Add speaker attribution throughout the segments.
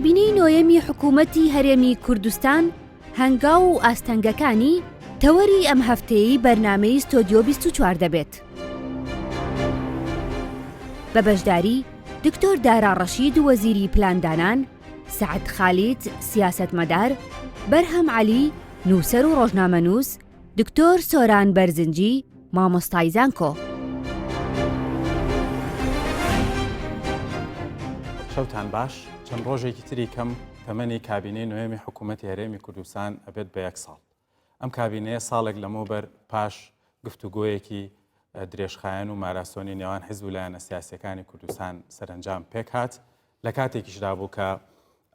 Speaker 1: کابینەی نۆیەمی حکوومەتی هەرێمی کوردستان هەنگاو و ئاستەنگەکانی تەوەری ئەم هەفتەیەی بەرنامەی ستۆدیۆ 24 دەبێت. بە بەشداری دکتۆر دارا ڕەشید وەزیری پلاندانان، سەعد خالید سیاسەتمەدار، بەرهەم عەلی نووسەر و ڕۆژنامەنووس، دکتۆر سۆران بەرزنجی مامۆستای زانکۆ.
Speaker 2: شەوتان باش، چەند ڕۆژێکی تری کەم تەمەنی کابینەی نۆیەمی حکوومەتی هەرێمی کوردستان ئەبێت بە یەک ساڵ. ئەم کابینەیە ساڵێک لەمەوبەر پاش گفتوگۆیەکی درێژخایەن و ماراسۆنی نێوان حزب و لایەنە سیاسیەکانی کوردستان سەرەنجام پێکهات لە کاتێکیشدا بوو کە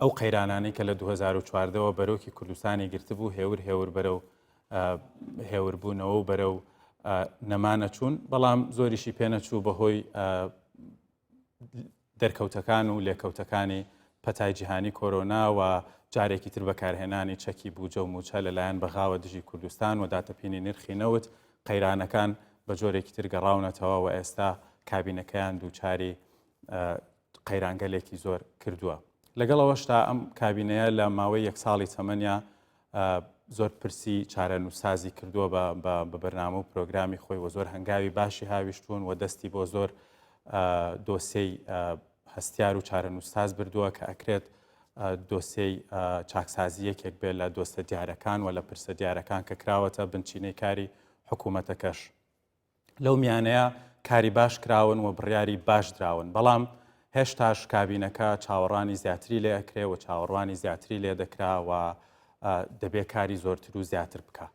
Speaker 2: ئەو قەیرانانەی کە لە 2014ەوە بەرۆکی کوردستانی گرتبوو هێور هێور بەرەو هێوربوونەوە و بەرەو نەمانە چوون بەڵام زۆریشی پێنەچوو بەهۆی دەرکەوتەکان و لێکەوتەکانی پەتای جیهانی کۆرۆنا و جارێکی تر بەکارهێنانی چەکی بوجە و موچە لەلایەن بەغاوە دژی کوردستان و داتەپینی نرخی نەوت، قەیرانەکان بە جۆرێکی تر گەڕاونەتەوە و ئێستا کابینەکەیان دووچاری قەیرانگەلێکی زۆر کردووە. لەگەڵ ئەوەشدا ئەم کابینەیە لە ماوەی یەک ساڵی تەمەنیا زۆر پرسی چارەنووسسازی کردووە بە بەرنامە و پرۆگرامی خۆی و زۆر هەنگاوی باشی هاویشتوون و دەستی بۆ زۆر دۆسێی هەستیار و چارەنووسساز بردووە کە ئەکرێت دۆسێی چاکسازی یەکێک بێت لە دۆستە دیارەکان و لە پرسە دیارەکان کە کراوەتە بنچینەی کاری حکوومەتەکەش. لەو میانەیە کاری باش کراون و بڕیاری باش دراون، بەڵام هێشتاش کابینەکە چاوەڕوانی زیاتری لێ ئەکرێ و چاوەڕوانی زیاتری لێ دەکرا و دەبێ کاری زۆرتر و زیاتر بکا.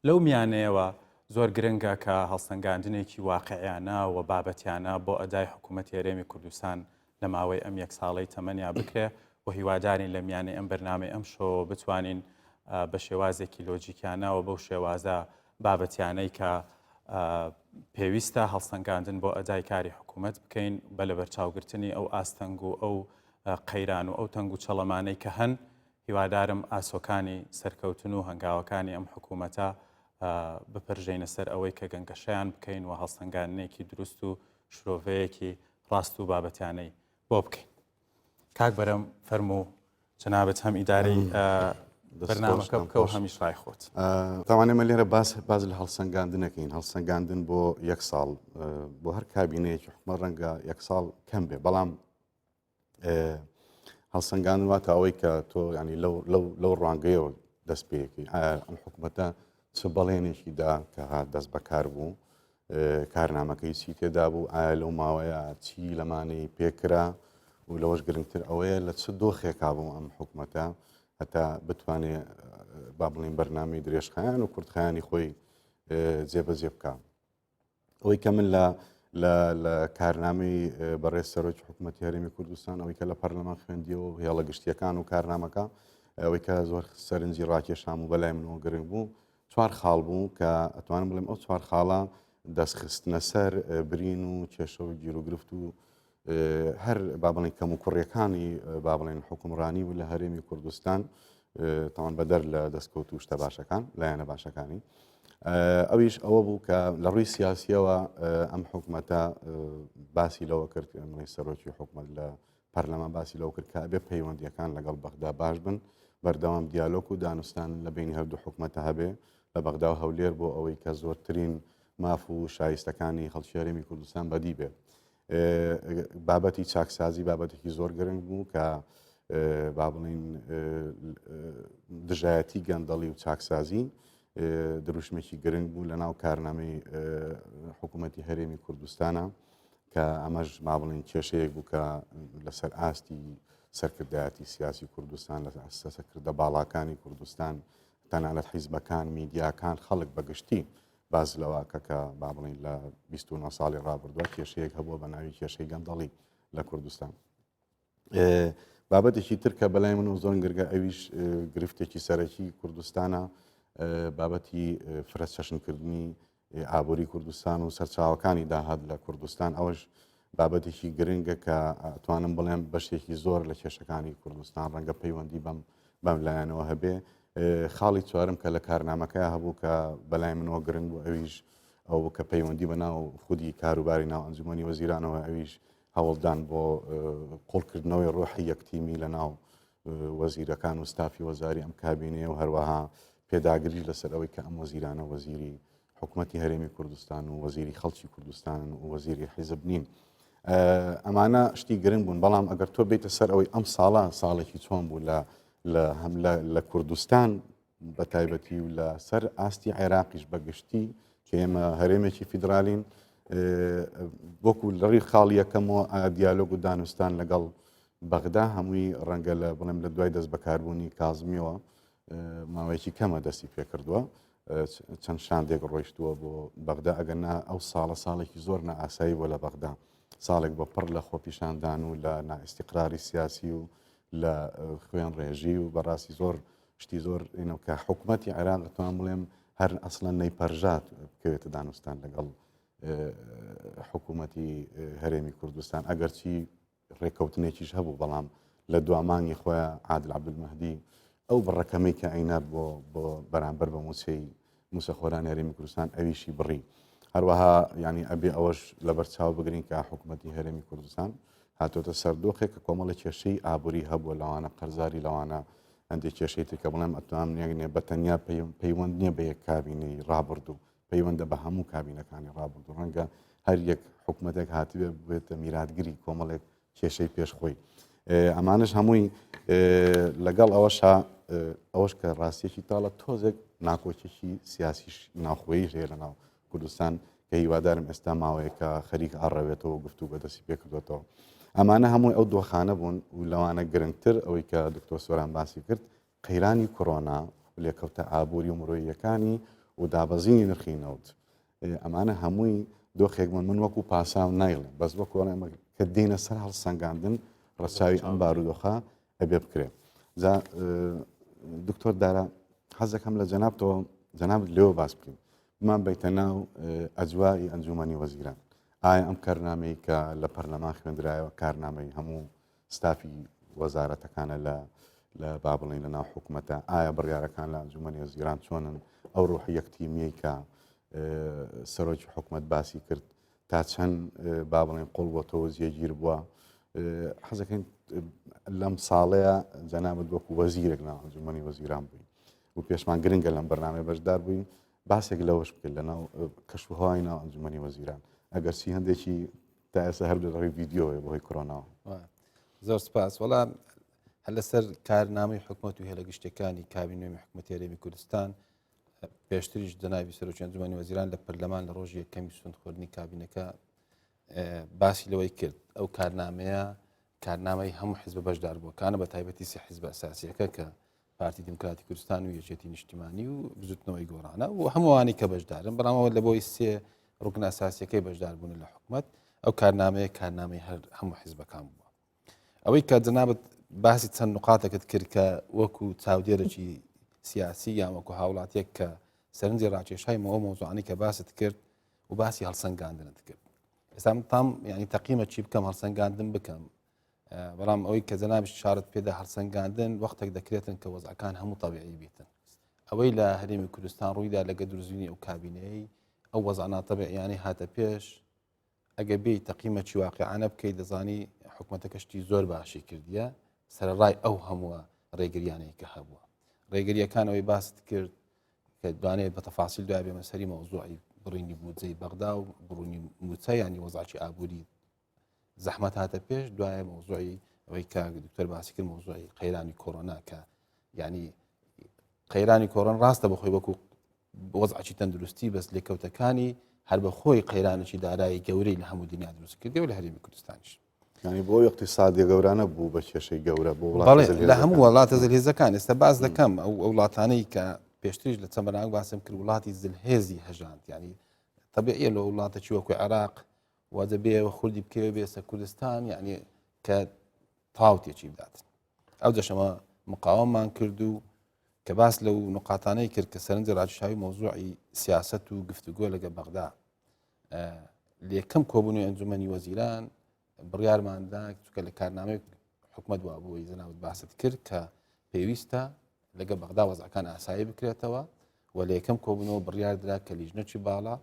Speaker 2: لەو میانەیەوە زۆر گرنگە کە هەڵسەنگاندنێکی واقعیانە و بابەتیانە بۆ ئەدای حکوومەتی هەرێمی کوردستان لە ماوەی ئەم یەک ساڵەی تەمەنیا بکرێ و هیوادارین لە میانەی ئەم بەرنامەی ئەمشەوە بتوانین بە شێوازێکی لۆجیکیانە و بەو شێوازە بابەتیانەی کە پێویستە هەڵسەنگاندن بۆ ئەدای کاری حکوومەت بکەین بە لەبەرچاوگرتنی ئەو ئاستەنگ و ئەو قەیران و ئەو تەنگ و چەڵەمانەی کە هەن هیوادارم ئاسۆکانی سەرکەوتن و هەنگاوەکانی ئەم حکوومەتە بپرژێینە سەر ئەوەی کە گەنگەشەیان بکەین و هەڵسەنگاندنێکی دروست و شرۆڤەیەکی ڕاست و بابەتیانەی بۆ بکەین. کاک بەرەم فەرموو جەنابت هەم ئیدارەی بەرنامەکە بکە و هەمیش ڕای خۆت.
Speaker 3: تاوان ئێمە لێرە باس باز لە هەڵسەنگاندنەکەین هەڵسەنگاندن بۆ یەک ساڵ بۆ هەر کابینەیەکی حکومەت ڕەنگە یەک ساڵ کەم بێ بەڵام هەڵسەنگاندن واتە ئەوەی کە تۆ ینی لەو ڕوانگەیەوە دەست پێەکەی ئایا ئەم حکوومەتە چ بەڵێنێکی دا کە هات دەست بەکار بوو کارنامەکەی چی تێدا بوو ئایا لەو ماوەیە چی لەمانەی پێکرا و لەوەش گرنگتر ئەوەیە لە چ دۆخێکا بوو ئەم حکوومەتە هەتا بتوانێ با بڵین بەرنامەی درێژخایەن و کورتخایانی خۆی جێبەجێ بکە. ئەوەی کە من لە لە کارنامەی بەڕێز سەرۆکی حکوومەتتی هەرێمی کوردستان ئەوەی کە لە پەرلەمان خوێندیەوە و هێڵە گشتیەکان و کارنامەکە ئەوەی کە زۆر سەرنجی ڕاکێشام و بەلای منەوە گرنگ بوو چوار خاڵ بوو کە ئەتوانم بڵێم ئەو چوار خاڵە دەستخستنە سەر برین و کێشە و گیروگرفت و هەر با بڵێن کەم و کوڕیەکانی با بڵێن حکومڕانی بوو لە هەرێمی کوردستان تاوان بەدەر لە دەستکەوت و شتە باشەکان لایەنە باشەکانی ئەویش ئەوە بوو کە لە ڕووی سیاسیەوە ئەم حکومەتە باسی لەوە کرد بڵێن سەرۆکی حکومەت لە پەرلەمان باسی لەوە کرد کە ئەبێ پەیوەندیەکان لەگەڵ بەغدا باش بن بەردەوام دیالۆک و دانوستان لە بینی هەردوو حکومەتە هەبێ لە بەغدا و هەولێر بۆ ئەوەی کە زۆرترین ماف و شایستەکانی خەڵکی هەرێمی کوردستان بەدی بێت بابەتی چاکسازی بابەتێکی زۆر گرنگ بوو کە با بڵین دژایەتی گەندەڵی و چاکسازی دروشمێکی گرنگ بوو لە ناو کارنامەی حکوومەتی هەرێمی کوردستانە کە ئەمەش با بڵین کێشەیەک بوو کە لەسەر ئاستی سەرکردایەتی سیاسی کوردستان لە سەرکردە باڵاکانی کوردستان تەنانەت حیزبەکان میدیاکان خەڵک بەگشتی باس لەوە کە کە با بڵین لە 29 ساڵی ڕابردووە کێشەیەک هەبووە بە ناوی کێشەی گەندەڵی لە کوردستان. بابەتێکی تر کە بەلای من و زۆر گرگە ئەویش گرفتێکی سەرەکی کوردستانە بابەتی فرەچەشنکردنی ئابووری کوردستان و سەرچاوەکانی داهات لە کوردستان ئەوەش بابەتێکی گرنگە کە ئەتوانم بڵێم بەشێکی زۆر لە کێشەکانی کوردستان ڕەنگە پەیوەندی بەم بەم لایەنەوە هەبێ خاڵی چوارم کە لە کارنامەکە هەبوو کە بەلای منەوە گرنگ بوو ئەویش ئەو کە پەیوەندی بە ناو خودی کاروباری ناو ئەنجومەنی وەزیرانەوە ئەویش هەوڵدان بۆ قوڵکردنەوەی ڕۆحی یەکتیمی لە ناو. وەزیرەکان و ستافی وەزاری ئەم کابینەیە و هەروەها پێداگریش لەسەر ئەوەی کە ئەم وەزیرانە وەزیری حکوومەتی هەرێمی کوردستان و وەزیری خەڵکی کوردستانن و وەزیری حیزب نین. ئەمانە شتی گرنگ بوون بەڵام ئەگەر تۆ بیتە سەر ئەوەی ئەم ساڵە ساڵێکی چۆن بوو لە لە هەم لە کوردستان بە تایبەتی و لە سەر ئاستی عێراقیش بە گشتی کە ئێمە هەرێمێکی فیدرالین وەکو لە ڕی خاڵی یەکەمەوە دیالۆگ و دانوستان لەگەڵ بەغدا هەمووی ڕەنگە لە بڵێم لە دوای دەست بەکاربوونی کازمیەوە ماوەیەکی کەمە دەستی پێکردووە چەند شاندێک ڕۆیشتووە بۆ بەغدا ئەگەر نا ئەو ساڵە ساڵێکی زۆر نائاسایی بۆ لە بەغدا ساڵێک بە پڕ لە خۆپیشاندان و لە نائیستیقراری سیاسی و لە خوێن ڕێژی و بەڕاستی زۆر شتی زۆر ئینەوە کە حکوومەتی عێراق توان بڵێم هەر ئەسڵەن نەیپەرژات بکەوێتە دانوستان لەگەڵ حکوومەتی هەرێمی کوردستان ئەگەرچی ڕێککەوتنێکیش هەبوو بەڵام لە دوا مانگی خۆیان عادل عەبدولمەهدی ئەو بڕەکەمەی کە ئەینارد بۆ بۆ بەرامبەر بە مووچەی مووچەخۆرانی هەرێمی کوردستان ئەویشی بڕی هەروەها ینی ئەبێ ئەوەش لەبەر چاو بگرین کە حکوومەتی هەرێمی کوردستان هاتۆتە سەردۆخێک کە کۆمەڵی کێشەی ئابووری هەبووە لەوانە قەرزاری لەوانە هەندێک کێشەی تر کە بڵێم ئەتوام نییە بە تەنیا پەیوەند نییە بە یەک کابینەی ڕابردوو پەیوەندە بە هەموو کابینەکانی ڕابردوو ڕەنگە هەر یەک حکوومەتێک هاتبێ بێتە میراتگری کۆمەڵێک کێشەی پێش خۆی ئەمانش هەمووی لەگەڵ ئەوەشا ئەوەش کە ڕاستیەکی تاڵە تۆزێک ناکۆکێکی سیاسیش ناوخۆیی هەیە لە ناو کوردستان کە هیوادارم ئێستا ماوەیەکە خەریک ئاڕەوێتەوە گفتو بە دەستی پێکردوێتەوە ئەمانە هەمووی ئەو دۆخانە بوون و لەوانە گرنگتر ئەوەی کە دکتۆر سۆران باسی کرد قەیرانی کۆرۆنا و لێکەوتە ئابووری و مرۆییەکانی و دابەزینی نرخی نەوت ئەمانە هەمووی دۆخێک بوون من وەکو پاساو نایڵێم بەس وەکو ئەمە کە دێنە سەر هەڵسەنگاندن ڕەچاوی ئەم بارودۆخە ئەبێ بکرێ جا دکتۆر دارا حەزەکەم لە جەنابتەوە جەنابت لێوە باس بکەین بمان بیتە ناو ئەجوای ئەنجومەنی وەزیران ئایا ئەم کارنامەی کە لە پەرلەمان خوێندرایەوە کارنامەی هەموو ستافی وەزارەتەکانە لە لە با بڵێین لە ناو حکوومەتە ئایا بڕیارەکان لە ئەنجومەنی وەزیران چۆنن ئەو ڕۆحی یەک تیمیەی کە سەرۆکی حکوومەت باسی کرد تا چەند با بڵێن قوڵ بۆتەوە جێگیر بووە حەزەکەین لەم ساڵەیە جەنابەت وەکو وەزیرێک لە ئەنجومەنی وەزیران بووین و پێشمان گرنگە لەم بەرنامەی بەشدار بووین باسێک لەوەش بکرد لە ناو کەشوهوای ناو ئەنجومەنی وەزیران ئەگەرچی هەندێکی تا ئێستا هەر لە ڕێی ڤیدیۆوەیە بەهۆی کۆرۆناوە.
Speaker 4: زۆر سپاس وەڵام هەر لەسەر کارنامەی حکومەت و هێلە گشتەکانی کابینەی حکومەتی هەرێمی کوردستان پێشتریش جەنابی سەرۆکی ئەنجومەنی وەزیران لە پەرلەمان لە ڕۆژی یەکەمی سوندخواردنی کابینەکە باسی لەوەی کرد ئەو کارنامەیە کارنامەی هەموو حزب بەشداربووەکانە بە تایبەتی سێ حزب ئەساسیەکە کە پارتی دیموکراتی کوردستان و یەکێتی نیشتیمانی و بزوتنەوەی گۆڕانە و هەمووانی کە بەشدارن بەڵامەوە لە بۆی سێ ڕوکنە ئەساسیەکەی بەشدار بوون لە حکومت ئەو کارنامەیە کارنامەی هەر هەموو حزبەکان بووە ئەوەی کە جەنابت باسی چەند نقاتێکت کرد کە وەکو چاودێرێکی سیاسی یان وەکو هاوڵاتیەک کە سەرنجی ڕاکێشای مەوە مۆزوعانی کە باست کرد و باسی هەڵسەنگاندنت کرد ئێستا تام ینی تەقیمە چی بکەم هەڵسەنگاندن بکەم بەڵام ئەوەی کە جەنابش شارت پێدا هەڵسەنگاندن وەختێک دەکرێتن کە وەزعەکان هەموو تەبیعی بیتن ئەوەی لە هەرێمی کوردستان ڕوویدا لەگە دروستبوونی ئەو کابینەی ئەو وەزع ناتەبیعیانەی هاتە پێش ئەگە بێی تەقیمەکی واقعانە بکەیت دەزانی حکوومەتەکە شتی زۆر باشی کردیە سەرەڕای ئەو هەمووە ڕێگریانەی کە هەبووە ڕێگریەکانەوەی باست کرد کە دوانێت بە تەفاسیل دوای بێمە سەری مەوزوعی بڕینی بودجەی بەغدا و بڕونی موچە ینی وەزعکی ئابووری زەحمەت هاتە پێش دوایە مەوزوعی ئەوەی کە دکتۆر باسی کرد مەوزوعی قەیرانی کۆرۆنا کە یعنی قەیرانی کۆرۆن ڕاستە بەخۆی وەکو وەزعکی تەندروستی بەس لێکەوتەکانی هەر بە خۆی قەیرانێکی دارایی گەورەی لە هەموو دنیا دروست کردی و لە هەرێمی کوردستانیش
Speaker 3: ینی بۆ اقتصادی گەورانە بوو بە کێشەی گەورە بۆ
Speaker 4: لە هەموو وڵاتە زلهێزەکان ئێستا باز دەکەم ئەو وڵاتانەی کە پێشتریش لە چەند بەرنامە باسم کرد وڵاتی زلهێزی هەژاند ینی طبیعیە لە وڵاتەکی وەکو عێراق و دەبێ خوردی بکەوێ بێسە کوردستان یعنی کە تاو تێکی بدات ئەو دەشەمە مقاوەمان کرد و کە باس لەو نقاتانەی کرد کە سەرنجی ڕاکیشاوی مۆزوعی سیاست و گفتوگۆ لەگە بەغدا لەکەم کۆبوونی ئەنجومەنی وەزیران بڕیارماندا چکە لە کارنامەی حکومت وابووی جەنابت باست کرد کە پێویستە لەگە بەغدا وەزعەکان ئاسایی بکرێتەوە و لە یەکەم کۆبوونەوە بڕیاردرا کە لیژنەکی باڵا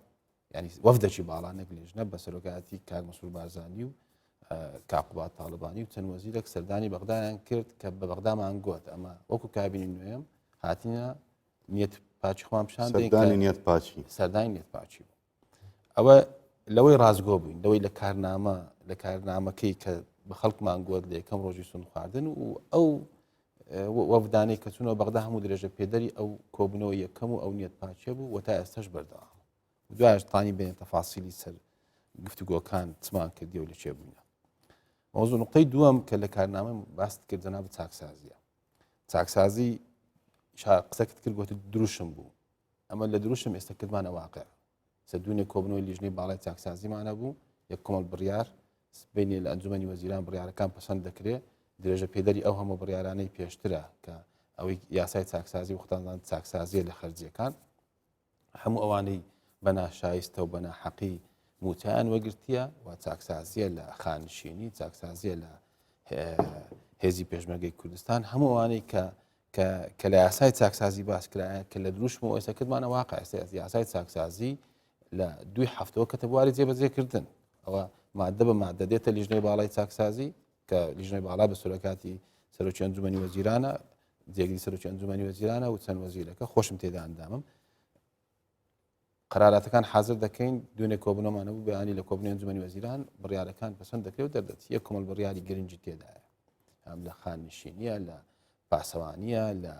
Speaker 4: ینی وەفدێکی باڵا نەک لیژنە بە سەرۆکایەتی کاک مەسرور بارزانی و کاک قوباد تاڵەبانی و چەند وەزیرێک سەردانی بەغدایان کرد کە بە بەغدامان گوت ئەمە وەکو کابینی نوێم هاتینە نیەت پاچی خۆمان پیشان
Speaker 3: سەردانی نیەت پاچی
Speaker 4: سەردانی نیەت پاچی بوو ئەوە لەوەی ڕاستگۆ بووین لەوەی لە کارنامە لە کارنامەکەی کە بە خەڵکمان گوت لە یەکەم ڕۆژی سون خواردن و ئەو وەفدانەی کە چونەوە بەغدا هەموو درێژە پێدەری ئەو کۆبنەوە یەکەم و ئەو نیەت پاچێ بوو و تا ئێستش بەردەوام دوایش تانی بێنە تەفاسیلی سەر گفتوگۆکان چمان کردی و لە چێ بووینە مەوزوع نقطەی دووەم کە لە کارنامە باست کرد جەناب چاکسازیە چاکسازی قسەکت کرد گوتت دروشم بوو ئەمە لە دروشم ئێستا کردمانە واقع سە دوونێ کۆبنەوەی لیژنەی باڵای چاکسازیمانە بوو یەک کۆمەڵ بڕیار سبەینێ لە ئەنجومەنی وەزیران بڕیارەکان پەسەند دەکرێ درێژە پێدەری ئەو هەموو بڕیارانەی پێشترە کە ئەوەی یاسای چاکسازی و خۆتانزان چاکسازیە لە خەرجیەکان هەموو ئەوانەی بە ناشایستە و بە ناحەقی موچەیان وەگرتیە و چاکسازیە لە خانشینی چاکسازیە لە هێزی پێشمەرگەی کوردستان هەموو ئەوانەی کە کە لە یاسای چاکسازی باس کرایە کە لە دروشم و ئێستا کردمانە واقع ئێستا یاسای چاکسازی لە دوی هەفتەوە کە بواری جێبەجێکردن ئەوە مادە بە مادە دێتە لیژنەی باڵای چاکسازی کە لیژنەی باڵا بە سەرۆکاتی سەرۆکی ئەنجومەنی وەزیرانە جێگری سەرۆکی ئەنجومەنی وەزیرانە و چەند وەزیرەکە خۆشم تێدا ئەندامم قراراتەکان حاضر دەکەین دوێنێ کۆبنەمانە بوو بەیانی لە کۆبنی ئەنجومەنی وەزیران بڕیارەکان پەسەند دەکرێت و دەردەچێت یەک کۆمەڵ بڕیاری گرنگی تێدایە هەم لە خاننشینیە لە پاسەوانیە لە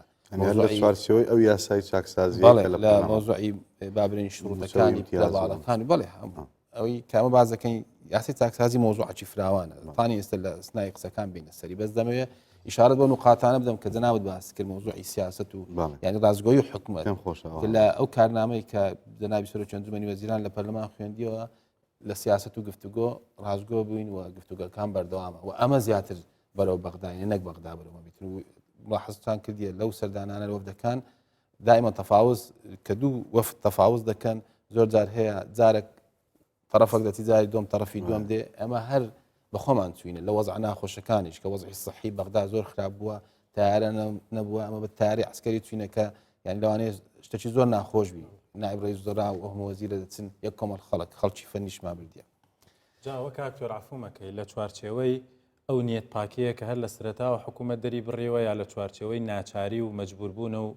Speaker 3: لە چوارچێوەی ئەو یاسای چاکسازی
Speaker 4: لە مەوزوعی بابرین شروطەکانی باڵەکانی بەڵێ هەموو ئەوەی کامە باز دەکەین یاسی چاکسازی مۆزوعی فراوانە تانی ئێستا لە سنای قسەکان بینە سەری بەس دەمەوێت ئیشارەت بۆ نقاتانە بدەم کە جەنابت باس کرد مۆزوعی سیاست و یعنی ڕاستگۆی حکومەت لە ئەو کارنامەی کە جەنابی سەرۆکی ئەنجومەنی وەزیران لە پەرلەمان خوێندیەوە لە سیاست و گفتوگۆ ڕاستگۆ بووین و گفتوگەکان بەردەوامە و ئەمە زیاتر بەرەو بەغداینە نەک بەغدا بەرەوە بیتن و ملاحظتان کردیە لەو سەردانانە وەفدەکان دائما تەفاوز کە دوو وەفد تەفاوز دەکەن زۆر جار هەیە جارێک تەرەفەک دەچی جاری دوم تەرەفی دوم دێ ئەمە هەر بە خۆمان چوینە لە وەزع ناخۆشەکانیش کە وەزعی سەحی بەغدا زۆر خراپ بووە تارە نەبووە ئەمە بە تاری عسکەری چوینەکە یان لەوانەیە شتێکی زۆر ناخۆش بی نایب ڕئیس وزەرا و ئەو وەزیرە دەچن یەک کۆمەڵ خەڵک خەڵکی فەنیشمان بردیە
Speaker 2: جا وەک کاک عەفوو مەکەی لە چوارچێوەی ئەو نیەت پاکیە کە هەر لە سەرەتاوە حکوومەت دەری بڕیوە یا لە چوارچێوەی ناچاری و مەجبور بوونە و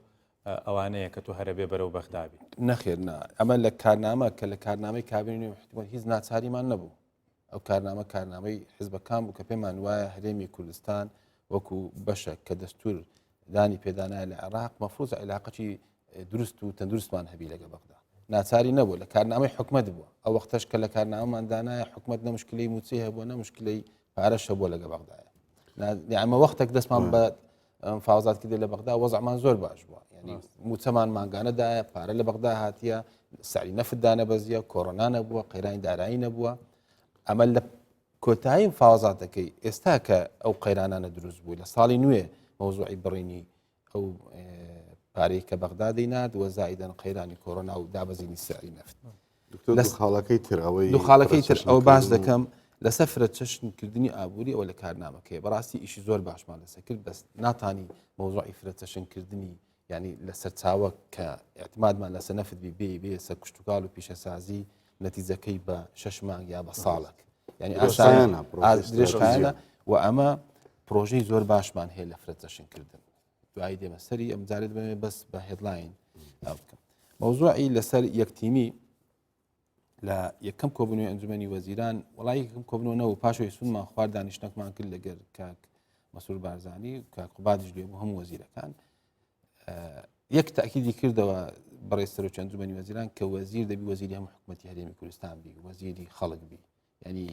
Speaker 2: ئەوانەیە کە تۆ هەرەبێ بەرەو بەغدا بی؟
Speaker 4: نەخێر نا ئەمە لە کارنامە کە لە کارنامەی کابینەی حکوومەت هیچ ناچاریمان نەبوو ئەو کارنامە کارنامەی حزبەکان بوو کە پێمان وایە هەرێمی کوردستان وەکو بەشە کە دەستور دانی پێدانایە لە عێراق مەفروزە عیلاقەی دروست و تەندروستمان هەبی لەگە بەغدا ناچاری نەبوو لە کارنامەی حکومت بووە ئەو وەختش کە لە کارنامەمان دانایە حکومت نە مشکلەی موچەی هەبووە نە مشکلەی پارەش هەبووە لەگە بەغدایە ئەمە وەختێک دەستمان بە مفاوەزات کردی لە بەغدا وەزعمان زۆر باش بووە ینی موچەمان مانگانە دایە پارە لە بەغدا هاتیە سعری نەفت دانەبەزیە کۆرۆنا نەبووە قەیرانی دارایی نەبووە ئەمە لە کۆتایی مفاوەزاتەکەی ئێستا کە ئەو قەیرانانە دروست بوو لە ساڵی نوێ مەوزوعی بڕینی ئەو پارەی کە بەغدا دەینات وە زائیدەن قەیرانی کۆرۆنا و دابەزینی سعری نەفت
Speaker 3: لە خاڵەکەی تر ئەوەی
Speaker 4: دوو خاڵەکەی تر ئەوە باس دەکەم لەسەر فرە چەشنکردنی ئابووری ئەوە لە کارنامەکەی بەڕاستی ئیشی زۆر باشمان لەسەر کرد بەس ناتانی مەوزوعی فرە چەشنکردنی ینی لە سەرچاوە کە اعتمادمان لەسەر نەفت بی بێ بێ سەر کشتتوکال و پیشەسازی نەتیجەکەی بە شەش مانگ یا بە ساڵک ینی ئاسانە درێژخایەنە و ئەمە پرۆژەی زۆر باشمان هەیە لە فرە چەشنکردن دوایی دێمە سەری ئەم جارێت بەمێ بەس بە headline بکەم مەوزوعی لەسەر یەکتیمی لە یەکەم کۆبوونەوەی ئەنجومەنی وەزیران وڵی یەکەم کۆبوونەوە و پاشەوەی سونمان خوارد دانیشتنەکمان کرد لەگەر کاک مەسرور بارزانی و کاک قوبادیش لێ بوو هەموو وەزیرەکان یەک تاکیدی کردەوە بەڕێز سەرۆکی ئەنجومەنی وەزیران کە وەزیر دەبی وەزیری هەموو حکوومەتی هەرێمی کوردستان بی وەزیری خەڵک بی ینی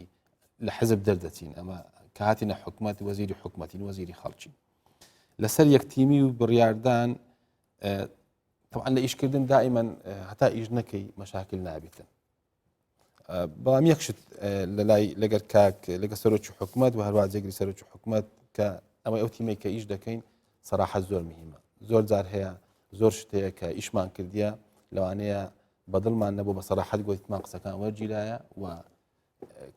Speaker 4: لە حزب دەردەچین ئەمە کە هاتینە حکوومەت وەزیری حکوومەتین وەزیری خەڵکی لەسەر یەک تیمی و بڕیاردان طبعا لە ئیشکردن دائما هەتا ئیش نەکەی مەشاکل نابێتن بەڵام یەک شت لە لای لەگەر کاک لەگە سەرۆکی حکوومەت و هەروە جێگری سەرۆکی حکوومەت کە ئەمە ئەو تیمێک کە ئیش دەکەین سەراحەت زۆر مهمە زۆر جار هەیە زۆر شت هەیە کە ئیشمان کردیە لەوانەیە بەدڵمان نەبوو بە سەراحەت گوتمان قسەکان وەرگیرایە و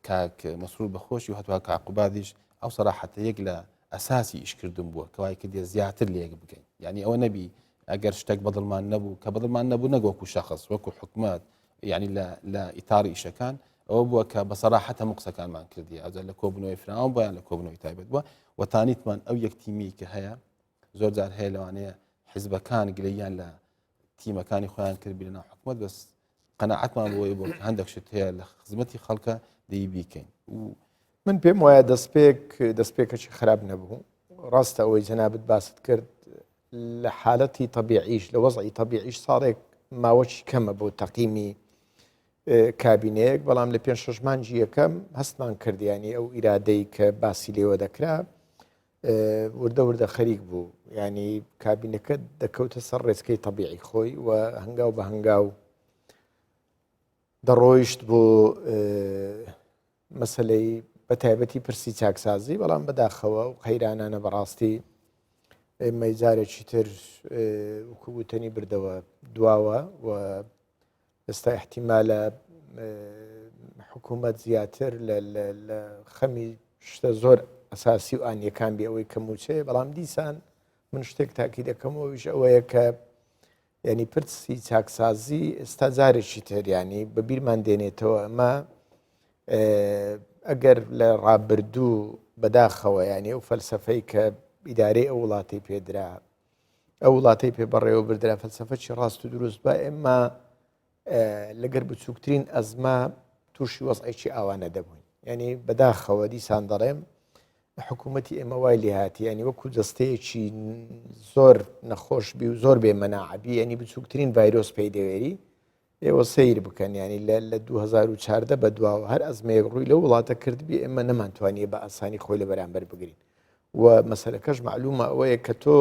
Speaker 4: کاک مەسرور بەخۆشی و هەتوا کاک قوبادیش ئەو سەراحەتە یەک لە ئەساسی ئیشکردن بووە کەوای کردێ زیاتر لێک بگەین یعنی ئەوە نەبی ئەگەر شتێک بەدڵمان نەبوو کە بەدڵمان نەبوو نەک وەکو شخص وەکو حکومت یعنی لە لە ئیتاری ئیشەکان. ئەوە بووە کە بە سەراحەت هەموو قسەکانمان کردی ئەجا لە کۆبوونەوەی فراوان بووە یان لە کۆبوونەوەی تایبەت بووە و تانیتمان ئەو یەک تیمی کە هەیە زۆر جار هەیە لەوانەیە حیزبەکان گلەییان لە تیمەکانی خۆیان کردبی لەناو حکومەت بەس قەناعەتمان بۆی بۆ هەندێک شت هەیە لە خزمەتی خەڵکە دەی بیکەین و
Speaker 5: من پێم وایە دەستپێک دەستپێکەکی خراپ نەبوو ڕاستە ئەوەی جەنابت باست کرد لە حالەتی تەبیعیش لە وەزعی تەبیعیش ساڵێک ماوەکی کەمە بۆ تەقیمی کابینەیەک بەڵام لە پێ شەش مانگی یەکەم هەستمان کردیانی ئەو ئیرادەی کە باسی لێوە دەکرا وردە وردە خەریک بوو ینی کابینەکە دەکەوتە سەر ڕێچکەی تەبیعی خۆی و هەنگاو بە هەنگاو دەڕۆیشت بۆ مەسلەی بە تایبەتی پرسی چاکسازی بەڵام بەداخەوە و قەیرانانە بەڕاستی ئێمەی جارێکی تر وکوتەنی بردەوە دواوە و ئێستا احتیمالە حکوومەت زیاتر لە خەمی شتە زۆر ئەساسی و ئانیەکان بێ ئەوەی کە موچەیە بەڵام دیسان من شتێک تاکی دەکەمەوەیش ئەوەیە کە ینی پرسی چاکسازی ئێستا جارێکی تریانی بە بیرمان دێنێتەوە ئەمە ئەگەر لە ڕابردوو بەداخەوە ینی ئەو فەلسفەی کە ئیدارەی ئەو وڵاتی پێدرا ئەو وڵاتەی پێ بەڕێوە بردرا فەلسفەکی ڕاست و دروست بە ئێمە لەگەر بچووکترین ئەزمە تووشی وەزعێکی ئاوا نەدەبووین ینی بەداخەوە دیسان دەڵێم حکوومەتی ئێمە وای لێهاتی ینی وەکو جستەیەکی زۆر نەخۆش بی و زۆر بێ مەناعبی ینی بچووکترین ڤایرۆس پێی دەوێری ئێوە سەیر بکەن ینی لە 2014 بە دواوە هەر ئەزمەیەک ڕووی لەو وڵاتە کردبی ئێمە نەمانتوانیە بە ئاسانی خۆی لە بەرامبەر بگرین و مەسەلەکەش مەعلومە ئەوەیە کە تۆ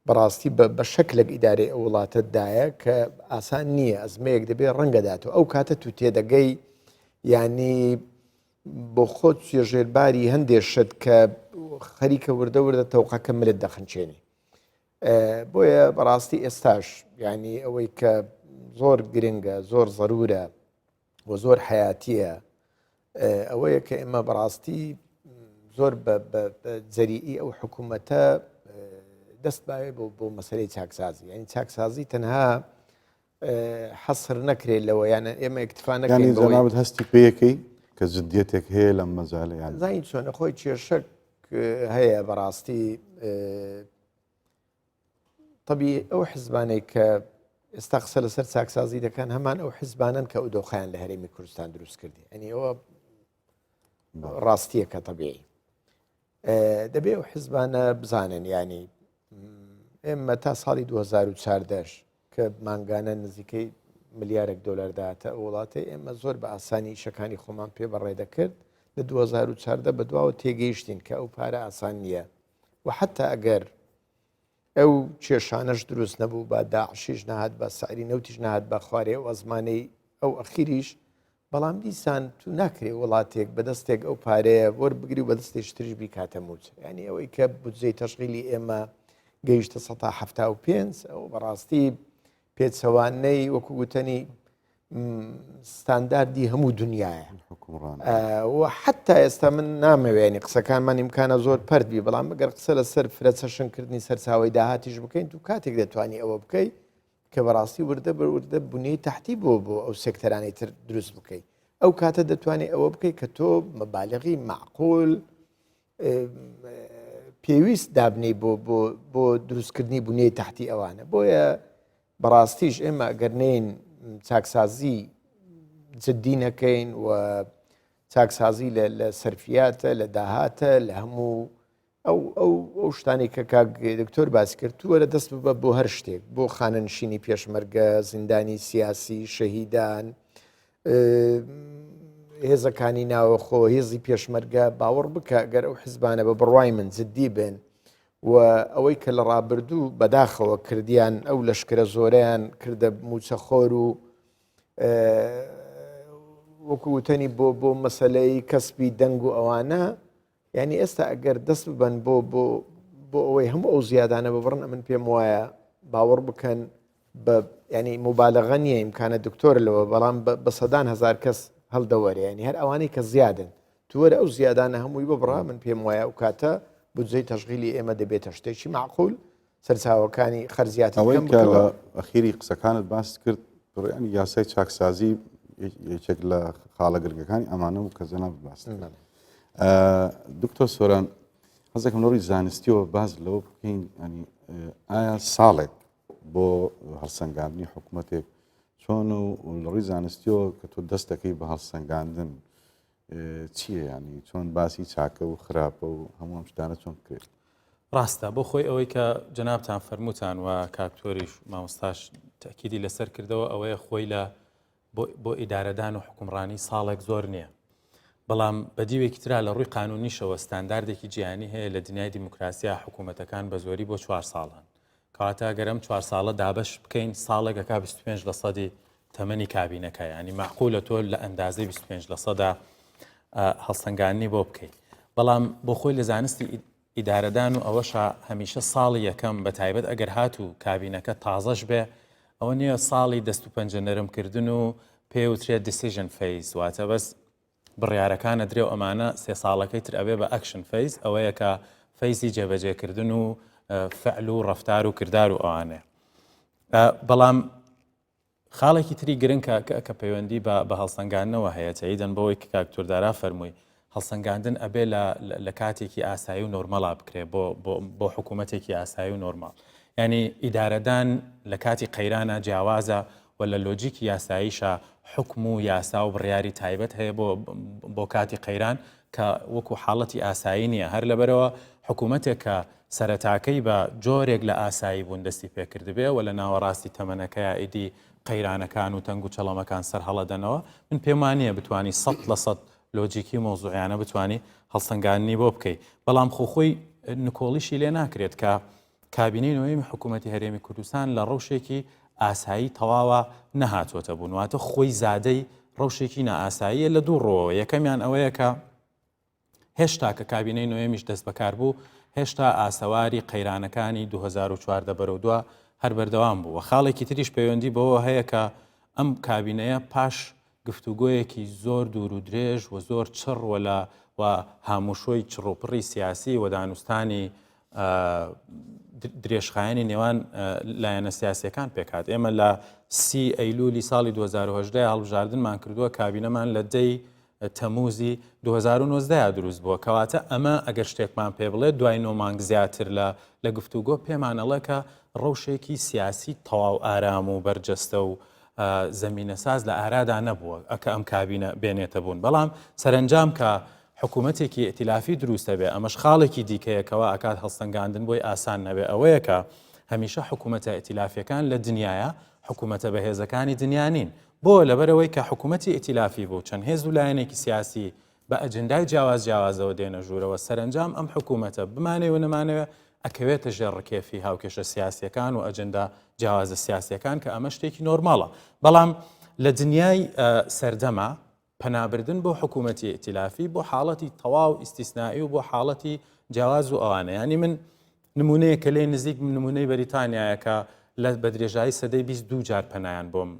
Speaker 5: بەڕاستی بە شەکلێک ئیدارەی ئەو وڵاتەت دایە کە ئاسان نییە ئەزمەیەک دەبێ ڕەنگەداتەوە ئەو کاتە تو تێدەگەی یعنی بۆ خۆت ژێرباری هەندێ شت کە خەریکە وردە وردە تەوقەکە ملت دەخنچێنی بۆیە بەڕاستی ئێستاش یعنی ئەوەی کە زۆر گرنگە زۆر ضرورە و زۆر حیاتیە ئەوەیە کە ئێمە بەڕاستی زۆر بە جەریئی ئەو حکوومەتە دەست باوێ بۆ بۆ مەسەرەی چاکسازی یعنی چاکسازی تەنها حەسر نەکرێت لەوە یانە ئێمە اکتفا نەکەین
Speaker 3: جەنابت هەستی پێیەکەی کە جدیەتێک هەیە لەم مەجالە یان
Speaker 5: زانین چۆنە خۆی کێشەک هەیە بەڕاستی تەبی ئەو حزبانەی کە ئێستا قسە لەسەر چاکسازی دەکەن هەمان ئەو حزبانن کە ئەو دۆخیان لە هەرێمی کوردستان دروست کردی ئەنی ئەوە ڕاستیەکە تەبیعی دەبێ ئەو حزبانە بزانن ینی ئێمە تا ساڵی 2014 کە مانگانە نزیکەی ملیارێک دۆلار داهاتە ئەو وڵاتەی ئێمە زۆر بە ئاسانی ئیشەکانی خۆمان پێ بەڕێ دەکرد لە 2014 بە دواوە تێگەیشتین کە ئەو پارە ئاسان نییە و حتا ئەگەر ئەو کێشانەش دروست نەبوو با داعشیش نەهات بە سعری نەوتیش نەهات بە خوارێ ئەو ئەزمانەی ئەو ئەخیریش بەڵام دیسان تو ناکرێ وڵاتێک بەدەستێک ئەو پارەیە وەربگری و بەدەستێکی تریش بیکاتە موچە یعنی ئەوەی کە بودجەی تەشغیلی ئێمە گەیشتە 75 ئەو بەڕاستی پێچەوانەی وەکو گوتەنی ستانداردی هەموو دنیاە و حتا ئێستا من نامەوێنی قسەکانمان ئیمکانە زۆر پەرت بی بەڵام بگەر قسە لەسەر فرە چەشنکردنی سەرچاوی داهاتیش بکەین تو کاتێک دەتوانی ئەوە بکەیت کە بەڕاستی وردە بە وردە بنیەی تەحتی بۆ بۆ ئەو سێکتەرانەی تر دروست بکەیت ئەو کاتە دەتوانێت ئەوە بکەیت کە تۆ مەبالغی معقول پێویست دابنی بۆ بۆ بۆ دروستکردنی بنیەی تەحتی ئەوانە بۆیە بەڕاستیش ئێمە ئەگەر نین چاکسازی جددی نەکەین و چاکسازی لە سەرفیاتە لە داهاتە لە هەموو ئەو ئەو ئەو شتانەی کە کاک دکتۆر باسی کرد تو وەرە دەست ببە بۆ هەر شتێک بۆ خانەنشینی پێشمەرگە زیندانی سیاسی شەهیدان هێزەکانی ناوەخۆ هێزی پێشمەرگە باوەڕ بکە گەر ئەو حزبانە بە بڕوای من جددی بن و ئەوەی کە لە ڕابردوو بەداخەوە کردیان ئەو لەشکرە زۆرەیان کردە موچەخۆر و وەکو وتەنی بۆ بۆ مەسلەی کەسبی دەنگ و ئەوانە یانی ئێستا ئەگەر دەست ببەن بۆ بۆ بۆ ئەوەی هەموو ئەو زیادانە ببڕن ئەمن پێم وایە باوەڕ بکەن بە ینی مبالغە نییە ئیمکانە دکتۆر لەوە بەڵام بە سەدان هزار کەس هەڵدەوەرێ ینی هەر ئەوانەی کە زیادن توەرە ئەو زیادانە هەمووی ببڕا من پێم وایە ئەو کاتە بودجەی تەشغیلی ئێمە دەبێتە شتێکی معقول سەرچاوەکانی خەرجیاتی
Speaker 3: ئەوەی کە لە ئەخیری قسەکانت باست کرد بڕیانی یاسای چاکسازی. یەکێک لە خاڵە گرنگەکانی ئەمانە و کە جەناب باس دکتۆر سۆران حەزەکەم لە ڕووی زانستیەوە باز لەوە بکەین ینی ئایا ساڵێک بۆ هەڵسەنگاندنی حکوومەتێک چۆن و لە ڕووی زانستیەوە کە تۆ دەستەکەی بە هەڵسەنگاندن چییە ینی چۆن باسی چاکە و خراپە و هەموو ئەم شتانە چۆن بکرێت؟
Speaker 2: ڕاستە بۆ خۆی ئەوەی کە جەنابتان فەرمووتان و کاکتۆریش مامۆستاش تەکیدی لەسەر کردەوە ئەوەیە خۆی لە بۆ ئیدارەدان و حکومڕانی ساڵێک زۆر نییە بەڵام بە دیوێکی ترا لە ڕووی قانونیشەوە ستانداردێکی جیهانی هەیە لە دنیای دیموکراسیا حکوومەتەکان بە زۆری بۆ چوار ساڵان کەواتە گەر ئەم چوار ساڵە دابەش بکەین ساڵێک ئەکا 25 لە سەدی تەمەنی کابینەکە ینی معقولە تۆ لە ئەندازەی 25 لە سەدا هەڵسەنگاندنی بۆ بکەیت بەڵام بۆ خۆی لە زانستی ئیدارەدان و ئەوەشە هەمیشە ساڵی یەکەم بە تایبەت ئەگەر هاتوو کابینەکە تازەش بێ ئەوە نییە ساڵی دەست و پەنجە نەرمکردن و پێوترێت decision phase واتە بەس بڕیارەکان ئەدرێ و ئەمانە سێ ساڵەکەی تر ئەبێ بە action phase ئەوەیە کە phase ی جێبەجێکردن و فعل و ڕفتار و کردار و ئەوانەیە بەڵام خاڵێکی تری گرنگ کە کە پەیوەندی بە بە هەڵسەنگاندنەوە هەیە تەئیدەن بەوەی کە کاک توردارا فەرمووی هەڵسەنگاندن ئەبێ لە لە کاتێکی ئاسایی و نۆرمەڵا بکرێ بۆ بۆ حکوومەتێکی ئاسایی و نۆرماڵ ینی ئیدارەدان لە کاتی قەیرانە جیاوازە و لە لۆجیکی یاساییشا حوکم و یاسا و بڕیاری تایبەت هەیە بۆ بۆ کاتی قەیران کە وەکو حاڵەتی ئاسایی نییە هەر لەبەرەوە حکوومەتێک کە سەرەتاکەی بە جۆرێک لە ئاسایی بوون دەستی پێکردبێ و لە ناوەڕاستی تەمەنەکەیا ئیدی قەیرانەکان و تەنگ و چەڵەمەکان سەر هەڵەدەنەوە من پێم وانییە بتانی 100% لۆجیکی و مەوزوعیانە بتانی هەڵسەنگاندنی بۆ بکەی بەڵام خۆ خۆی نکۆڵیشی لێ ناکرێت کە کابینەی نۆیەمی حکوومەتی هەرێمی کوردستان لە ڕەوشێکی ئاسایی تەواوە نەهاتووەتە بوون، واتە خۆی زادەی ڕەوشێکی نائاساییە لە دوو ڕووەوە، یەکەمیان ئەوەیە کە هێشتا کە کابینەی نۆیەمیش دەست بەکار بوو، هێشتا ئاسەواری قەیرانەکانی 2014 بەرەو دوا هەر بەردەوام بوو و خاڵێکی تریش پەیوەندی بەوە هەیە کە ئەم کابینەیە پاش گفتوگۆیەکی زۆر دوور و درێژ و زۆر چڕ و لە و هاموشۆی چڕوپڕی سیاسی و دانوستانی درێژخایەنی نێوان لایەنە سیاسیەکان پێکات ئێمە لە سی ئەیلولی ساڵی 2010 هەڵبژاردنمان کردووە کابینەمان لە دەی تەموزی 2019 دروست بووە کەواتە ئەمە ئەگەر شتێکمان پێ بڵێت دوای نۆ مانگ زیاتر لە لە گفتوگۆ پێمانەڵێ کە ڕەوشێکی سیاسی تەواو ئارام و بەرجەستە و زەمینەساز لە ئارادا نەبووە کە ئەم کابینە بێنێتە بوون بەڵام سەرەنجام کە حکوومەتێکی ئیتیلافی دروستە بێ ئەمەش خاڵێکی دیکەیە کەوا ئەکات هەڵسەنگاندن بۆی ئاسان نەبێ ئەوەیە کە هەمیشە حکوومەتە ئیتیلافیەکان لە دنیاە حکوومەتە بەهێزەکانی دنیا نین بۆ لەبەرەوەی کە حکوومەتی ئیتیلافی بوو چەند هێز و لایەنێکی سیاسی بە ئەجندای جیاواز جیاوازەوە دێنە ژوورەوە، سەرەنجام ئەم حکوومەتە بمانەوێ و نەمانەوێ ئەکەوێتە ژێر ڕکێفی هاوکێشە سیاسییەکان و ئەجندا جیاوازە سیاسییەکان کە ئەمە شتێکی نۆرماڵە. بەڵام لە دنیای سەردەما پەنابردن بۆ حکوومەتی ئیتیلافی بۆ حاڵەتی تەواو ئیستیسنائی و بۆ حاڵەتی جیاواز و ئەوانە یانی من نمونەیە کە لێ نزیک نمونەی بەریتانیایە کە لە بە درێژایی سەدەی 22 جار پەنایان بۆم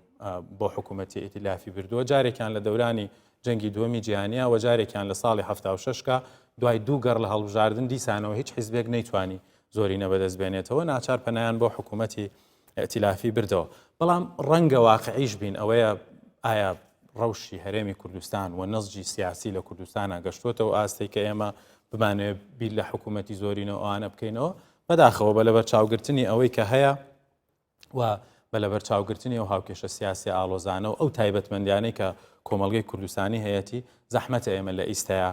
Speaker 2: بۆ حکوومەتی ئیتیلافی بردووە جارێکیان لە دەورانی جەنگی دووەمی جیهانیە و جارێکیان لە ساڵی 76 کە دوای دوو گەڕ لە هەڵبژاردن دیسانەوە هیچ حیزبێک نەیتوانی زۆرینە بەدەست بێنێتەوە ناچار پەنایان بۆ حکوومەتی ئیتیلافی بردەوە بەڵام ڕەنگە واقعیش بین ئەوەیە ئایا ڕەوشی هەرێمی کوردستان و نەزجی سیاسی لە کوردستانە گەشتوەتەوە ئاستێک کە ئێمە بمانەوێت بیر لە حکوومەتی زۆرینەوە ئەوانە بکەینەوە بەداخەوە بە لەبەرچاوگرتنی ئەوەی کە هەیە و بە لەبەرچاوگرتنی ئەو هاوکێشە سیاسی ئاڵۆزانە و ئەو تایبەتمەندیانەی کە کۆمەڵگەی کوردستانی هەیەتی زەحمەتە ئێمە لە ئیستایا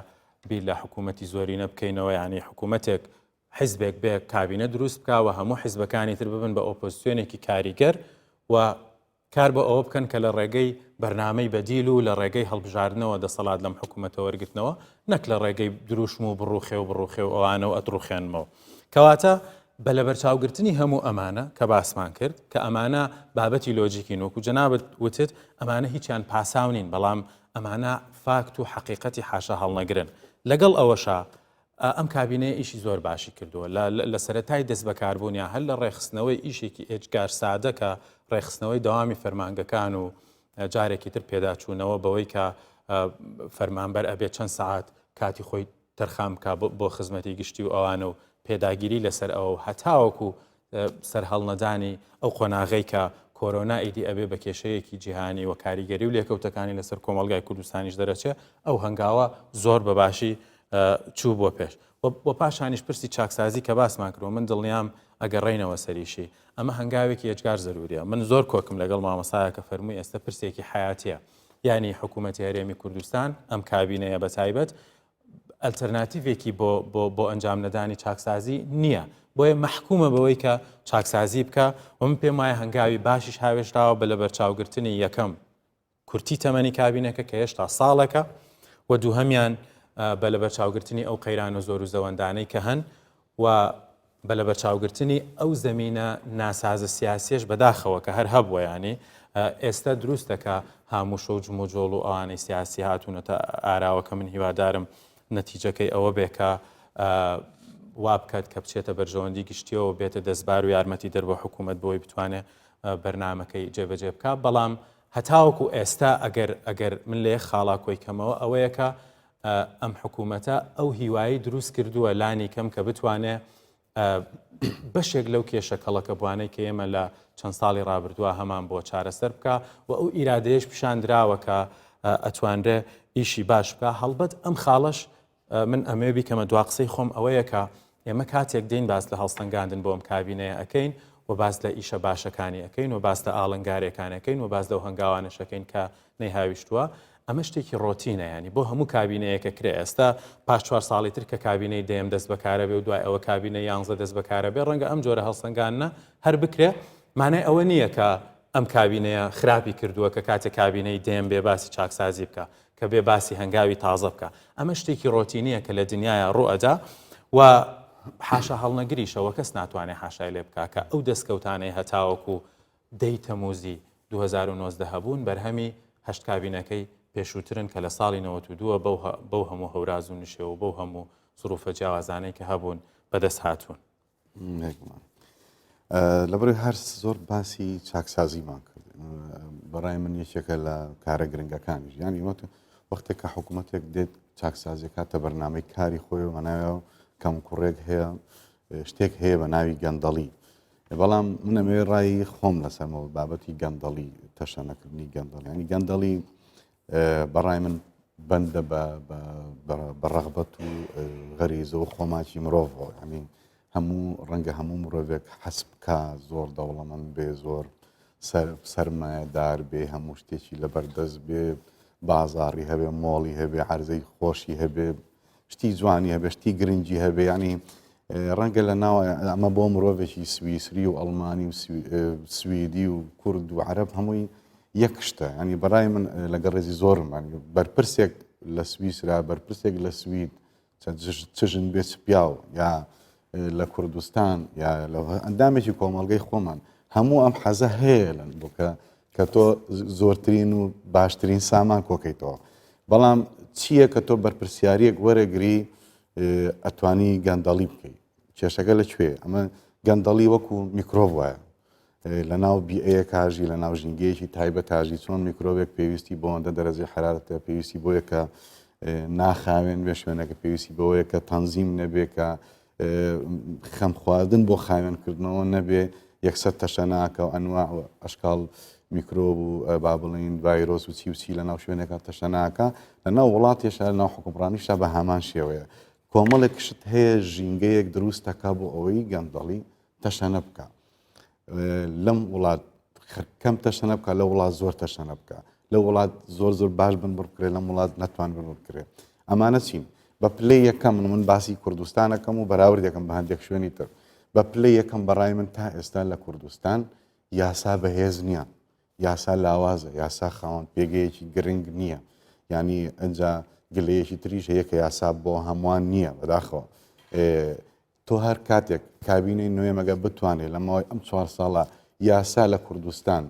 Speaker 2: بیر لە حکوومەتی زۆرینە بکەینەوە یعنی حکوومەتێک حیزبێک بێ کابینە دروست بکا و هەموو حیزبەکانی تر ببن بە ئۆپۆزسیۆنێکی کاریگەر و کار بۆ ئەوە بکەن کە لە ڕێگەی بەرنامەی بەدیل و لە ڕێگەی هەڵبژاردنەوە دەسەڵات لەم حکوومەتە وەرگرتنەوە نەک لە ڕێگەی دروشم و بڕوخێ و بڕوخێ و ئەوانە و ئەتڕوخێنمەوە کەواتە بە لەبەرچاوگرتنی هەموو ئەمانە کە باسمان کرد کە ئەمانە بابەتی لۆجیکین وەکو جەنابت وتت ئەمانە هیچیان پاساو نین بەڵام ئەمانە فاکت و حەقیقەتی حاشا هەڵنەگرن لەگەڵ ئەوەشا ئەم کابینەیە ئیشی زۆر باشی کردووە لە لە سەرەتای دەستبەکاربوونیان هەر لە ڕێکخستنەوەی ئیشێکی ئێجگار سادە کە ڕێکخستنەوەی دەوامی فەرمانگەکان و جارێکی تر پێداچوونەوە بەوەی کە فەرمانبەر ئەبێت چەند سەعات کاتی خۆی تەرخان بکا بۆ خزمەتی گشتی و ئەوانە و پێداگیری لەسەر ئەوە و هەتاوەکو سەرهەڵنەدانی ئەو قۆناغەی کە. کۆرۆنا ئیدی ئەبێ بە کێشەیەکی جیهانی و کاریگەری و لێکەوتەکانی لەسەر کۆمەڵگای کوردستانیش دەرەچێ، ئەو هەنگاوە زۆر بە باشی چوو بۆ پێش. و پاشانیش پرسی چاکسازی کە باسمان کرد و من دڵنیام ئەگەڕێینەوە سەریشی، ئەمە هەنگاوێکی ئێجگار زەروریە. من زۆر کۆکم لەگەڵ مامۆستایە کە فەرمووی ئێستە پرسێکی حەیاتیە. یانی حکوومەتی هەرێمی کوردستان، ئەم کابینەیە بە تایبەت، ئەلتەرناتیڤێکی بۆ بۆ بۆ ئەنجام نەدانی چاکسازی نییە بۆیە مەحکومە بەوەی کە چاکسازی بکە و من پێم وایە هەنگاوی باشیش هاوێژراوە بە لەبەرچاوگرتنی یەکەم کورتی تەمەنی کابینەکە کە هێشتا ساڵێکە و دووهەمیان بە لەبەرچاوگرتنی ئەو قەیران و زۆر و زەوەندانەی کە هەن و بە لەبەرچاوگرتنی ئەو زەمینە ناسازە سیاسیەش بەداخەوە کە هەر هەبووە یانی ئێستا دروستە کە هاموشۆ و جموجۆڵ و ئەوانەی سیاسی هاتوونەتە ئاراوە کە من هیوادارم نەتیجەکەی ئەوە بێ کە وا بکات کە بچێتە بەرژەوەندی گشتیەوە بێتە دەستبار و یارمەتی دەر بۆ حکوومەت بۆی بتوانێت بەرنمەکەی جێبەجێ بکە بەڵام هەتاوەکو ئێستا ئەگەر ئەگەر من لە یەک خاڵا کۆی کەمەوە ئەوەیە کە ئەم حکوومەتە ئەو هیوایی دروست کردووە لانی کەم کە بتوانێ بەشێک لەو کێشە کەڵەکەبووانەی کە ئێمە لە چەند ساڵی ڕابردووە هەمان بۆ چارەسەر بکە و ئەو ئیرادەیەش پیشان دراوە کە ئەتوانرێ ئیشی باش بکە هەڵبەت ئەم خاڵەش من ئەمەوێ بیکەمە دوا قسەی خۆم ئەوەیە کە ئێمە کاتێک دێین باس لە هەڵسەنگاندن بۆ ئەم کابینەیە ئەکەین و باس لە ئیشە باشەکانی ئەکەین و باس لە ئاڵنگارێکان ئەکەین و باس لەو هەنگاوانەش ئەکەین کە نەیهاویشتووە ئەمە شتێکی ڕۆتینە ینی بۆ هەموو کابینەیەکە کرێ ئێستا پاش چوار ساڵی تر کە کابینەی دەیەم دەست بەکارە بێ و دوای ئەوە کابینە یانزە دەست بەکارە بێ ڕەنگە ئەم جۆرە هەڵسەنگاندنە هەر بکرێ مانای ئەوە نییە کە ئەم کابینەیە خراپی کردووە کە کاتێک کابینەی دەیەم بێ باسی چاکسازی بکە کە بێ باسی هەنگاوی تازە بکا. ئەمە شتێکی ڕۆتینییە کە لە دنیایا ڕوو ئەدا و حاشا هەڵنەگریشە و کەس ناتوانێ حاشای لێ بکا کە ئەو دەستکەوتانەی هەتاوەکو دەی تەمووزی 2019 هەبوون بەرهەمی هەشت کابینەکەی پێشووترن کە لە ساڵی 92 بەو بەو هەموو هەوراز و نشێو و بەو هەموو زروفە جیاوازانەی کە هەبوون بەدەست هاتوون.
Speaker 3: لەبەرەوەی هەر زۆر باسی چاکسازیمان کرد بەڕای من یەکێکە لە کارە گرنگەکانیش یانی وەت وەختێک کە حکوومەتێک دێت چاکسازی کاتە بەرنامەی کاری خۆی و ماناوە کەم کوڕێک هەیە شتێک هەیە بە ناوی گەندەڵی بەڵام منەمەوێ ڕای خۆم لەسەرمەوە بابەتی گەندەڵی تەشەنەکردنی گەندەڵ ینی گەندەڵی بەڕای من بەندە بە ڕەغبەت و غەریزە و خۆماکی مرۆڤەوە یعنی هەموو ڕەنگە هەموو مرۆڤێک حەز بکا زۆر دەوڵەمەند بێ زۆر سەرمایەدار بێ هەموو شتێکی لەبەردەست بێ بازاڕی هەبێ مۆڵی هەبێ عرزەی خۆشی هەبێ شتی جوانی هەبێ شتی گرنگی هەبێ ینی ڕەنگە لە ناو ئەمە بۆ مرۆڤێکی سویسری و ئەڵمانی و سویدی و کورد و عەرەب هەمووی یەک شتە ینی بەڕای من لەگەڵ ڕێزی زۆرم بەرپرسێک لە سویسرا بەرپرسێک لە سوید چ ژن بێ چ پیاو یا لە کوردستان یا لە ئەندامێکی کۆمەڵگەی خۆمان هەموو ئەم حەزە هەیە لەن بۆ کە کە تۆ زۆرترین و باشترین سامان کۆکەیتەوە بەڵام چییە کە تۆ بەرپرسیاریەک وەرەگری ئەتوانی گەندەڵی بکەیت کێشەکە لە کوێ ئەمە گەندەڵی وەکو میکرۆب وایە لە ناو بیئەیەکاژی لە ناو ژینگەیەکی تایبەتاژی چۆن میکرۆبێک پێویستی بۆ ئەوەندە دەرەجەی حرارەتە پێویستی بۆیە کە ناخاوێن بێ شوێنەکە پێویستی بەوەیە کە تەنزیم نەبێ کە خەم خواردن بۆ خاوێنکردنەوە نەبێ یەکسەر تەشەناکە و ئەنواع و ئەشکال میکرۆب و با بڵین ڤایرۆس و چی و چی لە ناو شوێنێکە تەشەناکە لە ناو وڵاتێشە لە ناو حکومڕانیشدا بە هەمان شێوەیە کۆمەڵێک شت هەیە ژینگەیەک دروست دەکا بۆ ئەوەی گەندەڵی تەشەنە بکە لەم وڵات کەم تەشەنە بکە لە وڵات زۆر تەشەنە بکە لە وڵات زۆر زۆر باش بن بڕکرێ لەم وڵات نەتوان بن بکرێ ئەمانە چین بە پلەی یەکەم من من باسی کوردستانەکەم و بەراورد یەکەم بە هەندێک شوێنی تر بە پلەی یەکەم بەڕای من تا ئێستا لە کوردستان یاسا بەهێز نییە یاسا لاوازە یاسا خاوەن پێگەیەکی گرنگ نییە ینی ئەجا گلەیەکی تریش هەیە کە یاسا بۆ هەمووان نییە بەداخەوە تۆ هەر کاتێک کابینەی نوێ مەگە بتوانێت لە ماوەی ئەم چوار ساڵە یاسا لە کوردستان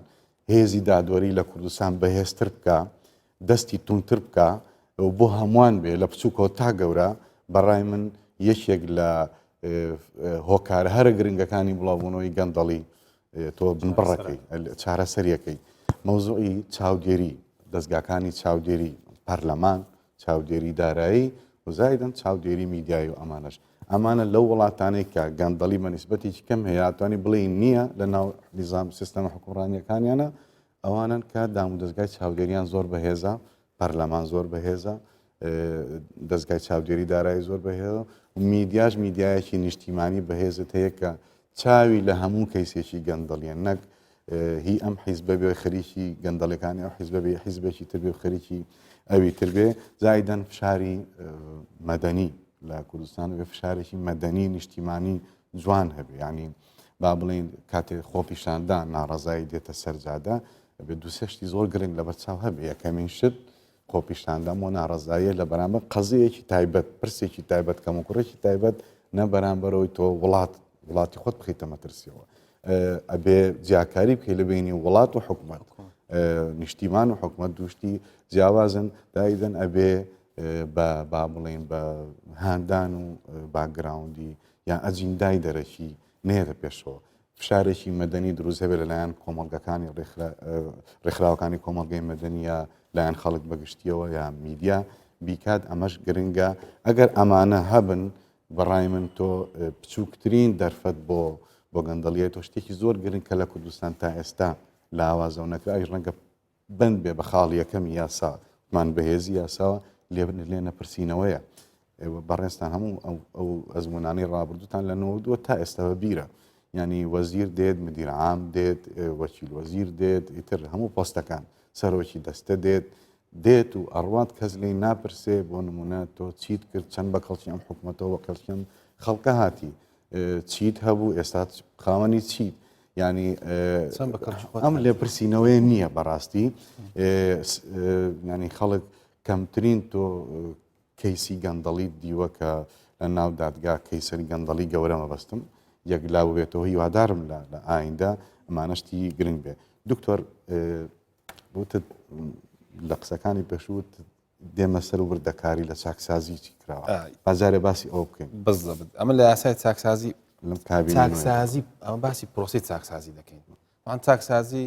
Speaker 3: هێزی دادوەری لە کوردستان بەهێزتر بکە دەستی توندتر بکە و بۆ هەمووان بێ لە بچووکەوە تا گەورە بەڕای من یەکێک لە هۆکارە هەرە گرنگەکانی بڵاوبوونەوەی گەندەڵی تۆ بنبڕەکەی چارەسەریەکەی مەوزوعی چاودێری دەستگاکانی چاودێری پەرلەمان چاودێری دارایی و زایدن چاودێری میدیایی و ئەمانەش. ئەمانە لەو وڵاتانەی کە گەندەڵی بە نیسبەتێکی کەم هەیە ئەتوانی بڵێی نییە لە ناو نیزام سیستەمە حکومڕانیەکانیانە ئەوانن کە دامودەزگای چاودێریان زۆر بەهێزە پەرلەمان زۆر بەهێزە دەزگای چاودێری دارایی زۆر بەهێزە و میدیاش میدیایەکی نیشتیمانی بەهێزت هەیە کە چاوی لە هەموو کەیسێکی گەندەڵیە نەک هی ئەم حیزبە بێ خەریکی گەندەڵەکانی ئەو حیزبە بێ حیزبێکی تر بێ خەریکی ئەوی تر بێ زایدەن فشاری مەدەنی لە کوردستان بێ فشارێکی مەدەنی نیشتیمانی جوان هەبێ ینی با بڵین کاتێک خۆپیشاندان ناڕزایی دێتە سەرجادە بێ دووسێشتی زۆر گرنگ لەبەر چاو هەبێ یەکەمین شت خۆپیشاندان بۆ ناڕەزاییە لە بەرامبەر قەزیەیەکی تایبەت، پرسێکی تایبەت، کەموکوڕێکی تایبەت، نە بەرامبەر ئەوەی تۆ وڵات وڵاتی خۆت بخەیتە مەترسیەوە. ئەبێ جیاکاری بکەی لە بینی وڵات و حکومەت. نیشتیمان و حکومەت دووشتی جیاوازن، دایدەن ئەبێ بە با بڵێین بە هاندان و باکگراوندی یان ئەجیندای دەرەکی نێتە پێشەوە. فشارێکی مەدەنی دروست هەبێت لەلایەن کۆمەڵگەکانی ڕێکخراوەکانی کۆمەڵگەی مەدەنی یا لایەن خەڵک بەگشتیەوە یا میدیا بیکات ئەمەش گرنگە ئەگەر ئەمانە هەبن بەڕای من تۆ بچووکترین دەرفەت بۆ بۆ گەندەڵیە تۆ شتێکی زۆر گرنگ کە لە کوردستان تا ئێستا لاوازە و نەکرا ئەویش ڕەنگە بەند بێ بە خاڵی یەکەمی یاسا مان بەهێزی یاساوە لێ نەپرسینەوەیە ئێوە بەڕێزتان هەموو ئەو ئەزمونانەی ڕابردووتان لە 92 تا ئێستا بە بیرە ینی وەزیر دێت مدیر عام دێت وەکیل وەزیر دێت ئیتر هەموو پۆستەکان سەرۆکی دەستە دێت دێت و ئەڕوات کەس لی ناپرسێ بۆ نمونە تۆ چیت کرد چەند بە کەڵکی ئەم حکوومەتەوە کەڵکیان خەڵکە هاتی چیت هەبوو ئێستا خاوەنی چیت ینی ئەم لێپرسینەوەی نییە بەڕاستی ینی خەڵک کەمترین تۆ کەیسی گەندەڵی دیوە کە لە ناو دادگا کەیسەری گەندەڵی گەورە مەبەستم یەکلا ببێتەوە هیوادارم لە لە ئایندە ئەمانەشتی گرنگ بێ دکتۆر وتت لە قسەکانی پێشوت دێمە سەر وردەکاری لە چاکسازی چی کراوە بازارێ باسی ئەو بکەین
Speaker 4: بزەبت ئەمە لە یاسای چاکسازی
Speaker 3: لەم کابینە
Speaker 4: چاکسازی ئەمە باسی پرۆسی چاکسازی دەکەین وان چاکسازی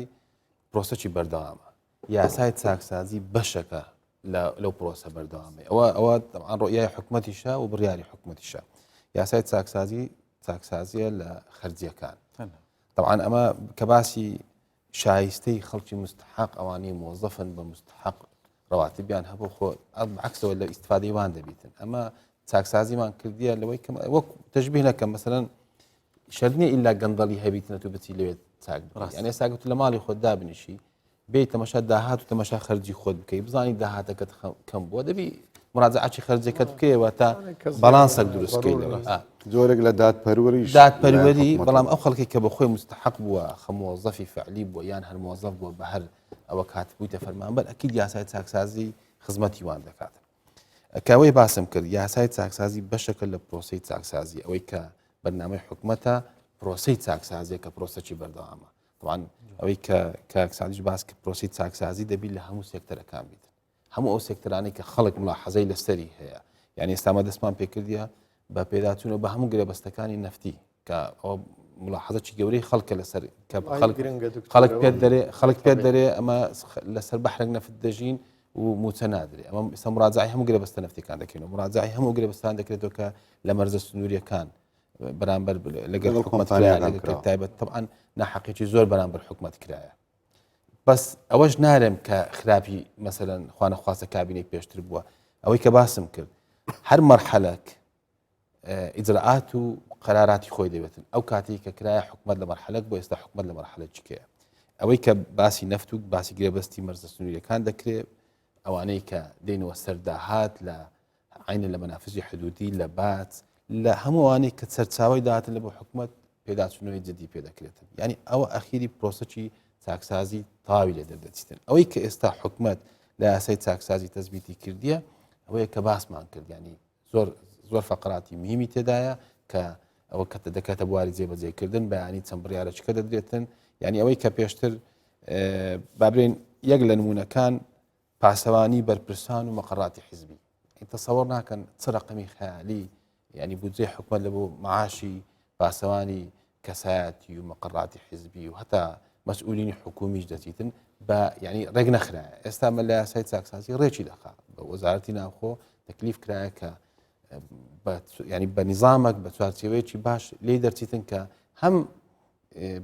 Speaker 4: پرۆسەکی بەردەوامە یاسای چاکسازی بەشەکە لەو پرۆسە بەردەوامەی ئەوە ئەوە ئەم ڕۆیای حکوومەتیشە و بڕیاری حکوومەتیشە یاسای چاکسازی چاکسازیە لە خەرجیەکان طبعا ئەمە کە باسی شایستەی خەڵکی مستحق ئەوانەی مۆزەفن بە مستحق ڕەواتبیان هەبوو خۆ عکسەوە لە ئیسفادەی وان دەبیتن ئەمە چاکسازیمان کردیە لەوەی کە وەک تەشبیه نەکەم مەسەرەن شەرت نییە ئیلا گەندەڵی هەبیتنە تو بچی لەوێت چاک ڕاست یعنی ئێستا گوت لە ماڵی خۆت دابنیشی بێ تەمەشا داهات و تەمەشا خەرجی خۆت بکەی بزانی داهاتەکەت کەم بووە دەبی مراجعەی خەرجەکەت بکەیەوە تا باڵانسەک دروستکەیتەوە
Speaker 3: جۆرێک لە دادپەروەری
Speaker 4: دادپەروەری بەڵام ئەو خەڵکی کە بە خۆی مستحق بووە خەمۆزەفی فعلی بووە یان هەر مۆزەف بووە بە هەر ئەوە کات بوویتە فەرمانبەر ئەکید یاسای چاکسازی خزمەتی وان دەکات کەەوەی باسم کرد یاسای چاکسازی بەشەکە لە پرۆسی چاکسازی ئەوەی کە بەرنامەی حکومەتە پرۆسی چاکسازیە کە پرۆسەکی بەردەوامە طبعا ئەوەی کە کاک سعدیش باس کرد پرۆسی چاکسازی دەبی لە هەموو سێکتەرەکان بیت هەموو ئەو سێکتەرانەی کە خەڵک ملاحەزەی لەسەری هەیە یعنی ئێستامە دەستمان پێکردیە بە پێداچوونەوە بە هەموو گرێبەستەکانی نەفتی کە ئەوە ملاحەزەکی گەورەی خەڵکە لەسەر کە خەڵک خەڵک پێت دەرێ خەڵک پێت دەرێ ئەمە لەسەر بەحرێک نەفت دەژین و موچە نادرێ ئەمە ئێستا مراجعی هەموو گرێبەستە نەفتەکان دەکەین و مراجعی هەموو گرێبەستان دەکرێتەوە کە لە مەرزە سنووریەکان بەرامبەر لەگەڵ حکومەت لەگەڵ تایبەت طبعا ناحەقێکی زۆر بەرامبەر حکومەت کرایە بەس ئەوەش نارێم کە خراپی مەسەەن خوانەخواستە کابینەی پێشتر بووە ئەوەی کە باسم کرد هەر مەرحەلەک ئیجرائات و قەراراتی خۆی دەبێتن ئەو کاتی کە کرایە حکومت لە مەرحەلەک بۆ ئێستا حکومت لە مەرحەلە چکەیە ئەوەی کە باسی نەفت و باسی گرێبەستی مەرزە سنووریەکان دەکرێت ئەوانەی کە دێنەوە سەرداهات لە عینە لە مەنافزی حدودی لە بات لە هەمووانەی کە سەرچاوی داهاتن لە بۆ حکومت پێداچوونەوەی جدی پێ دەکرێتن یعنی ئەوە ئەخیری پرۆسەکی چاکسازی تاوی لێ دەردەچیتن ئەوەی کە ئێستا حکومت لە یاسای چاکسازی تەزبیتی کردیە ئەوەیە کە باسمان کرد ینی زۆر زۆر فقراتی مهمی تێدایە کە ئەوە کە دەکاتە بواری جێبەجێکردن بەیانی چەند بڕیارەچکە دەدرێتن یعنی ئەوەی کە پێشتر بابرێن یەک لە نمونەکان پاسەوانی بەرپرسان و مەقەڕاتی حیزبی تەسەوەڕ ناکەن چ ڕقمی خەیالی ینی بودجەی حکومت لە بۆ معاشی پاسەوانی کەسایەتی و مەقەڕاتی حیزبی و هەتا مەسئولینی حکومیش دەچیتن بە ینی ڕێک نەخرایە ئێستا مە لە یاسای چاکسازی ڕێکی دەخا بە وەزارەتی ناوخۆ تەکلیف کرایە کە ینی بە نیزامەک بە چوارچێوەیەکی باش لی دەرچیتن کە هەم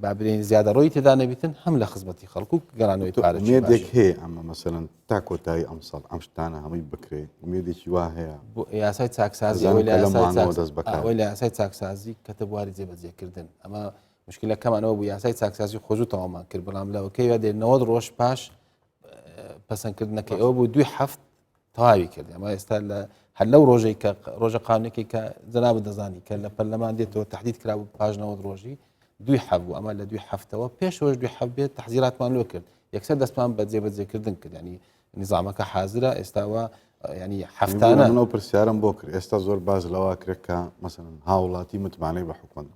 Speaker 4: با برێن زیادەڕۆی تێدا نەبیتن هەم لە خزمەتی خەڵک و گەڕانەوەی پارە
Speaker 3: مێدێک هەیە ئەمە مەسەرەن تا کۆتایی ئەمساڵ ئەم شتانە هەمووی بکرێ مێدێکی وا هەیە
Speaker 4: یاسای چاکسازی دەست بەکەوەی لە یاسای چاکسازی کەتە بواری جێبەجێکردن ئەمە مشکلەکەمانەوە بوو یاسای چاکسازی خۆزوو تەوامان کرد بەڵام لەوەکەی دێ 90 ڕۆژ پاش پەسەندکردنەکەی ئەوە بوو دوی هەفت تەواوی کرد ئەمە ئێستا لە هەر لەو ڕۆژەی کە ڕۆژە قانونێکی کە جەناب دەزانی کە لە پەرلەمان دێتەوە تهدید کرا بوو پاش 90 ڕۆژی دوی حەب بوو ئەمە لە دوی هەفتەوە پێشەوەش دوی حەب بێت تحزیراتمان لۆ کرد یەکسەر دەستمان بە جێبەجێکردن کرد ینی نظامەکە حازرە ئێستاوە ینی هەفتانە
Speaker 3: منەوە پرسیارم بۆ کرد ئێستا زۆر باز لەوا کرد کە مەسەن هاوڵاتی متمانەی بە حکومەت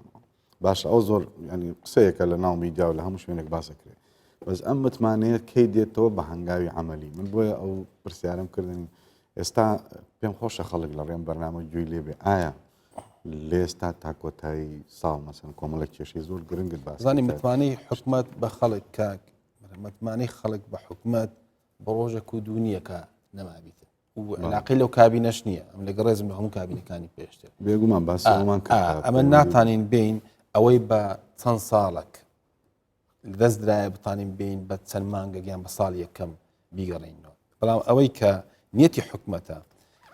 Speaker 3: باشە ئەو زۆر ینی قسەیەکە لە ناو میدیا و لە هەموو شوێنێک باسەکرێت بەس ئەم متمانەیە کەی دێتەوە بە هەنگاوی عملی من بۆیە ئەو پرسیارم کردنی ئێستا پێم خۆشە خەڵک لە ڕێم بەرنامە گوێی لێبێ ئایا لێستا تا کۆتایی ساڵ مەسن کۆمەڵە کێشەی زۆر گرنگت باس
Speaker 4: زانی متمانەی حکومت بە خەڵک کاک متمانەی خەڵک بە حکومت بە ڕۆژێک و دوو نییە کە نەمابیتن و علاقەی لەو کابینەش نییە ئەم لەگە ڕێزم لە هەموو کابینەکانی پێشتر
Speaker 3: بێگومان باسی ئەومان کرد.
Speaker 4: ئەمە ناتانین بین ئەوەی بە چەند ساڵک دەست درایە بتانین بین بە چەند مانگە یان بە ساڵ یەکەم بیگەڕێنەوە بەڵام ئەوەی کە نیەتی حکومەتە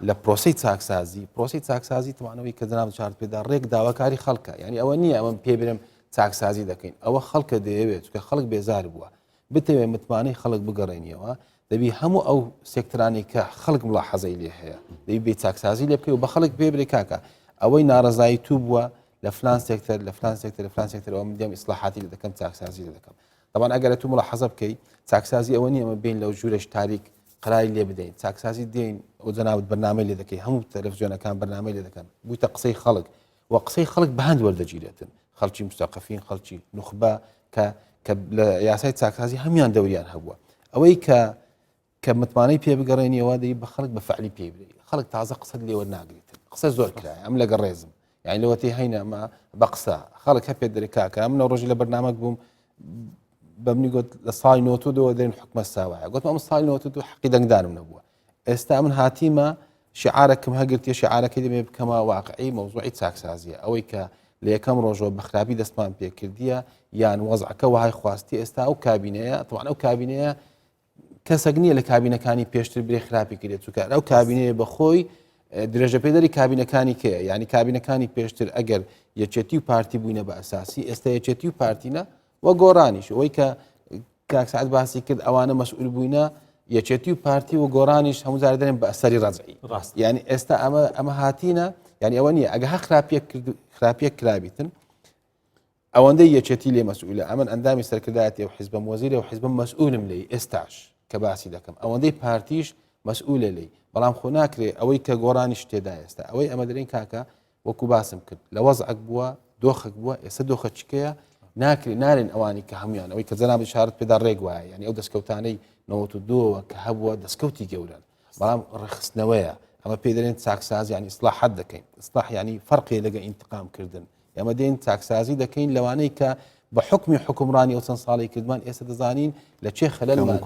Speaker 4: لە پرۆسی چاکسازی پرۆسی چاکسازی توانەوەی کە جناب چارت پێدا ڕێک داواکاری خەڵکە یعنی ئەوە نییە ئەمە پێ برم چاکسازی دەکەین ئەوە خەڵکە دەیەوێت چکە خەڵک بێزار بووە بتەوێت متمانەی خەڵک بگەڕێنیەوە دەبی هەموو ئەو سێکتەرانەی کە خەڵک مڵاحەزەی لێ هەیە دەبی بێ چاکسازی لێ بکەی و بە خەڵک پێ برێ کاکە ئەوەی ناڕەزایی تو بووە لە فلان سێکتەر لە فلان سێکتەر لە فلان سێکتەر ئەوە من دێم ئیسلاحاتی لێ دەکەم چاکسازی لێ دەکەم طبعا ئەگەر تو مڵاحەزە بکەی چاکسازی ئەوە نییە ئەمە بین لەو ژوورەش تاریک قرای لێ بدەین چاکسازی دێین ئەو جەنابت بەرنامەی لێ دەکەی هەموو تەلەفزیۆنەکان بەرنامەی لێ دەکەن بوویتە قسەی خەڵک و قسەی خەڵک بە هەند وەردەگیرێتن خەڵکی مستەقەفین خەڵکی نوخبە کە کە لە یاسای چاکسازی هەمان دەوریان هەبووە ئەوەی کە کە متمانەی پێ بگەڕێنیەوە دەی بە خەڵک بە فعلی پێ بدەی خەڵک تازە قسەت لێوە ناگریتن قسە زۆر کرایە ئەم لەگە ڕێزم یانی لەوەتی هەینە ئەمە بە قسە خەڵک هە پێ دەرێ کاکە من ڕۆژی لە بەرنامەک بووم بەمنی گوت لە ساڵی 92 دەرێن حکومەت ساوایە گوتم ئەم ساڵی 92 حەقی دەنگدانم نەبووە ئێستا من هاتیمە شعارەکم هەگرتیە شعارەکەی دەمێ بکەمە واقعی مەوزوعی چاکسازیە ئەوەی کە لە یەکەم ڕۆژەوە بە خراپی دەستمان پێکردیە یان وەزعەکە وەهای خواستی ئێستا ئەو کابینەیە تەوان ئەو کابینەیە کەسێک نییە لە کابینەکانی پێشتر برێ خراپی کرێت چونکە ئەو کابینەیە بەخۆی درێژەپێدەری کابینەکانی کێ ینی کابینەکانی پێشتر ئەگەر یەکێتی و پارتی بووینە بە ئەساسی ئێستا یەکێتی و پارتینە و گۆڕانیش ئەوەی کە کاک سعد باسی کرد ئەوانە مەسئول بووینە یەکێتی و پارتی و گۆڕانیش هەموو جار دەرێن بە ئەسەری ڕەجعی
Speaker 2: ڕاست
Speaker 4: یعنی ئێستا ئەمە ئەمە هاتینە یعنی ئەوە نییە ئەگە هە خراپیەک کرد خراپیەک کرابیتن ئەوەندەی یەکێتی لێ مەسئولە ئەمن ئەندامی سەرکردایەتی و حیزبم وەزیرە و حیزبم مەسئولم لێی ئێستاش کە باسی دەکەم ئەوەندەی پارتیش مەسئولە لێی بەڵام خۆ ناکرێ ئەوەی کە گۆڕانیش تێدا ئێستا ئەوەی ئەمە دەرێن کاکە وەکو باسم کرد لە وەزعک بووە دۆخێک بووە ئێستا دۆخە چکەیە ناکرێ نارێن ئەوانی کە هەمویان ئەوەی کە جەنابی شارت پێدا ڕێک وایە یعنی ئەو دەستکەوتانەی 92ەوە کە هەبووە دەستکەوتی گەورەن بەڵام ڕێخستنەوەیە ئەمە پێ دەرێن چاکساز یعنی ئیسلاحات دەکەین ئیسلاح یعنی فەرقی لەگە ئینتقام کردن ئێمە دێین چاکسازی دەکەین لەوانەی کە بە حکمی حکومڕانی ئەو چەند ساڵی کردمان ئێستا دەزانین لە چێ خەلەلمان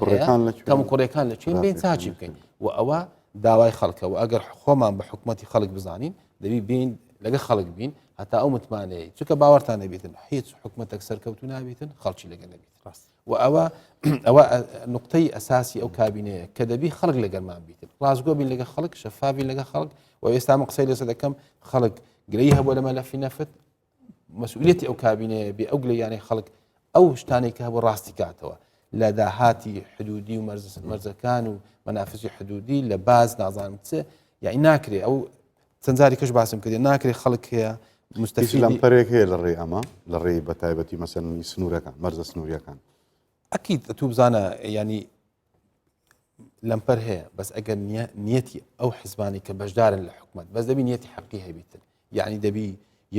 Speaker 4: کەم کوڕەکان لە چێن بین چاچی بکەین و ئەوە داوای خەڵکە و ئەگەر خۆمان بە حکوومەتی خەڵک بزانین دەبی بین لەگە خەڵک بین هەتا ئەو متمانەیە چونکە باوەڕتان نەبیتن هیچ حکوومەتێک سەرکەوتو نابیتن خەڵکی لەگە نەبیت ڕاست و ئەوە ئەوە نقطەی ئەساسی ئەو کابینەیە کە دەبی خەڵک لەگەرمان بیتن ڕاستگۆ بین لەگە خەڵک شەفافین لەگە خەڵک و ئێستا من قسەی لەسەر دەکەم خەڵک گلەیی هەبووە لە مەلەفی نەفت مەسئولیەتی ئەو کابینەیە بێ ئەو گلەیانەی خەڵک ئەو شتانەی کە هەبوو ڕاستی کاتەوە لە داهاتی حدودی و مەرزەکان و مەنافزی حدودی لە باز نازانم چ یعنی ناکرێ ئەو چەند جاری کەش باسم کردێ ناکرێ خەڵک هەیە
Speaker 3: مستەفید لەم پەرێک هەیە لە ڕێی ئەمە لە ڕێی بە تایبەتی مەسەن سنوورەکان مەرزە سنووریەکان
Speaker 4: ئەکید تو بزانە ینی لەمپەر هەیە بەس ئەگەر نیەتی ئەو حزبانی کە بەشدارن لە حکومت بەس دەبی نیەتی حەقی هەبیتن یعنی دەبی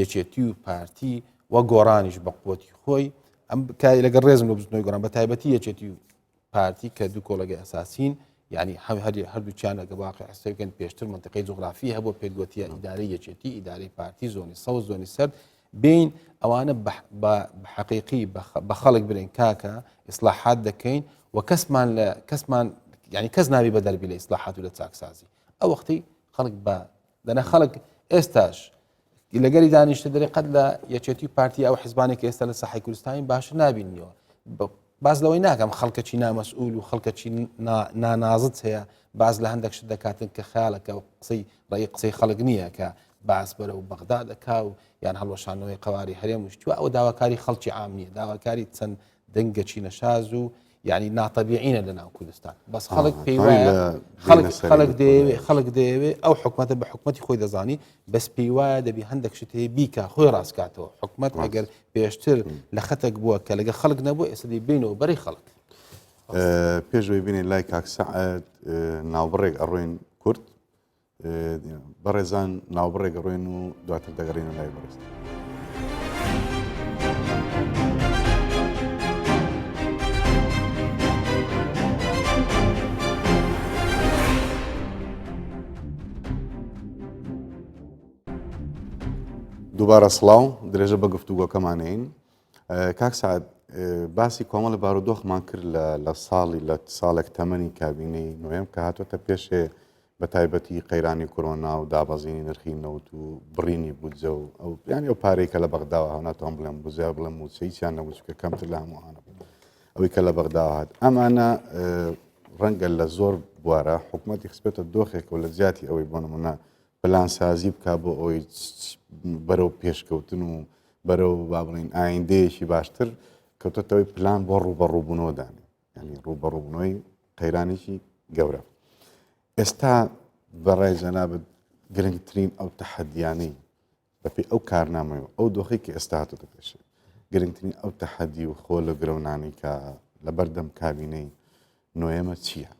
Speaker 4: یەکێتی و پارتی و گۆڕانیش بە قوتی خۆی ئەم کاری لەگەڵ ڕێزم لە بزنەوەی گۆڕان بە تایبەتی یەکێتی و پارتی کە دوو کۆڵەگە ئەساسین یعنی هەری هەردووچیان لەگە واقع حسێ بکەن پێشتر منطقەی جوغرافی هەبوو پێگوتیە ئیدارەی یەکێتی ئیدارەی پارتی زۆنی سەوز زۆنی سەرد بێین ئەوانە بە حەقیقی بە خەڵک برێن کاکە ئیسلاحات دەکەین و کەسمان لە کەسمان یعنی کەس ناوی بە دەربی لە ئیسلاحات و لە چاکسازی ئەو وەختی خەڵک بە. دەنا خەڵک ئێستاش لەگەری دانیشتە دەرێ قەت لە یەکێتی پارتی ئەو حزبانێک ئێستا لە ساحی کوردستانی باش نابینیەوە باز لەوەی ناکەم خەڵکەچی نامەسئول و خەڵکەچی نانازت هەیە باز لە هەندێک شت دەکاتن کە خیاڵەکە و قسەی ڕێی قسەی خەڵک نییە کە باس بەرەو بەغدا دەکا و یان هەڵوەشانەوەی قواری هەرێم وشتووە ئەو داواکاری خەڵکی عام نییە داواکاری چەند دەنگەچی نەشاز و یعنی ناتەبیعینە لە ناو کوردستان بەس خەڵک پێی وایە خەڵک خەڵک دەیەوێ خەڵک دەیەوێ ئەو حکومەتە بە حکومەتی خۆی دەزانی بەس پێی وایە دەبی هەندێک شت هەیە بیکا خۆی ڕاستکاتەوە حکومەت ئەگەر پێشتر لە خەتێک بووە کە لەگە خەڵک نەبوو ئێستا دی بینەوە بەری خەڵک
Speaker 3: پێشەوەی بینێ لای کاک سەعد ناوبڕێک ئەڕۆین کورد بەڕێزان ناوبڕێک ڕۆین و دواتر دەگەڕێنە لای بەڕێز. دووبارە سڵاو درێژە بە گفتوگۆکەمانین کاک سعد باسی کۆمەڵی بارودۆخمان کرد لە ساڵی لە ساڵێک تەمەنی کابینەی نوێم کە هاتۆتە پێشێ بە تایبەتی قەیرانی کۆرۆنا و دابەزینی نرخی نەوت و بڕینی بودجە و ئەو یانی ئەو پارەی کە لە بەغداوە هاو ناتوانم بڵێم بودجە بڵێم مووچە هیچیان نەبوو چونکە کەمتر لە هەموو ئەوانە بوو ئەوەی کە لە بەغداوە هات ئەمانە ڕەنگە لە زۆر بوارە حکوومەتی خسپێتە دۆخێکەوە لە جیاتی ئەوەی بۆ نمونە پلانسازی بک بۆ ئەوەی بەرەو پێشکەوتن و بەرەو با بڵین ئایندەیەکی باشتر کەوتەتەوەی پلان بۆ ڕووبەڕووبوونەوە دانێ ینی ڕووبەڕووبوونەوەی قەیرانێکی گەورە ئێستا بەڕای جەنابت گرنگترین ئەو تەحەدیانەی بەپێی ئەو کارنامەی و ئەو دۆخی کە ئێستا هاتۆتە پێشێ گرنگترین ئەو تەحەدی و خۆ لە گرەونانی کە لە بەردەم کابینەی نۆیەمە چییە؟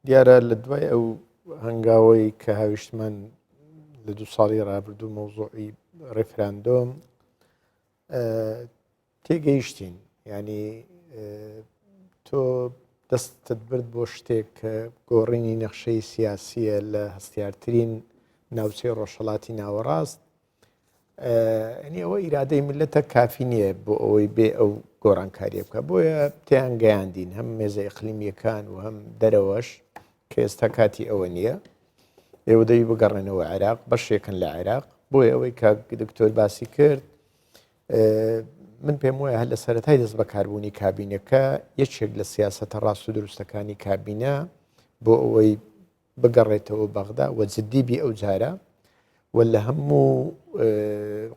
Speaker 5: دیارە لە دوای ئەو هەنگاوەی کە هاویشتمان لە دوو ساڵی رابردوو مەوزوعی ڕیفراندۆم تێگەیشتین ینی تۆ دەستت برد بۆ شتێک کە گۆڕینی نەخشەی سیاسیە لە هەستیارترین ناوچەی ڕۆژهڵاتی ناوەڕاست ئەنی ئەوە ئیرادەی ملەتە کافی نییە بۆ ئەوەی بێ ئەو گۆڕانکاریە بکە بۆیە تیان گەیاندین هەم مێزە ئەقلیمیەکان و هەم دەرەوەش کە ئێستا کاتی ئەوە نییە ئێوە دەبی بگەڕێنەوە عێراق بەشێکن لە عێراق بۆیە ئەوەی کاک دکتۆر باسی کرد من پێم وایە هەر لە سەرەتای دەست بەکاربوونی کابینەکە یەکێک لە سیاسەتە ڕاست و دروستەکانی کابینە بۆ ئەوەی بگەڕێتەوە بەغدا و جددی بی ئەو جارە و لە هەموو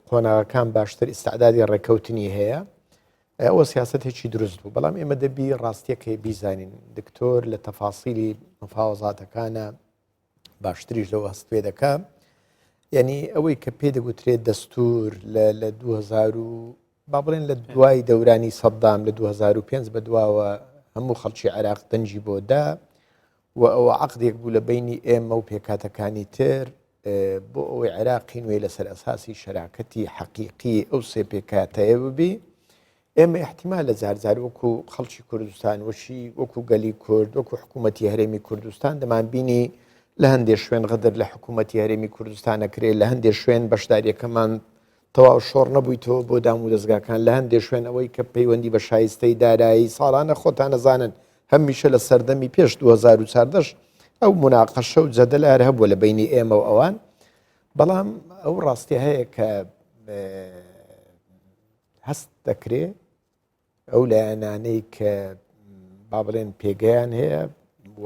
Speaker 5: قۆناغەکان باشتر ئیسعدادی ڕێککەوتنی هەیە ئەوە سیاسەتێکی دروست بوو بەڵام ئێمە دەبی ڕاستیەکەی بیزانین دکتۆر لە تەفاسیلی مفاوەزاتەکانە باشتریش لەوە هەست پێ دەکا یعنی ئەوەی کە پێ دەگوترێت دەستور لە 2000 و با بڵێن لە دوای دەورانی سەددام لە 2005 بە دواوە هەموو خەڵکی عێراق دەنگی بۆ دا و ئەوە عقدێک بوو لە بینی ئێمە و پێکاتەکانی تر بۆ ئەوەی عێراقی نوێ لەسەر ئەساسی شەراکەتی حەقیقی ئەو سێ پێکهاتەیە ببی ئێمە احتیمال لە جار جار وەکو خەڵکی کوردستان وەشی وەکو گەلی کورد وەکو حکوومەتی هەرێمی کوردستان دەمان بینی لە هەندێک شوێن غەدر لە حکوومەتی هەرێمی کوردستان ئەکرێ لە هەندێک شوێن بەشداریەکەمان تەواو شۆڕ نەبوویتەوە بۆ دام و دەستگاکان لە هەندێک شوێن ئەوەی کە پەیوەندی بە شایستەی دارایی ساڵانە خۆتانەزانن هەمیشە لە سەردەمی پێش 2014 ئەو مناقەشە و جەدەل هەر هەبووە لە بینی ئێمە و ئەوان بەڵام ئەو ڕاستی هەیە کە هەست دەکرێ ئەو لایەنانەی کە با بڵێن پێگەیان هەیە و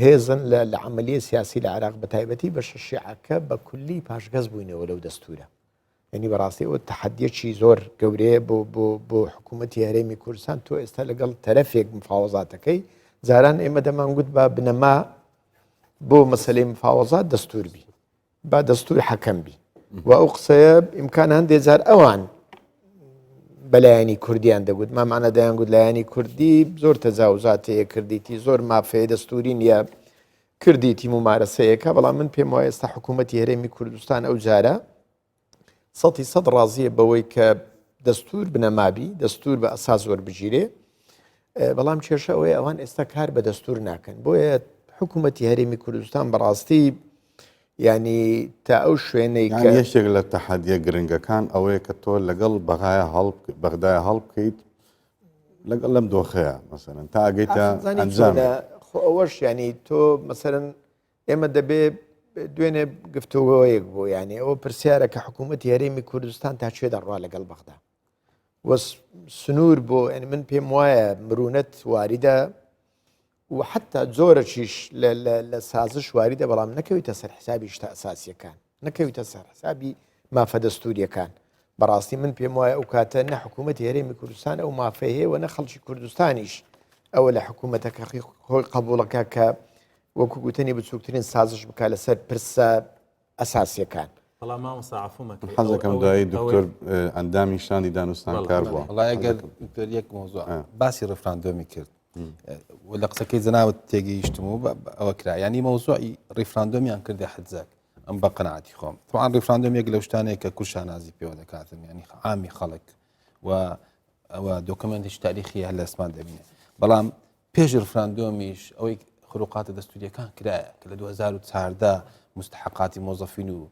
Speaker 5: هێزن لە عملیە سیاسی لە عراق بە تایبەتی بە شیعەکە بە کولی پاشگەز بووینەوە لەو دەستورە یعنی بەڕاستی ئەوە تەحەدیەکی زۆر گەورەیە بۆ بۆ بۆ حکوومەتی هەرێمی کوردستان تۆ ئێستا لەگەڵ تەرەفێک مفاوەزاتەکەی جاران ئێمە دەمانگوت با بنەما بۆ مەسلەی مفاوەزات دەستور بی با دەستور حەکەم بی و ئەو قسەیە ئیمکان هەندێ جار ئەوان بەلایەنی کوردیان دەگوت مامانە دەیان گوت لایەنی کوردی زۆر تەجاوزات هەیە کردیتی زۆر مافەیە دەستوری نییە کردیتی مومارەسەیەکە، بەڵام من پێم وایە ئێستا حکوومەتی هەرێمی کوردستان ئەو جارە سەتی سەد ڕازیە بەوەی کە دەستور بنەمابی دەستور بە ئەساس وەربگیرێ بەڵام کێشە ئەوەیە ئەوان ئێستا کار بە دەستور ناکەن بۆیە حکوومەتی هەرێمی کوردستان بەڕاستی ینی تا ئەو شوێنەی
Speaker 3: کە یەکێک لە تەحەدیە گرنگەکان ئەوەیە کە تۆ لەگەڵ بەغایە هەڵ بەغدای هەڵبکەیت لەگەڵ لەم دۆخەیە مەسەلەن تا ئەگەیتە ئەنجام.
Speaker 5: خۆ ئەوەش ینی تۆ مەسەرەن ئێمە دەبێ دوێنێ گفتوگۆیەک بوو یانی ئەوە پرسیارە کە حکوومەتی هەرێمی کوردستان تا کوێ دەڕوا لەگەڵ بەغدا و سنوور بۆ یعنی من پێم وایە مرونەت واریدە و حتا جۆرەکیش لە سازش واریدە بەڵام نەکەویتە سەر حسابی شتە ئەساسیەکان نەکەویتە سەر حسابی مافە دەستوریەکان بەڕاستی من پێم وایە ئەو کاتە نە حکوومەتی هەرێمی کوردستان ئەو مافەی هەیە و نە خەڵکی کوردستانیش ئەوە لە حکوومەتەکە خۆی قبوڵەکە کە وەکو گوتنی بچووکترین سازش بکە لەسەر پرسە ئەساسیەکان.
Speaker 2: بەڵام مامۆستا عەفوو مەکەی
Speaker 3: حەز دەکەم دوایی دکتۆر ئەندامی شاندی دانوستانکار بووە.
Speaker 4: وەڵای ئەگەر دکتۆر یەک مەوزوع باسی ڕیفراندۆمی کرد و لە قسەکەی جەنابت تێگەیشتم و ئەوە کرا یعنی مەوزوعی ڕیفراندۆمیان کردە حەجەک ئەم بە قەناعەتی خۆم طبعا ڕیفراندۆم یەک لەو شتانەیە کە کورد شانازی پێوە دەکاتن یعنی عامی خەڵک و ئەوە دۆکمنتیش تاریخی هەر لە ئەسمان دەبینێ بەڵام پێش ڕفراندۆمیش ئەوەی خروقاتە دەستوریەکان کرایە کە لە 2014 مستحقاتی مۆزەفین و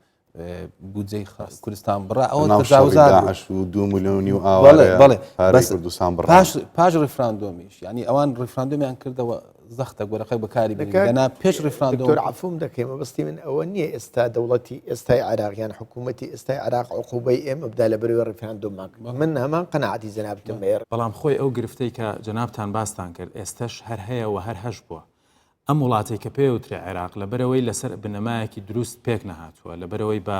Speaker 4: بودجەی کوردستان بڕا ئەوە
Speaker 3: تەجاوزات و دو میلیۆنی و ئاوارە بەڵێ بەس کوردستان بڕا
Speaker 4: پاش پاش ڕفراندۆمیش یعنی ئەوان ڕفراندۆمیان کردەوە زەختە گۆرەقەی بەکاری بێنن پێش ڕفراندۆم
Speaker 5: دکتۆر عەفوم دەکەی مەبەستی من ئەوە نییە ئێستا دەوڵەتی ئێستای عێراق یان حکوومەتی ئێستای عێراق عقوبەی ئێمە بدا لە بەرەوەی ڕیفراندۆممان کرد من هەمان قەناعەتی جەنابتم هەیە.
Speaker 2: بەڵام خۆی ئەو گرفتەی کە جەنابتان باستان کرد ئێستەش هەر هەیە و هەر هەش بووە. ئەم وڵاتەی کە پێیوترێ عێراق لەبەرئەوەی لەسەر بنەمایەکی دروست پێک نەهاتووە، لەبەرئەوەی بە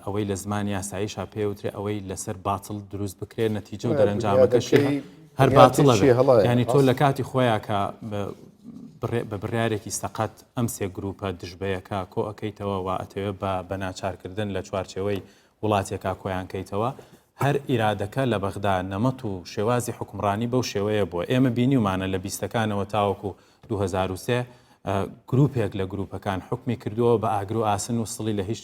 Speaker 2: ئەوەی لە زمانی یاساییشا پێوترێ ئەوەی لەسەر باتڵ دروست بکرێ نەتیجە و دەرەنجامەکەشی هەر باتڵە ینی تۆ لە کاتی خۆیان کە بە بڕارێکی سەقەت ئەم سێ گروپە دژبەیەکە کۆ ئەەکەیتەوە و ئەتەوێ بە بە ناچارکردن لە چوارچێوەی وڵاتێکا کۆیان کەیتەوە هەر ئیرادەکە لە بەغدا نەمەت و شێوازی حکومڕانی بەو شێوەیە بووە ئێمە بینیومانە لە بیستەکانەوە تاوەکو 2003 گروپێک لە گروپەکان حوکمی کردووە بە ئاگر و ئاسن و سڵی لە هیچ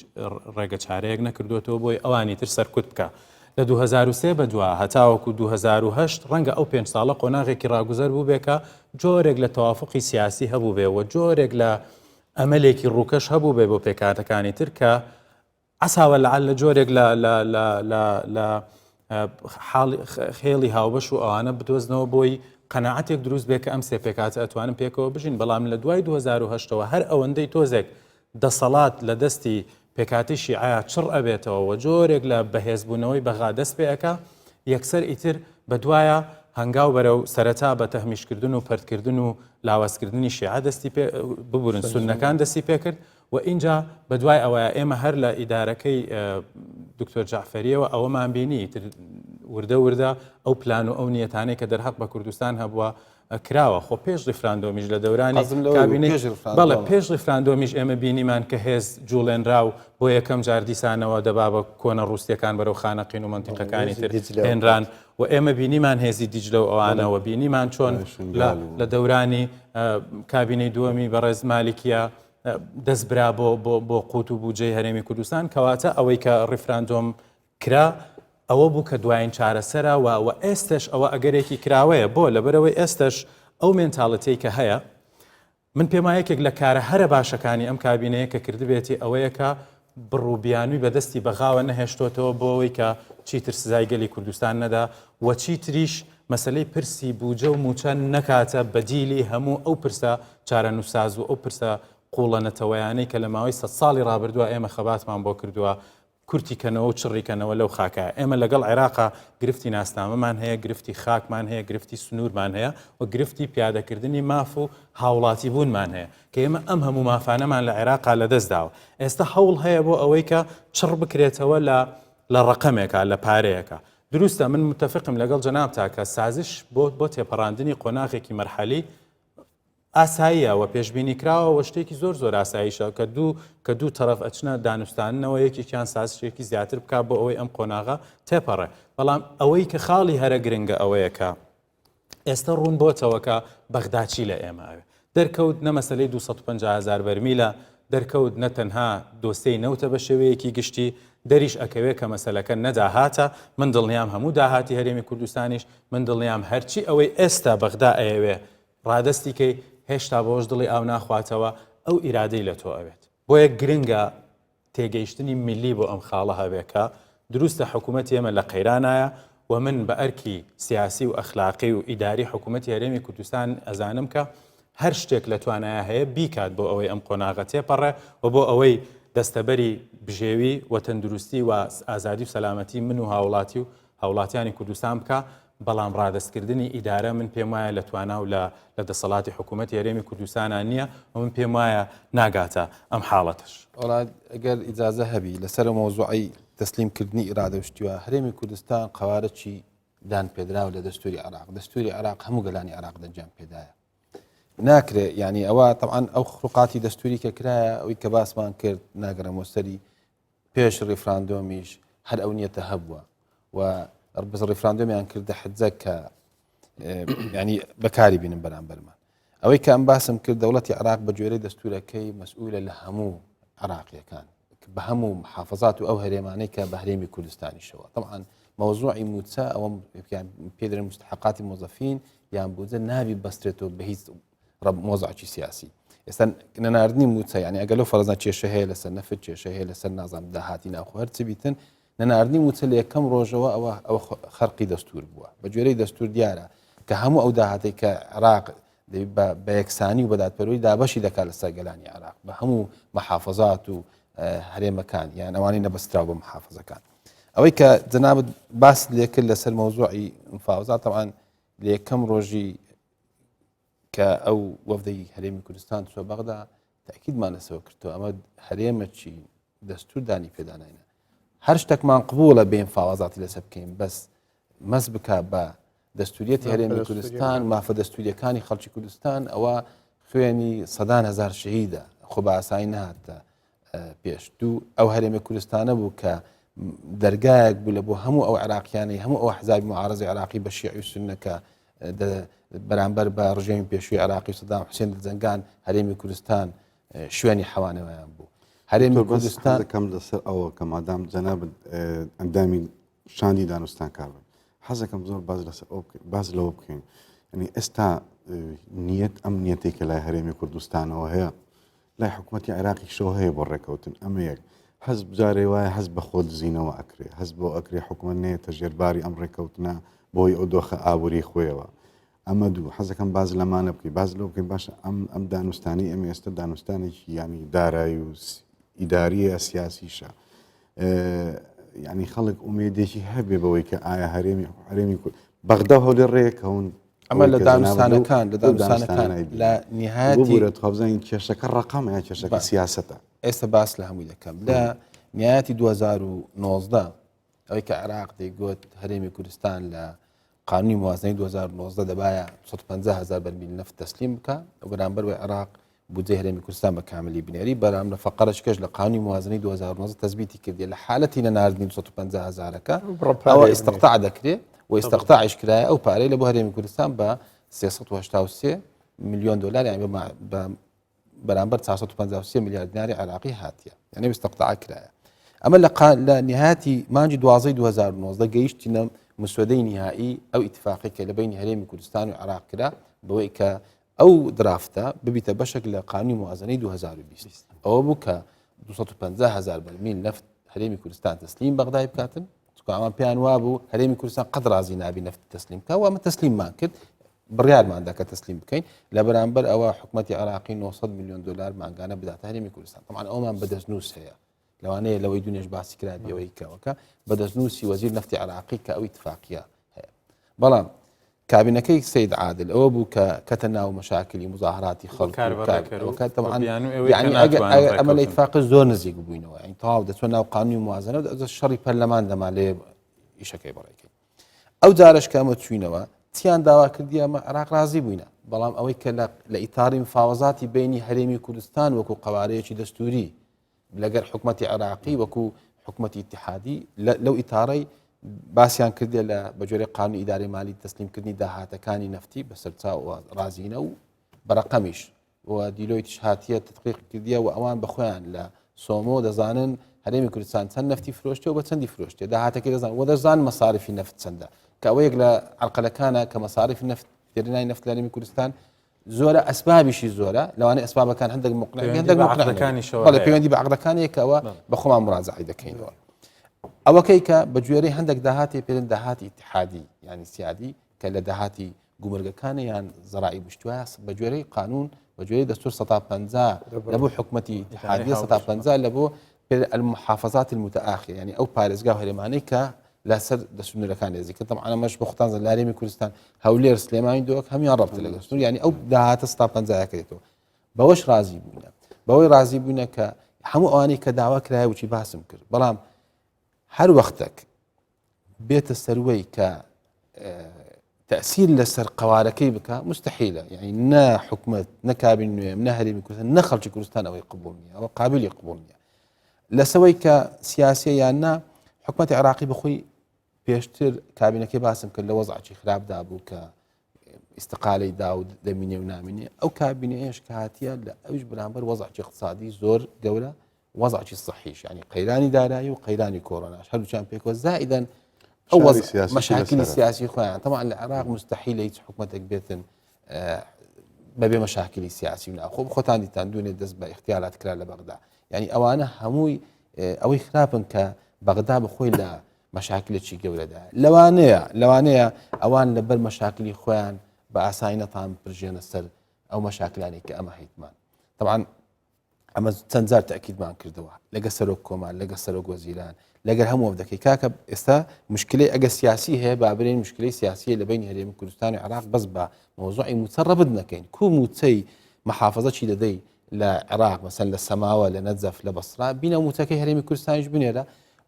Speaker 2: ڕێگە چارەیەک نەکردوێتەوە بۆی ئەوانی تر سەرکوت بکە. لە 2003 بەدوا هەتاوەکو 2008 ڕەنگە ئەو پێنج ساڵە قۆناغێکی ڕاگوزەر بووبێ کە جۆرێک لە تەوافقی سیاسی هەبووبێ و جۆرێک لە ئەمەلێکی ڕووکەش هەبووبێ بۆ پێکهاتەکانی تر کە عسا و لعل جۆرێک لە لە لە لە لە حاڵی خێڵی هاوبەش و ئەوانە بدۆزنەوە بۆی قەناعەتێک دروست بێ کە ئەم سێ پێکهاتە ئەتوانن پێکەوە بژین بەڵام لە دوای 2008ەوە هەر ئەوەندەی تۆزێک دەسەڵات لە دەستی پێکاتی شیعە چڕ ئەبێتەوە و جۆرێک لە بەهێزبوونەوەی بەغا دەست پێ ئەکا یەکسەر ئیتر بەدوایە هەنگاو بەرەو سەرەتا بە تەهمیشکردن و پەرتکردن و لاوازکردنی شیعە دەستی پێ ببورن سوننەکان دەستی پێکرد و ئینجا بەدوای ئەوەیا ئێمە هەر لە ئیدارەکەی دکتۆر جەعفەریەوە ئەوەمان بینی تر وردە وردە ئەو پلان و ئەو نیەتانەی کە دەرهەق بە کوردستان هەبووە کراوە خۆ پێش ڕیفراندۆمیش لە دەورانی کابینەی بەڵێ پێش ڕیفراندۆمیش ئێمە بینیمان کە هێز جوڵێنرا و بۆ یەکەم جار دیسانەوە دەبابە کۆنە ڕووسیەکان بەرەو خانەقین و مەنتیقەکانی تر هێنران و ئێمە بینیمان هێزی دیجلە و ئەوانەوە بینیمان چۆن لە دەورانی کابینەی دووەمی بەڕێز مالیکیە دەست برا بۆ بۆ بۆ قوت و بودجەی هەرێمی کوردستان کەواتە ئەوەی کە ڕیفراندۆم کرا ئەوە بوو کە دوایین چارەسەرە و و ئێستش ئەوە ئەگەرێکی کراوەیە بۆ لەبەرەوەی ئێستش ئەو mentality ی کە هەیە من پێم یەکێک لە کارە هەرە باشەکانی ئەم کابینەیە کە کردبێتی ئەوەیە کە بڕ و بیانووی بەدەستی بەغاوە نەهێشتۆتەوە بۆ ئەوەی کە چیتر سزای گەلی کوردستان نەدا و چیتریش مەسەلەی پرسی بوجە و موچە نەکاتە بەدیلی هەموو ئەو پرسە چارەنووسساز و ئەو پرسە قوڵە نەتەوەیانەی کە لە ماوەی سەد ساڵی ڕابردووە ئێمە خەباتمان بۆ کردووە کورتی کەنەوە و چڕی کەنەوە لەو خاکە. ئێمە لەگەڵ عێراقا گرفتی ناسنامەمان هەیە، گرفتی خاکمان هەیە، گرفتی سنوورمان هەیە و گرفتی پیادەکردنی ماف و هاوڵاتیبوونمان هەیە کە ئێمە ئەم هەموو مافانەمان لە عێراقا لەدەست داوە. ئێستا هەوڵ هەیە بۆ ئەوەی کە چڕ بکرێتەوە لە لە ڕەقەمێکا، لە پارەیەکا. دروستە من متەفقم لەگەڵ جەنابتا کە سازش بۆ بۆ تێپەڕاندنی قۆناغێکی مەرحەلی ئاساییە و پێشبینی کراوە و شتێکی زۆر زۆر ئاساییشە کە دوو کە دوو تەرەف ئەچنە دانوستانەوە یەکێکیان سازشێکی زیاتر بکات بۆ ئەوەی ئەم قۆناغە تێپەڕێ بەڵام ئەوەی کە خاڵی هەرە گرنگە ئەوەیە کە ئێستا ڕوون بۆتەوە کە بەغدا چی لە ئێمە ئەوێ دەرکەوت نە مەسلەی 250 هزار بەرمیلە دەرکەوت نە تەنها دۆسیەی نەوتە بە شێوەیەکی گشتی دەریش ئەکەوێ کە مەسلەکە نەداهاتە من دڵنیام هەموو داهاتی هەرێمی کوردستانیش من دڵنیام هەرچی ئەوەی ئێستا بەغدا ئەیەوێ ڕادەستی کەی هێشتا بەوەش دڵی ئاو ناخواتەوە ئەو ئیرادەی لە تۆ ئەوێت بۆیە گرنگە تێگەیشتنی میللی بۆ ئەم خاڵە هەبێ کە دروستە حکوومەتی ئێمە لە قەیرانایە و من بە ئەرکی سیاسی و ئەخلاقی و ئیداری حکوومەتی هەرێمی کوردستان ئەزانم کە. هەر شتێک لە توانایا هەیە بیکات بۆ ئەوەی ئەم قۆناغە تێپەڕێ و بۆ ئەوەی دەستەبەری بژێوی و تەندروستی و ئازادی و سەلامەتی من و هاوڵاتی و هاوڵاتیانی کوردستان بکا، بەڵام ڕادەستکردنی ئیدارە من پێم وایە لە توانا و لە لە دەسەڵاتی حکوومەتی هەرێمی کوردستانا نییە و من پێم وایە ناگاتە ئەم حاڵەتەش.
Speaker 4: وەڵا ئەگەر ئیجازە هەبی لەسەر ئەو مەوزوعەی تەسلیم کردنی ئیرادە و شتی وا، هەرێمی کوردستان قەوارەکی دان پێدراو لە دەستوری عێراق، دەستوری عێراق هەموو گەلانی عێراق دەنگیان پێدایە. ناکرێ یعنی ئەوە تەبعەن ئەو خروقاتی دەستوری کە کرایە ئەوی کە باسمان کرد ناگەڕێمەوە سەری پێش ڕیفراندۆمیش هەر ئەو نیەتە هەبووە و بەس ڕیفراندۆمیان کردە حجە کە ینی بەکاری بینن بەرامبەرمان ئەوەی کە ئەم باسم کرد دەوڵەتی عراق بە گوێرەی دەستورەکەی مەسئولە لە هەموو عراقیەکان بە هەموو محافظات و ئەو هەرێمانەی کە بە هەرێمی کوردستانیشەوە طبعا مەوزوعی موچە ئەوە پێدرێن مستحقاتی مۆزەفین یان بودجە نابی بەسترێتەوە بە هیچ مۆزعکی سیاسی ئێستا نەناردنی موچە یعنی ئەگەر لەو فەرزا کێشە هەیە لەسەر نەفت کێشە هەیە لەسەر نازام داهاتی ناوخۆ هەر چ بیتن نەناردنی موچە لە یەکەم ڕۆژەوە ئەوە ئەوە خەرقی دەستور بووە بە گوێرەی دەستور دیارە کە هەموو ئەو داهاتێک کە عێراق بە یەکسانی و بەدادپەروەری دابەشی دەکات لەسەر گەلانی عێراق بە هەموو محافظات و هەرێمەکان یان ئەوانەی نەبەستراو بە محافظەکان ئەوەی کە جەنابت باست لێکرد لەسەر مەوزوعی مفاوەزات تەوان لە یەکەم ڕۆژی کە ئەو وەفدەی هەرێمی کوردستان چوە بەغدا تاکیدمان لەسەوە کردەوە ئەمە هەرێمەکی دەستور دانی پێدانینە هەر شتێکمان قبوڵە بێن فاوازاتی لەسەر بکەین بەس مەس بک بە دەستوریەتی هەرێمی کوردستان مافە دەستوریەکانی خەڵکی کوردستان ئەوە خوێنی سەدان هزار شەهیدە خۆ بە ئاسایی نهاتە پێش دوو ئەو هەرێمی کوردستانە بوو کە دەرگایەک بوو لە بۆ هەموو ئەو عراقیانەی هەموو ئەو حزابی معارزی عراقی بە شیعی و سوننەکە بەرامبەر بە ڕژێمی پێشووی عراقی سەدام حوسێن دەجەنگان هەرێمی کوردستان شوێنی حەوانەوەیان بوو
Speaker 3: هەرێمی کوردستان دەکەم لەسەر ئەوە کە مادام جەنابت ئەندامی شاندی دانوستانکار بن حەزەکەم زۆر باز لەسەر ئەو باز لەوە بکەین ینی ئێستا نیەت ئەم نیەتێک کە لای هەرێمی کوردستانەوە هەیە لای حکوومەتتی عێراقیشەوە هەیە بۆ ڕێکەوتن ئەمە یەک هەست جارێ وایە هەست بە خۆ دزینەوە ئەکرێ هەست بۆ ئەکرێ حکوومەت نێتە ژێرباری ئەم ڕێکەوتنە بۆی ئەو دۆخە ئابووری خۆیەوە ئەمە دوو حەزەکەم باز لەمانە بکەی باز لەو بکەین باشە ئەم ئەم دانوستانی ئەمە ئێستا دانوستانێکی ینی دارایی و ئیداریە سیاسیشە ینی خەڵک ئومێدێکی هەبێ بەوەی کە ئایا هەرێمی هەرێمی بەغدا هەولێر ڕێکەون
Speaker 4: ئەمە لە دانوستانەکان لە دانوستانەکان لە
Speaker 3: نهایەتی خۆبزانین کێشەکە ڕقەمە یا کێشەکە سیاسەتە
Speaker 4: ئێستا باس لە هەمووی دەکەم لە نهایەتی 2019 ئەوەی کە عێراق دەیگوت هەرێمی کوردستان لە قانونی موازنەی 2019 دەبایە 150 هزار بەرمیل نەفت تەسلیم بکە و بەرامبەر وە عێراق بودجەی هەرێمی کوردستان بە کاملی بنێری بەرام لە فەقەرەشکەش لە قانونی موازنەی 2019 تەزبیتی کردی لە حالەتی نەناردنی 250 هزارەکە ئەوە ئیستقطاع دەکرێ و ئیستقطاعش کرایە ئەو پارەی لە بۆ هەرێمی کوردستان بە 383 میلیۆن دلار یان بە بەرامبەر 453 میلیارد دیناری عراقی هاتیە یعنی ئیستقطاع کرایە ئەمە لە لە نهایەتی مانگی 12 2019 گەیشتینە مسودەی نهایی ئەو ئیتفاقی کە لە بینی هەرێمی کوردستان و عراق کرا بەوەی کە ئەو draft ە ببیتە بەشێک لە قانونی موازنەی 2020 ئەوە بوو کە 250 هزار بەرمیل نەفت هەرێمی کوردستان تەسلیم بەغدای بکاتن چونکە ئەوان پێیان وابوو هەرێمی کوردستان قەت ڕازی نابی نەفت تەسلیم بکە و ئەمە تەسلیممان کرد بڕیارماندا کە تەسلیم بکەین لە بەرامبەر ئەوە حکوومەتتی عراقی 900 میلیۆن دلار مانگانە بداتە هەرێمی کوردستان طبعا ئەومان بەدەستنووس هەیە لەوانەیە لەوەی دونێش باسی کرا بێەوەی کەوەکە بە دەستنووسی وەزیر نەفتی عراقی کە ئەوی اتفاقیە هەیە بەڵام کابینەکەی سید عادل ئەوە بوو کە کەتە ناو مەشاکلی مزاهراتی خەڵک ئەمە لە اتفاق زۆر نزیک بووینەوە این تەواو دەچۆ ناو قانونی موازنە شەڕی پەرلەمان دەما لێ ئیشەکەی بەڕێکەی ئەو جارش کە ئەمە چوینەوە چیان داوا کردی ئەمە عراق ڕازی بووینە بەڵام ئەوەی کە لە ئیتاری مفاوەزاتی بینی هەرێمی کوردستان وەکو قوارەیەکی دەستوری لەگەر حکومەتی عێراقی وەکو حکومەتی ئیتحادی لەو ئیتارەی باسیان کردێ لە بەجۆرە قانونی ئیداری مالی تەسلیمکردنی داهاتەکانی نەفتی بەسەر چاو ڕازینە و بەرەقەمیش و دیلۆیتش هاتیە تدقیق کردیە و ئەوان بەخۆیان لە سۆمۆ دەزانن هەرێمی کوردستان چەند نەفتی فرۆشتێ و بە چەندی فرۆشتێ داهاتەکەی دەزان و دەزان مەسارفی نەفت چەندە کە ئەوە یەک لە عەرقەلەکانە کە مەسارفی نەفت دێرنای نەفت لە هەرێمی کوردستان زۆرە ئەسبابیشی زۆرە لەوانەیە ئەسبابەکان هەندێک مقنع هەندێک مقنعەکانیشەوە بەڵێ پەیوەندی بە عەقدەکانێکەوە بە خۆمان مراجعی دەکەینەوە ئەوەکەی کە بە گوێرەی هەندێک داهاتی پێێن داهاتی اتحادی ینی سیادی کە لە داهاتی گومرگەکانە یان زەرائی بشتوایە بە گوێرەی قانون بە گوێرەی دەستور 150 لە بۆ حکومەتی اتحادیە 150 لە بۆ المحافظات المتآخر یعنی ئەو پارێزگا و هەرێمانەی کە لەسەر دەسنوورەکان نزیکە طبعا ئەمەش بۆ خۆتان لە هەرێمی کوردستان هەولێر سلێمانی دۆک هەموان ڕەبتە لەگەڵ سنوور یعنی ئەو داهاتە 150 دەکرێتەوە بەوەش ڕازی بووینە بەوەی ڕازی بووینە کە هەموو ئەوانەی کە داوا کرایە وچی باسم کرد بەڵام هەر وەختێک بێتە سەروەی کە تەسیر لەسەر قوارەکەی بکە مستحیلە یعنی نە حکومت نە کابین نوێم نە هەرێمی کوردستان نە خەڵکی کوردستان ئەوەی قبول نییە ئەوە قابلی قبول نییە لەسەوەی کە سیاسیە یان نا حکومەتی عراقی بخۆی پێشتر کابینەکەی باسم کرد لە وەزعکی خراپدا بوو کە ئیسقالەی دا و دەمینێ و نامینێ ئەو کابینەیەش کە هاتیە لە ئەوش بەرامبەر وەزعکی اقتصادی زۆر گەورە وەزعکی صحیش ینی قەیرانی دارایی و قەیرانی کۆرۆناش هەردووچیان پێکەوە زائیدەن ئەو مەشاکلی سیاسی خۆیان طبعا لە عێراق مستحیلە هیچ حکومەتێک بێتن بەبێ مەشاکلی سیاسی و ناخۆ خۆتان دیتان دوێنێ دەست بە اختیالات کرا لە بەغدا یعنی ئەوانە هەمووی ئەوەی خراپن کە بەغدا بەخۆی لە مەشاکلێکی گەورەدا لەوانەیە لەوانەیە ئەوان لەبەر مەشاکلی خۆیان بە ئاسایی نەتان پرژێنە سەر ئەو مەشاکلانی کە ئەمە هەیتمان طبعا ئەمە چەند جار تاکیدمان کردەوە لەگە سەرۆک کۆمار لەگە سەرۆک وەزیران لەگەر هەموو دەکەی کاکە ئێستا مشکلی ئەگە سیاسی هەیە بابرێن مشکلی سیاسیە لە بین هەرێمی کوردستان و عراق بەس بە مۆزوعی موچە ڕەبت نەکەین کو موچەی محافظە چی دەدەی لە عێراق مەسەن لە سەماوە لە نەجەف لە بەسرا بینە موچەکەی هەرێمی کوردستانیش بنێرە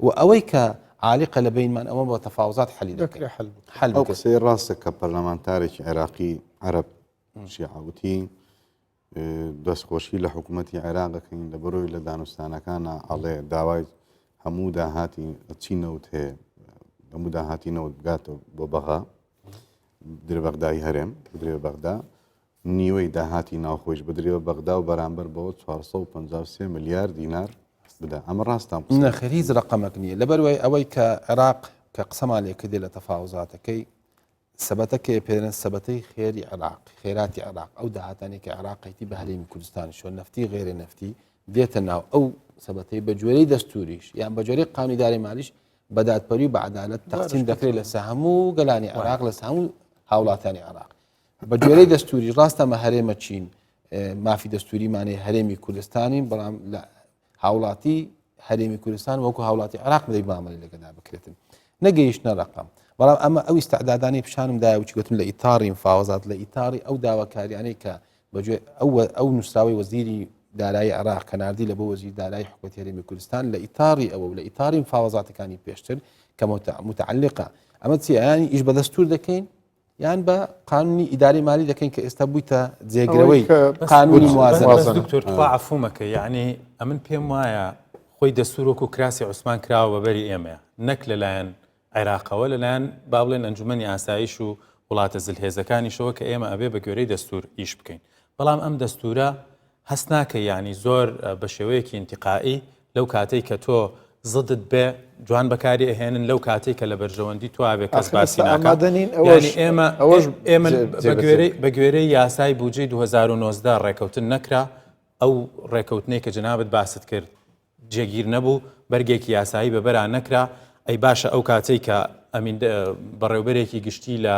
Speaker 4: و ئەوەی کە عالیقە لە بینمان ئەوە بە تەفاوزات حەلی دەکرێت
Speaker 3: حل حل ئەو قسەی ڕاستە کە پەرلەمانتارێکی عێراقی عەرەب شیعە وتی دەستخۆشی لە حکوومەتی عێراق دەکەین لە بەرۆی لە دانوستانەکانە ئەڵێ داوای هەموو داهاتی چی نەوت هەیە هەموو داهاتی نەوت بگاتەوە بۆ بەغا درێ بەغدای هەرێم بدرێ بەغدا نیوەی داهاتی ناوخۆیش بدرێ بە بەغدا و بەرامبەر بەوە 453 ملیار دینار بدا ئەمە ڕاستان
Speaker 4: قسە نەخێر هیچ ڕقەمەک نییە لەبەروەی ئەوەی کە عێراق کە قسەمان لێ کردی لە تەفاوزاتەکەی سەبەتەکەی پێرن سەبەتەی خێری عێراق خێراتی عێراق ئەو داهاتانی کە عێراقیتی بە هەرێمی کوردستان شۆ نەفتی غێرە نەفتی دێتە ناو ئەو سەبەتەی بە جۆرەی دەستوریش یان بە جۆرەی قانونی داری مالیش بە دادپەری و بە عەدالەت تەقسیم دەکرێت لەسەر هەموو گەلانی عێراق لەسەر هەموو هاوڵاتانی عێراق بە گوێرەی دەستوری ڕاستە مە هەرێمە چین مافی دەستوریمانەی هەرێمی کوردستانین بەڵام لە هاوڵاتی هەرێمی کوردستان وەکو هاوڵاتی عراق بدەی مامەلی لەگەدا بکرێتن نەگەیشتە ڕقم بەڵام ئەمە ئەو ئیسعدادانی پیشانم دایە وچ گوتم لە ئیتاری مفاوەزات لە ئیتاری ئەو داواکاریانەی کە بەگوێ ئەو ئەو نووسراوەی وەزیری دارایی عێراق کە ناردی لە بۆ وەزیر دارایی حکومەتی هەرێمی کوردستان لە ئیتاری ئەوە و لە ئیتاری مفاوەزاتەکانی پێشتر کە متعلقە ئەمە چی یانی ئیش بە دەستور دەکەین یان بە قانونی ئیداری مالی دەکەین کە ئێستا بوویتە جێگرەوەی قانونی موازنە
Speaker 2: دکتۆر تخوا عفومەکە یعنی ئەمن پێم وایە خۆی دەستور وەکو کراسی عوسمان کراوە بەبەری ئێمەیە نەک لەلایەن عێراقەوە لەلایەن با بڵێن ئەنجومەنی ئاسایش و وڵاتە زلهێزەکانیشەوە کە ئێمە ئەبێ بە گوێرەی دەستور ئیش بکەین بەڵام ئەم دەستورە هەست ناکەی یانی زۆر بە شێوەیەکی ئینتیقائی لەو کاتەی کە تۆ زدت بێ جوان بەکاری ئەهێنن لەو کاتەی کە لە بەرژەوەندی تۆ بێ کەس باسی ناکات یانی ئێمە ئەوەش ئێمە بە گوێرەی یاسای بودجەی 2019 ڕێکەوتن نەکرا ئەو ڕێکەوتنەی کە جەنابت باست کرد جێگیر نەبوو، بەرگێکی یاسایی بە بەرا نەکرا، ئەی باشە ئەو کاتەی کە ئەمین بەڕێوبەرێکی گشتی لە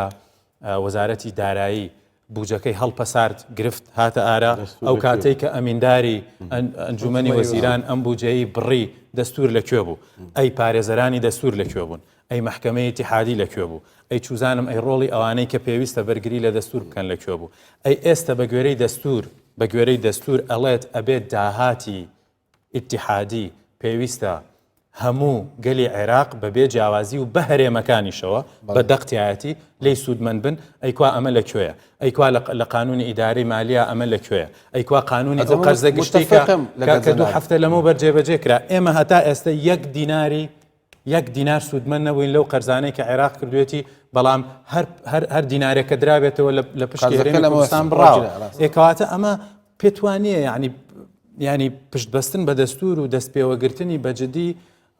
Speaker 2: وەزارەتی دارایی بوجەکەی هەڵپەسارد گرفت هاتە ئارا ئەو کاتەی کە ئەمینداری ئەنجومەنی وەزیران ئەم بوجەی بڕی دەستور لە کوێ بوو ئەی پارێزەرانی دەستور لە کوێ بوون ئەی مەحکەمەی ئیتیحادی لە کوێ بوو ئەی چوزانم ئەی ڕۆڵی ئەوانەی کە پێویستە بەرگری لە دەستور بکەن لە کوێ بوو ئەی ئێستا بە گوێرەی دەستور بە گوێرەی دەستور ئەڵێت ئەبێت داهاتی ئیتیحادی پێویستە هەموو گەلی عێراق بە بێ جیاوازی و بە هەرێمەکانیشەوە بە دەق تایەتی لێی سوودمەند بن، ئەی کوا ئەمە لە کوێیە؟ ئەی کوا لە قانوونی ئیدارەی مالیە ئەمە لە کوێیە؟ ئەی کوا قانوونی ئەو قەرزە گشتی کە دوو هەفتە لەمەوبەر جێبەجێ کرا؟ ئێمە هەتا ئێستە یەک دیناری یەک دینار سوودمەند نەبووین لەو قەرزانەی کە عێراق کردوێتی بەڵام هەر هەر دینارێک کە درابێتەوە لە پشتی هەرێمی کوردستان بڕاوە ئێ کەواتە ئەمە پێت وانییە یعنی ینی پشتبەستن بە دەستور و دەست پێوەگرتنی بەجددی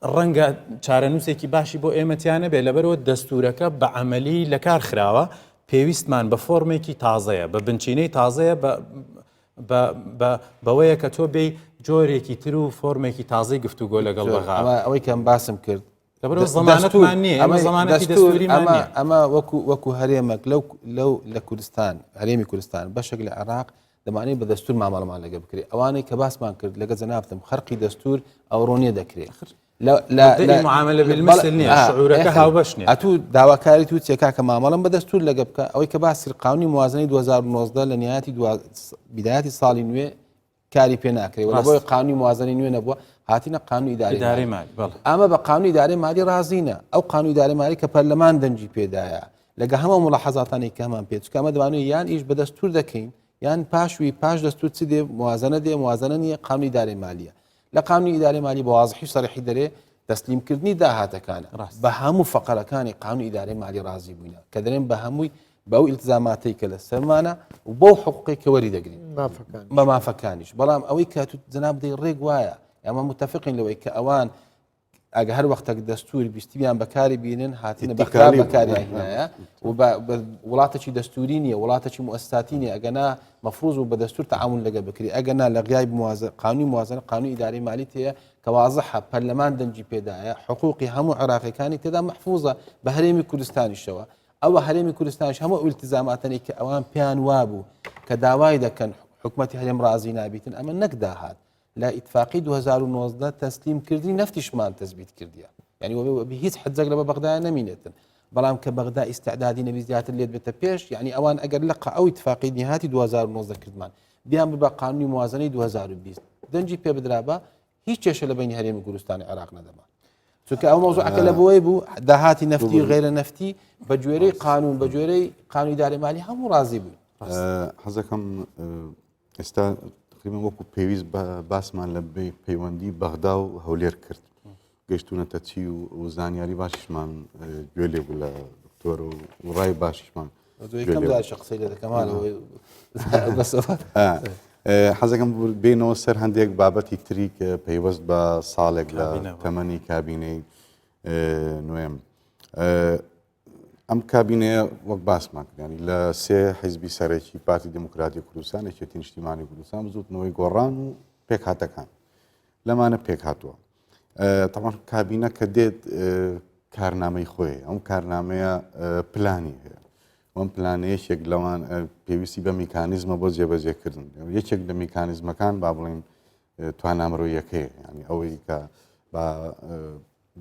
Speaker 2: ڕەنگە چارەنووسێکی باشی بۆ ئێمە تیانە بێ لەبەرەوە دەستورەکە بە عملی لە کار خراوە پێویستمان بە فۆرمێکی تازەیە بە بنچینەی تازەیە بە بەوەیە کە تۆ بێی جۆرێکی تر و فۆرمێکی تازەی گفتوگۆ لەگەڵ بەغا.
Speaker 4: ئەوەی کەم باسم کرد.
Speaker 2: لەبەرئەوە زەمانەتمان نییە، ئێمە زەمانەتی دەستوریمان نییە.
Speaker 4: ئەمە وەکو وەکو هەرێمەک لەو لەو لە کوردستان هەرێمی کوردستان بەشێک لە عێراق دەمانەوێت بە دەستور مامەڵەمان لەگە بکرێت ئەوانەی کە باسمان کرد لەگە جەنابتم خەرقی دەستور ئەوڕۆ نییە دەکرێت
Speaker 2: معاملە بالمثل نییە شعورەکە هاوبەش نییە
Speaker 4: ئەتوو داواکاری تو چێکا کە مامەڵم بە دەستور لەگە بکە ئەوەی کە باسی قانونی موازنەی 2019 لە نهایەتی بدایەتی ساڵی نوێ کاری پێ ناکرێ وە بۆی قانونی موازنەی نوێ نەبووە هاتینە قانونی ئیداری مالی ئەمە بە قانونی ئیداری مالی ڕازینە ئەو قانونی ئیداری مالی کە پەرلەمان دەنگی پێدایە لەگە هەموو ملاحەزاتانی کە هەمان پێ چکە ئەمە دەوانێت یان ئیش بە دەستور دەکەین یان پاشوی پاش دەستور چ دێ موازنە دێ موازنە نییە قانونی ئیداری مالیە لە قانونی ئیداری مالی بە وازحی سەرحی دەرێ تەسلیمکردنی داهاتەکانە بە هەموو فەقەرەکانی قانونی ئیداری مالی ڕازی بووینە کە دەرێن بە هەمووی بەو ئیلتزاماتەی کە لەسەرمانە و بەو حقوقی کە وەری دەگرین بە مافەکانیش بەڵام ئەوەی کە تو جەناب دەی ڕێک وایە ئەمە متفقین لەوەی کە ئەوان ئەگە هەر وەختێک دەستور بیستیان بەکاری بینن هاتنە بەکاری بەکاریان هێنایە و وڵاتێکی دەستوری نییە وڵاتێکی موسساتی نییە ئەگەنا مەفروز و بە دەستور تعامل لەگە بکری ئەگەنا لە غیای موازە قانونی موازنە قانونی ئیداری مالی تەیە کە وازحە پەرلەمان دەنگی پێدایە حقوقی هەموو عێراقیەکانی تێدا مەحفوزە بە هەرێمی کوردستانیشەوە ئەوە هەرێمی کوردستانیش هەموو ئەو ئیلتیزاماتەنی کە ئەوان پێیان وابوو کە داوای دەکەن حکومەتی هەرێم ڕازی نابیتن ئەمە نەک داهات لە ئیتفاقی 2019 تەسلیم کردنی نەفتیشمان تەزبیت کردیە یعنی وەبێ هیچ حجەک لە بە بەغدای نەمینێتن بەڵام کە بەغدا ئیسعدادی نەبی زیاتر لێت بێتە پێش یعنی ئەوان ئەگەر لە ئەو ئیتفاقی نهاتی 2019 کردمان بیان ببە قانونی موازنەی 2020 دەنگی پێ بدرابا هیچ کێشە لە بینی هەرێمی کوردستانی عێراق نەدەما چونکە ئەو مەوزوعەکە لە بۆی بوو داهاتی نەفتی غیرە نەفتی بە گوێرەی قانون بە گوێرەی قانونی دارێ مالی هەموو ڕازی بوو
Speaker 3: حەزەکەم ئێستا تقریبا وەکو پێویست باسمان لە پەیوەندی بەغدا و هەولێر کرد گەشتونەتە چی و زانیاری باشیشمان گوێ لێ بوو لە دکتۆر و ڕای باشیشمان
Speaker 4: قسەی لێ دەکەم
Speaker 3: حەزەکەم بینەوە سەر هەندێک بابەتی تری کە پەیوەست بە ساڵێک لە تەمەنی کابینەی نوێم ئەم کابینەیە وەک باسمان کردانی لە سێ حیزبی سەرەکی پارتی دموکراتی کوردستان یەکێتی نیشتیمانی کوردستان بزوتنەوەی گۆڕان و پێکهاتەکان لەمانە پێک هاتووە تەمان کابینە کە دێت کارنامەی خۆی ئەم کارنامەیە پلانی هەیە ئەم پلانە یەکێک لەوان پێویستی بە میکانیزمە بۆ جێبەجێکردن یەکێک لە میکانیزمەکان با بڵین توانامرۆیەکەی ینی ئەوەی کە بە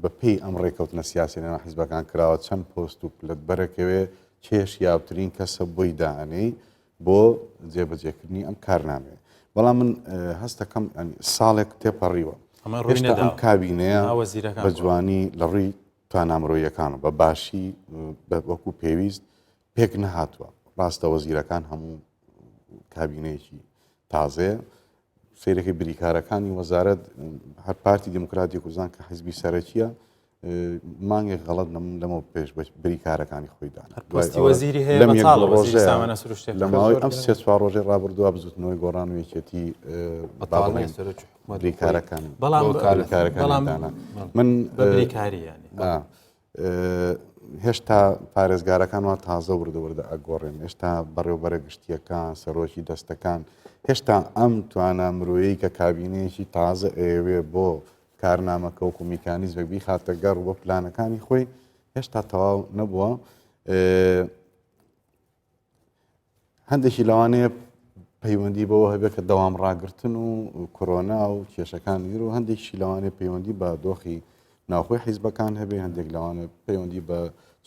Speaker 3: بەپێی ئەم ڕێکەوتنە سیاسی لەناو حیزبەکان کراوە چەند پۆست و پلەت بەرەکەوێ کێ شیاوترین کەسە بۆی دانێی بۆ جێبەجێکردنی ئەم کارنامەیە بەڵام من هەستەکەم ساڵێک تێپەڕیوە هێشتا ئەم کابینەیە بە جوانی لە ڕووی توانامرۆیەکان و بە باشی وەکو پێویست پێک نەهاتووە ڕاستە وەزیرەکان هەموو کابینەیەکی تازەیە سەیرەکەی بریکارەکانی وەزارەت هەر پارتی دیموکراتی کوردستان کە حزبی سەرەکیە مانگێک غەڵەت نەم لەمە پێش بریکارەکانی خۆی دانا
Speaker 2: وەزیری هەیە
Speaker 3: لە ماوەی ئەم سێ چوار ڕۆژەی ڕابردووە بزوتنەوەی گۆڕان و یەکێتی بریکارەکان
Speaker 2: بەڵام بریکارەکان
Speaker 3: من
Speaker 2: بریکاری
Speaker 3: هێشتا پارێزگارەکان وا تازە وردە وردە ئەگۆڕێن هێشتا بەڕێوبەرە گشتیەکان سەرۆکی دەستەکان هێشتا ئەم توانا مرۆیی کە کابینەیەکی تازە ئەیەوێ بۆ کارنامەکە وەکو میکانیزمێک بیخاتە گەڕ بۆ پلانەکانی خۆی هێشتا تەواو نەبووە هەندێکی لەوانەیە پەیوەندی بەوە هەبێت کە دەوام ڕاگرتن و کۆرۆنا و کێشەکان گر و هەندێکی لەوانەیە پەیوەندی بە دۆخی ناوخۆی حیزبەکان هەبێ هەندێک لەوانە پەیوەندی بە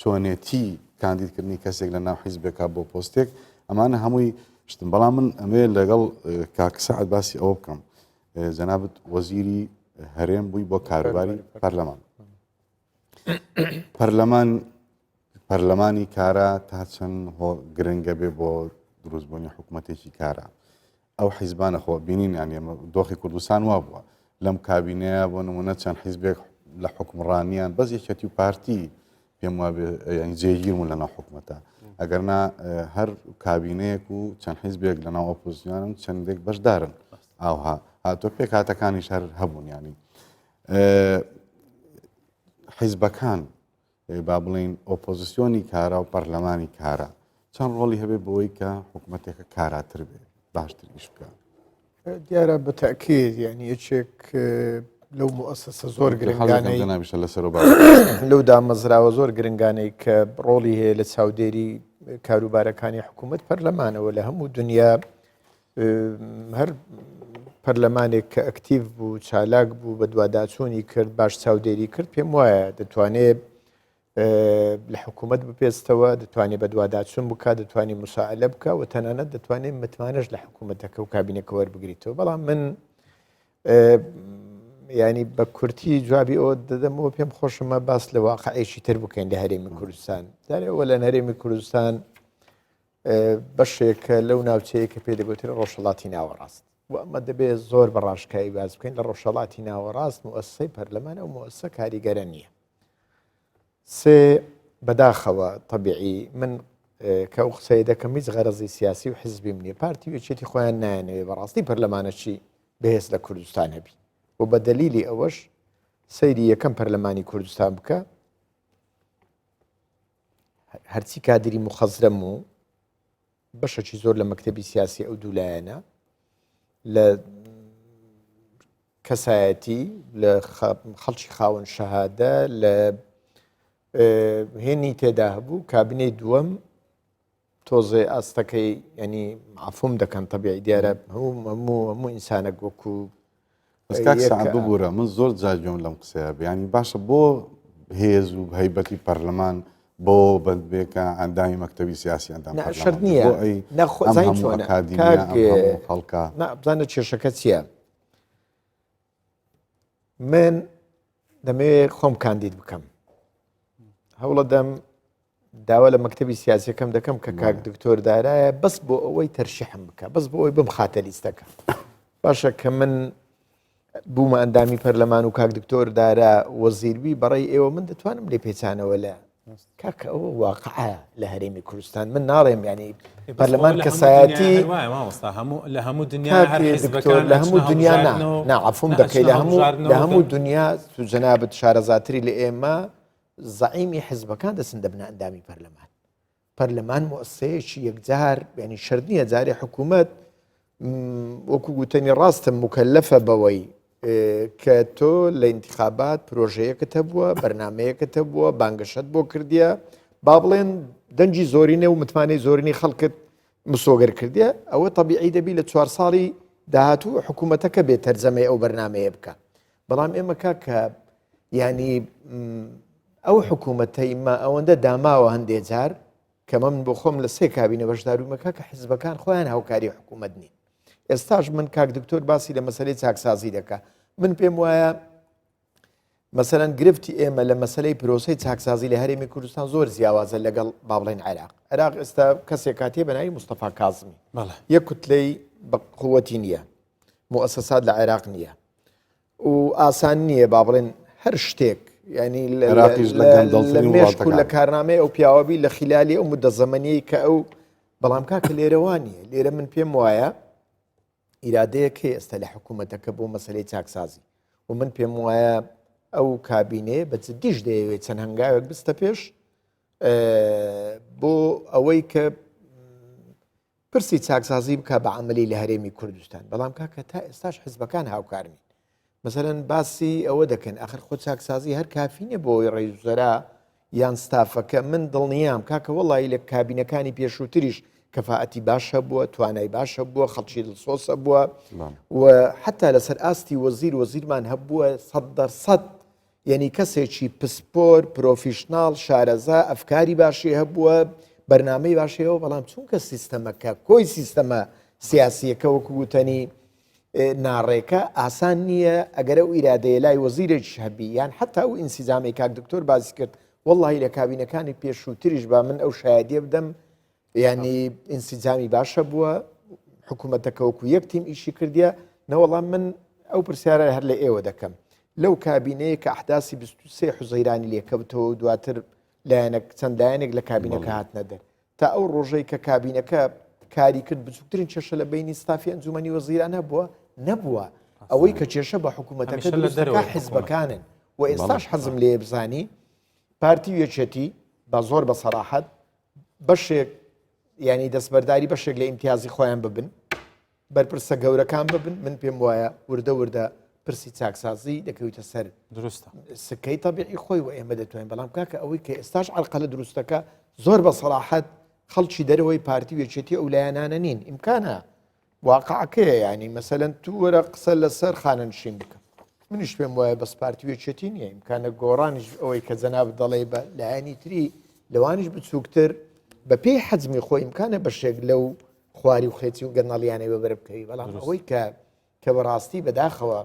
Speaker 3: چۆنێتی کاندیدکردنی کەسێک لە ناو حیزبێکا بۆ پۆستێک ئەمانە هەمووی شتن بەڵام من ئەمێ لەگەڵ کاک سەعد باسی ئەوە بکەم جەنابت وەزیری هەرێم بووی بۆ کاروباری پەرلەمان پەرلەمان پەرلەمانی کارا تا چەند گرنگە بێ بۆ دروستبوونی حکوومەتێکی کارا ئەو حیزبانە خۆ بینین یان ئێمە دۆخی کوردستان وا بووە لەم کابینەیە بۆ نمونە چەند حیزبێک لە حکومڕانیان بەس یەکێتی و پارتی پێم وابێ یعنی جێگیربوون لەناو حکومەتە ئەگەرنا هەر کابینەیەک و چەند حیزبێک لەناو ئۆپۆزیسیۆنن چەندێک بەشدارن ئاوها هاتۆ پێکهاتەکانیش هەر هەبوون ینی حیزبەکان با بڵێین ئۆپۆزیسیۆنی کارا و پەرلەمانی کارا چەند ڕۆڵی هەبێ بۆی کە حکوومەتێکە کاراتر بێ باشتر ئیش بکە
Speaker 5: دیارە بە تاکید یعنی یەکێک لەو موئەسەسە زۆر گرنگانەی
Speaker 3: جەنابیشە لەسەر
Speaker 5: لەو دامەزراوە زۆر گرنگانەی کە ڕۆڵی هەیە لە چاودێری کاروبارەکانی حکوومەت پەرلەمانەوە لە هەموو دنیا هەر پەرلەمانێک کە ئەکتیڤ بوو چالاک بوو بە دواداچوونی کرد باش چاودێری کرد پێم وایە دەتوانێت لە حکوومەت بپێستەوە دەتوانێت بەدواداچون بک دەتوانێت مساعلە بکە و تەنانەت دەتوانێت متمانەش لە حکوومەتەکە و کابینەکە وەربگریتەوە بەڵام من ینی بە کورتی جوابی ئەوە دەدەمەوە پێم خۆشمە باس لە واقعێکی تر بکەین لە هەرێمی کوردستان دارەوە لە هەرێمی کوردستان بەشێکە لەو ناوچەیە کە پێ دەگوترێت ڕۆژهەڵاتی ناوەڕاست و ئەمە دەبێت زۆر بە ڕاشکایی باس بکەین لە ڕۆژهەڵاتی ناوەڕاست موئەسسەی پەرلەمان ئەو موئەسسە کاریگەرە نییە سێ بەداخەوە تەبیعی من کە ئەو قسەیە دەکەم هیچ غەرەزی سیاسی و حزبیم نییە پارتی و یەکێتی خۆیان نایەنەوێ بەڕاستی پەرلەمانەکی بەهێز لە کوردستان هەبی و بە دەلیلی ئەوەش سەیری یەکەم پەرلەمانی کوردستان بکە هەرچی کادری موخەزرەم و بەشەکی زۆر لە مەکتەبی سیاسی ئەو دوو لایەنە لە کەسایەتی لە خەڵکی خاوەن شەهادە لە هێنی تێدا هەبوو کابینەی دووەم تۆزێ ئاستەکەی ینی عفوم دەکەن تەبیعی دیارە هەموو هەموو هەموو ئینسانێک وەکو
Speaker 3: بەس کاک سەعد ببورە من زۆر جار گوێم لەم قسەیە بێ ینی باشە بۆ هێز و هەیبەتی پەرلەمان بۆ بەند بێ کە ئەندامی مەکتەبی سیاسی ئەندام
Speaker 5: نا
Speaker 3: پەرلەمان
Speaker 5: شەرت
Speaker 3: بێ؟
Speaker 5: نییە
Speaker 3: بۆ ئەی
Speaker 5: نا خۆ
Speaker 3: ئەم
Speaker 5: زانی
Speaker 3: هەموو
Speaker 5: چۆنە
Speaker 3: ئەکادیمیا
Speaker 5: کاک
Speaker 3: ئەم هەموو خەڵکە
Speaker 5: نا بزانە کێشەکە چییە من دەمەوێ خۆم کاندید بکەم هەوڵەدەم داوا لە مەکتەبی سیاسیەکەم دەکەم کە کاک دکتۆر دارایە بەس بۆ ئەوەی تەرشیحم بکە بەس بۆ ئەوەی بمخاتە لیستەکە باشە کە من بوومە ئەندامی پەرلەمان و کاک دکتۆر دارا وەزیربی بەڕێی ئێوە من دەتوانم لێ پێچانەوە لە کاکە ئەوە واقعە لە هەرێمی کوردستان من ناڵێم ینی پەرلەمان کەسایەتی
Speaker 2: لە هەموو دنیا
Speaker 5: دکتۆر لە هەموو دنیا ناعفم دەکەی لە هەموو لە هەموو دنیا تو جەنابت شارەزاتری لە ئێمە زەعیمی حزبەکان دەچن دەبنە ئەندامی پەرلەمان. پەرلەمان موئەسسەیەکی یەکجار یانی شەرت نییە جارێ حکوومەت وەکو گوتەنی ڕاستە مکەلەفە بەوەی کە تۆ لە ئینتخابات پرۆژەیەکت هەبووە بەرنمەیەکت هەبووە بانگەشەت بۆ کردیە با بڵێن دەنگی زۆرینە و متمانەی زۆرینەی خەڵکت مسۆگەر کردیە ئەوە تەبیعی دەبی لە چوار ساڵی داهاتوو حکوومەتەکە بێت تەرجەمەی ئەو بەرنمەیە بکە بەڵام ئێمە کاکە یانی ئەو حکوومەتەی مە ئەوەندە داماوە هەندێ جار کە من بۆ خۆم لە سێ کابینە بەشدارومەکە کە حزبەکان خۆیان هاوکاری حکوومەت نین ئێستاش من کاک دکتۆر باسی لە مەسلەی چاکسازی دەکا من پێم وایە مەسەەن گرفتی ئێمە لە مەسلەی پرۆسی چاکسازی لە هەرێمی کوردستان زۆر جیاوازە لەگەڵ با بڵێن عێراق عێراق ئێستا کەسێک کاتێ بەناوی مستەفا کازمی یەک کوتلەی بە قوەتی نییە موئەسەسات لە عێراق نییە و ئاسان نییە با بڵێن هەر شتێک ینی لە مێشک و لە کارنامەی ئەو پیاوەبی لە خلالی ئەو مدە زەمەنیەی کە ئەو بەڵام کاکە لێرەوان نییە لێرە من پێم وایە ئیرادەیەک هەیە ئێستا لە حکوومەتەکە بۆ مەسلەی چاکسازی و من پێم وایە ئەو کابینەیە بە جدیش دەیەوێت چەند هەنگاوێک بستە پێش بۆ ئەوەی کە پرسی چاکسازی بکا بە عەمەلی لە هەرێمی کوردستان بەڵام کاکە تا ئێستاش حزبەکان هاوکار نین مەسەلەن باسی ئەوە دەکەن ئەخر خۆ چاکسازی هەر کافی نیە بۆ ئەوەی ڕێزوزەرا یان ستافەکە من دڵنیام کاکە وەڵی لە کابینەکانی پێشووتریش کەفاەتی باش هەبووە توانای باش هەبووە خەڵکی دڵسۆز هەبووە و حتا لەسەر ئاستی وەزیر وەزیرمان هەبووە سەد دەرسەد یەنی کەسێکی پسپۆر، پرۆفیشناڵ، شارەزا، ئەفکاری باشی هەبووە، بەرنامەی باشی هەبووە، بەڵام چونکە سیستەمەکە، کۆی سیستەمە سیاسییەکە وەکو وتەنی ناڕێکە، ئاسان نییە ئەگەر ئەو ئیرادەیە لای وەزیرێکیش هەبی یان حەتا ئەو ئینسیجامەی کاک دکتۆر باسی کرد، وەڵڵاهی لە کابینەکانی پێشووتریش با من ئەو شایەدیە بدەم یانی ئینسیجامی باشە بووە حکوومەتەکە وەکو یەک تیم ئیشی کردیە نەوەڵام من ئەو پرسیارە هەر لە ئێوە دەکەم لەو کابینەیە کە ئەحداسی 23 حوزەیرانی لێکەوتەوە و دواتر لایەنە چەند لایەنێک لە کابینەکە هاتنە دەر تا ئەو ڕۆژەی کە کابینەکە کاری کرد بچووکترین کێشە لە بینی ستافی ئەنجومەنی وەزیران هەبووە نەبووە ئەوەی کە کێشە بە حکوومەتەکە دەرەوە حزبەکانن و ئێستاش حەزم لێ بزانی پارتی و یەکێتی بە زۆر بە سەراحەت بەشێک ینی دەستبەرداری بەشێک لە ئیمتیازی خۆیان ببن بەرپرسە گەورەکان ببن من پێم وایە وردە وردە. پرسی چاکسازی دەکەویتە سەر
Speaker 2: دروستە
Speaker 5: سکەی تەبیعی خۆی و ئێمە دەتوانین بەڵام کاکە ئەوەی کە ئێستاش عەرقەلە دروستەکە زۆر بە سەراحەت خەڵکی دەرەوەی پارتی و یەکێتی ئەو لایەنانە نین ئیمکانە واقعەکەیە ینی مەسەلەن تو وەرە قسە لەسەر خانەنشین بکە منیش پێم وایە بەس پارتی و یەکێتی نییە ئیمکانە گۆڕانیش ئەوەی کە جەناب دەڵێ بە لایەنی تری لەوانیش بچووکتر بە پێی حەجمی خۆی ئیمکانە بەشێک لەو خواری و خێچی و گەنەڵیانەی بەبەر بکەوی بەڵام ئەوەی کە کە بەڕاستی بەداخەوە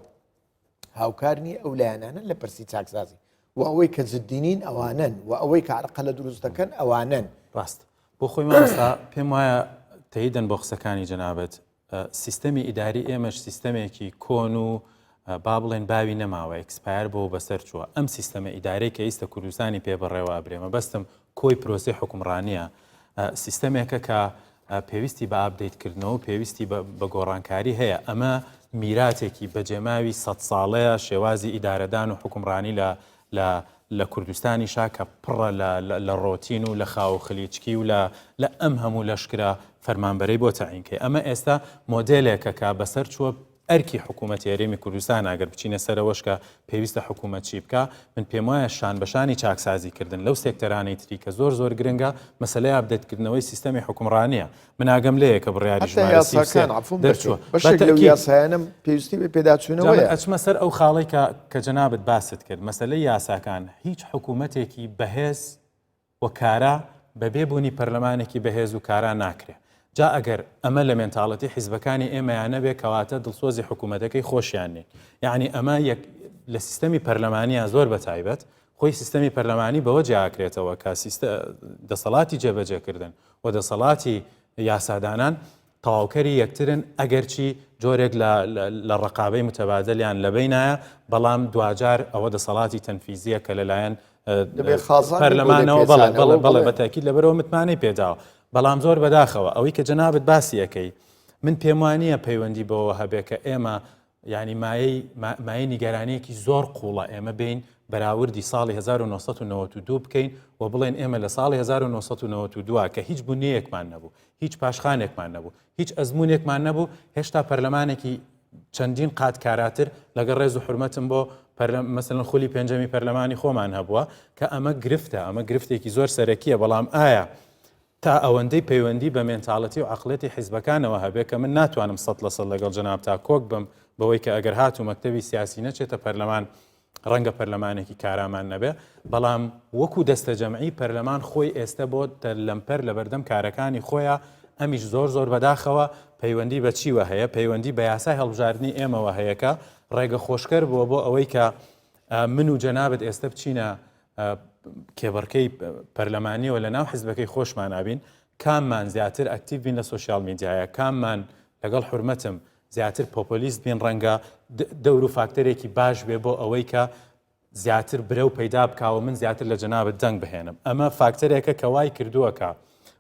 Speaker 5: هاوکار نییە ئەو لایەنانە لە پرسی چاکسازی و ئەوەی کە جددینین ئەوانن و ئەوەی کە عرقەلە دروست دەکەن ئەوانن.
Speaker 2: ڕاست بۆ خۆی مامۆستا پێم وایە تەیدەن بۆ قسەکانی جەنابت سیستەمی ئیداری ئێمەش سیستەمێکی کۆن و با بڵێن باوی نەماوە expire بۆ بەسەر چووە ئەم سیستەمە ئیدارەی کە ئیستە کوردستانی پێ بەڕێوە ئەبرێ مەبەستم کۆی پرۆسەی حوکمڕانییە سیستەمێکە کە پێویستی بە update کردنەوە و پێویستی بە گۆڕانکاری هەیە ئەمە میراتێکی بەجێماوی سەد ساڵەیە شێوازی ئیدارەدان و حوکمڕانی لە لە لە کوردستانیشا کە پڕە لە لە ڕۆتین و لە خاو و خلیچکی و لە لە ئەم هەموو لەشکرە فەرمانبەرەی بۆ تەعین کەی ئەمە ئێستا مۆدێلێکە کە بەسەر چووە ئەرکی حکوومەتی هەرێمی کوردستان ئەگەر بچینە سەرەوەش کە پێویستە حکوومەت چی بکا، من پێموایە شانبەشانی چاکسازی کردن لەو سێکتەرانەی تری کە زۆر زۆر گرنگە، مەسەلەی update کردنەوەی سیستەمی حوکمڕانییە. من ئاگەم لێیە کە بڕیاری
Speaker 5: حەتتا
Speaker 2: ژمارە 33
Speaker 5: یاساکان، عەفوم دەکەی،
Speaker 2: دەرچووە. بە
Speaker 5: بەشێک لەو
Speaker 2: تەئکید.
Speaker 5: یاسایانەم پێویستی بە
Speaker 2: جا من
Speaker 5: پێداچوونەوەیە.
Speaker 2: ئەچمە سەر ئەو خاڵەی کە کە جەنابت باست کرد، مەسەلەی یاساکان، هیچ حکوومەتێکی بەهێز، و کارا بەبێ بوونی پەرلەمانێکی بەهێز و کارا ناکرێ. جا ئەگەر ئەمە لە mentality حیزبەکانی ئێمەیا نەبێ کەواتە دڵسۆزی حکوومەتەکەی خۆشیان نین. یەعنی ئەمە یەک لە سیستەمی پەرلەمانیا زۆر بە تایبەت خۆی سیستەمی پەرلەمانی بەوە جیاکرێتەوە کە دەسەڵاتی جێبەجێکردن و دەسەڵاتی یاسادانان تەواوکەری یەکترن ئەگەرچی جۆرێک لە لە ڕقابەی متبادلیان لە بینایە بەڵام دواجار ئەوە دەسەڵاتی تەنفیزیە کە لەلایەن پەرلەمانەوە بەڵێ بەڵێ بەڵێ بەتاکیید لەبەرەوە متمانەی پێداوە بەڵام زۆر بەداخەوە ئەوەی کە جەنابت باسی ئەەکەی من پێم وانە پەیوەندی بەوە هەبێ کە ئێمە یانی مایەی مایەی نیگەرانیەکی زۆر قوڵە ئێمە بین بەراوردی ساڵی 1992 بکەین و بڵێن ئێمە لە ساڵی 1992 کە هیچ بنیەکمان نەبوو هیچ پاشخانێکمان نەبوو هیچ ئەزمونێکمان نەبوو هێشتا پەرلەمانێکی چەندین قات کاراتر لەگەڵ ڕێز و حرمەتم بۆ مەسەلەن خولی پێنجەمی پەرلەمانی خۆمان هەبووە کە ئەمە گرفتە ئەمە گرفتێکی زۆر سەرەکیە بەڵام ئایا تا ئەوەندەی پەیوەندی بە mentality و عەقڵیەتی حیزبەکانەوە هەبێ کە من ناتوانم 100% لەگەڵ جەنابتا کۆک بم بەوەی کە ئەگەر هاتوو مەکتەبی سیاسی نەچێتە پەرلەمان ڕەنگە پەرلەمانێکی کارامان نەبێ بەڵام وەکو دەستەجەمعی پەرلەمان خۆی ئێستە بۆ لەمپەر لەبەردەم کارەکانی خۆیە ئەمیش زۆر زۆر بەداخەوە پەیوەندی بە چیوە هەیە پەیوەندی بە یاسای هەڵبژاردنی ئێمەوە هەیە کە ڕێگە خۆشکەر بووە بۆ ئەوەی کە من و جەنابت ئێستە بچینە کێبڕکێی پەرلەمانیەوە لە ناو حزبەکەی خۆشمان ئابین کاممان زیاتر active بین لە social media یە کاممان لەگەڵ حورمەتم زیاتر پۆپۆلیست بین ڕەنگە دەور و فاکتەرێکی باش بێ بۆ ئەوەی کە زیاتر برەو پەیدا بکاوە من زیاتر لە جەنابت دەنگ بهێنم ئەمە فاکتەرێکە کە وای کردووە کە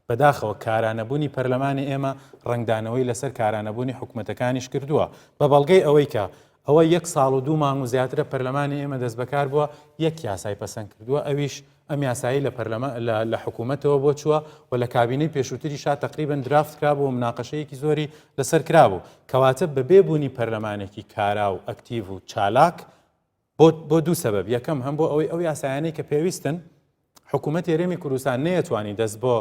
Speaker 2: بەداخەوە کارانەبوونی پەرلەمانی ئێمە ڕەنگدانەوەی لەسەر کارانەبوونی حکوومەتەکانیش کردووە بە بەڵگەی ئەوەی کە ئەوە یەک ساڵ و دوو مانگ و زیاترە پەرلەمانی ئێمە دەستبەکار بووە، یەک یاسای پەسەند کردووە، ئەویش ئەم یاسایەی لە پەرلەمان لە حکوومەتەوە بۆ چووە و لە کابینەی پێشووتریشا تەقریبەن draft کرابوو و مناقەشەیەکی زۆری لەسەر کرابوو. کەواتە بەبێ بوونی پەرلەمانێکی کارا و active و چالاک بۆ بۆ دوو سەبەب، یەکەم هەم بۆ ئەوەی ئەو یاسایانەی کە پێویستن حکوومەتی هەرێمی کوردستان نەیەتوانی دەست بۆ